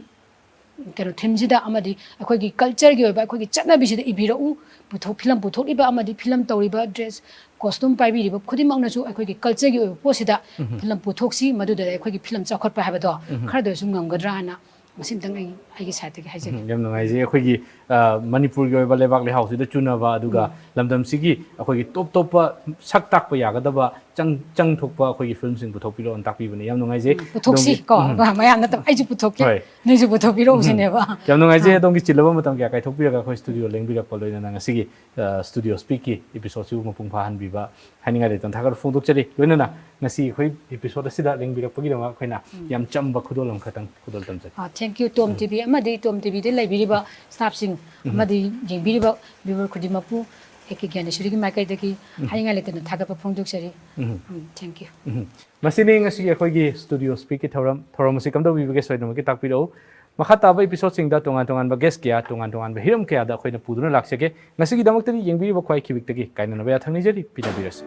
ꯀꯩꯅꯣ ꯊꯤꯝꯁꯤꯗ ꯑꯃꯗꯤ ꯑꯩꯈꯣꯏꯒꯤ ꯀꯜꯆꯔꯒꯤ ꯑꯣꯏꯕ ꯑꯩꯈꯣꯏꯒꯤ ꯆꯠꯅꯕꯤꯁꯤꯗ ꯏꯕꯤꯔꯛꯎ꯫ ꯄꯨꯊꯣꯛ ꯐꯤꯂꯝ ꯄꯨꯊꯣꯛꯂꯤꯕ ꯑꯃꯗꯤ ꯐꯤꯂꯝ ꯇꯧꯔꯤꯕ ꯗ꯭ꯔꯦꯁ ꯀꯣꯁꯇꯨꯝ ꯄꯥꯏꯕꯤꯔꯤꯕ ꯈꯨꯗꯤꯡꯃꯛꯅꯁꯨ ꯑꯩꯈꯣꯏꯒꯤ ꯀꯜꯆꯔꯒꯤ ꯑꯣꯏꯕ ꯄꯣꯠꯁꯤꯗ ꯐꯤꯂꯝ ꯄꯨꯊꯣꯛꯁꯤ, ꯃꯗꯨꯗ ꯑꯩꯈꯣꯏꯒꯤ ꯐꯤꯂꯝ ꯆꯥꯎꯈꯠꯄ ꯍꯥꯏꯕꯗꯣ ꯈꯔꯗ ꯑꯣꯏꯔꯁꯨ ꯉꯝꯒꯗ꯭ꯔꯥ ꯍꯥꯏꯅ ꯃꯁꯤꯝꯇꯪ ꯑꯩ ꯑꯩꯒꯤ ꯁꯥꯏꯠꯇꯒꯤ ꯍꯥꯏꯖꯒꯦ꯫ ꯎꯝ, ꯌꯥꯝ ꯅꯨꯡꯉꯥꯏꯖꯩ꯫ ꯑꯩꯈꯣꯏꯒꯤ ꯑ, ꯃꯅꯤꯄꯨꯔꯒꯤ ꯑꯣꯏꯕ ꯂꯩꯕꯥꯛ ꯂꯩꯍꯥꯎꯁꯤꯗ ꯆꯨꯅꯕ, ꯑꯗꯨꯒ ꯂꯝꯗꯝꯁꯤꯒꯤ ꯑꯩꯈꯣꯏꯒꯤ ꯇꯣꯞ ꯇꯣꯞꯄ ꯁꯛ ꯇꯥꯛꯄ ꯌꯥꯒꯗꯕ ꯆꯪ ꯆꯪ ꯊꯣꯛꯄ ꯑꯩꯈꯣꯏꯒꯤ ꯐꯤꯂꯝꯁꯤꯡ ꯄꯨꯊꯣꯛꯄꯤꯔꯛꯑꯣꯅ ꯇꯥꯛꯄꯤꯕꯅꯤ꯫ ꯌꯥꯝ ꯅꯨꯡꯉꯥꯏꯖꯩ꯫ ꯄꯨꯊꯣꯛꯁꯤ ꯑꯗꯣꯝꯒꯤ- ꯀꯣ ꯎꯝ. ꯃꯌꯥꯝ ꯅꯠꯇꯕ ꯑꯩꯁꯨ ꯄꯨꯊꯣꯛꯀꯦ, ꯍꯣꯏ. ꯅꯣꯏꯁꯨ ꯄꯨꯊꯣꯛꯄꯤꯔꯛꯎ ꯁꯤꯅꯦꯕ꯫ ꯌꯥꯝ ꯅꯨꯡꯉꯥꯏꯖꯩ꯫ ꯑꯥ. ꯑꯗꯣꯝꯒꯤ ꯆꯤꯜꯂꯕ ꯃꯇꯝ ꯀꯌꯥ ꯀꯥꯏꯊꯣꯛꯄꯤꯔꯒ ꯑꯩꯈꯣꯏ ꯁ꯭ꯇꯨꯗꯤꯑꯣ ꯂꯦꯡꯕꯤꯔꯛꯄ, ꯂꯣꯏꯅꯅ ꯉꯁꯤꯒꯤ ꯁ꯭ꯇꯨꯗꯤꯑꯣ ꯁ꯭ꯄꯤꯛꯀꯤ ꯏꯄꯤꯁꯣꯗꯁꯤꯕꯨ ꯃꯄꯨꯡ ꯐꯥꯍꯟꯕꯤꯕ ꯍꯥꯏꯅꯤꯡꯉꯥꯏ ꯂꯩꯇꯅ ꯊꯥꯒꯠꯄ ꯐꯣꯡꯗꯣꯛꯆꯔꯤ꯫ ꯂꯣꯏꯅꯅ ꯉꯁꯤ ꯑꯩꯈꯣꯏ ꯏꯄꯤꯁꯣꯗ ꯑꯁꯤꯗ ꯂꯦꯡꯕꯤꯔꯛꯄꯒꯤꯗꯃꯛ ꯑꯩꯈꯣꯏꯅ ꯌꯥꯝ ꯆꯝꯕ ꯈꯨꯗꯣꯜ ꯑꯃꯈꯛꯇꯪ ꯈꯨꯗꯣꯜ ꯇꯝꯖꯒꯦ꯫ ꯊꯦꯡꯀ꯭ꯌꯨ ꯇꯣꯝ ꯇꯤꯚꯤ ꯑꯃꯗꯤ ꯇꯣꯝ ꯇꯤꯚꯤꯗ ꯂꯩꯕꯤꯔꯤꯕ ꯁ꯭ꯇꯥꯐꯁꯤꯡ ꯑꯃꯗꯤ ꯌꯦꯡꯕꯤꯔꯤꯕ ꯚ꯭ꯌꯨꯋꯔ ꯈꯨꯗꯤꯡꯃꯛꯄꯨ ꯑꯦ ꯀꯦ ꯒ꯭ꯌꯥꯅꯦꯁꯣꯔꯤꯒꯤ ꯃꯥꯏꯀꯩꯗꯒꯤ ꯍꯥꯏꯅꯤꯡꯉꯥꯏ ꯂꯩꯇꯅ ꯊꯥꯒꯠꯄ ꯐꯣꯡꯗꯣꯛꯆꯔꯤ꯫ ꯊꯦꯡꯀ꯭ꯌꯨ꯫ ꯎꯝ. ꯃꯁꯤꯅꯤ ꯉꯁꯤꯒꯤ ꯑꯩꯈꯣꯏꯒꯤ ꯁ꯭ꯇꯨꯗꯤꯑꯣ ꯁ꯭ꯄꯤꯛꯀꯤ ꯊꯧꯔꯝ꯫ ꯊꯧꯔꯝ ꯑꯁꯤ ꯀꯝꯗꯧꯕꯤꯕꯒꯦ ꯁꯣꯏꯗꯅꯃꯛꯀꯤ ꯇꯥꯛꯄꯤꯔꯛꯎ꯫ ꯃꯈꯥ ꯇꯥꯕ ꯏꯄꯤꯁꯣꯗꯁꯤꯡꯗ ꯇꯣꯉꯥꯟ ꯇꯣꯉꯥꯟꯕ ꯒꯦꯁ ꯀꯌꯥ, ꯇꯣꯉꯥꯟ ꯇꯣꯉꯥꯟꯕ ꯍꯤꯔꯝ ꯀꯌꯥꯗ ꯑꯩꯈꯣꯏꯅ ꯄꯨꯗꯨꯅ ꯂꯥꯛꯆꯒꯦ꯫ ꯉꯁꯤꯒꯤꯗꯃꯛꯇꯗꯤ ꯌꯦꯡꯕꯤꯔꯤꯕ ꯈ꯭ꯋꯥꯏ ꯈꯤꯕꯤꯛꯇꯒꯤ ꯀꯥꯏꯅꯅꯕ ꯌꯥꯊꯪ ꯅꯤꯖꯔꯤ꯫ ꯄꯤꯅꯕꯤꯔꯁꯤ꯫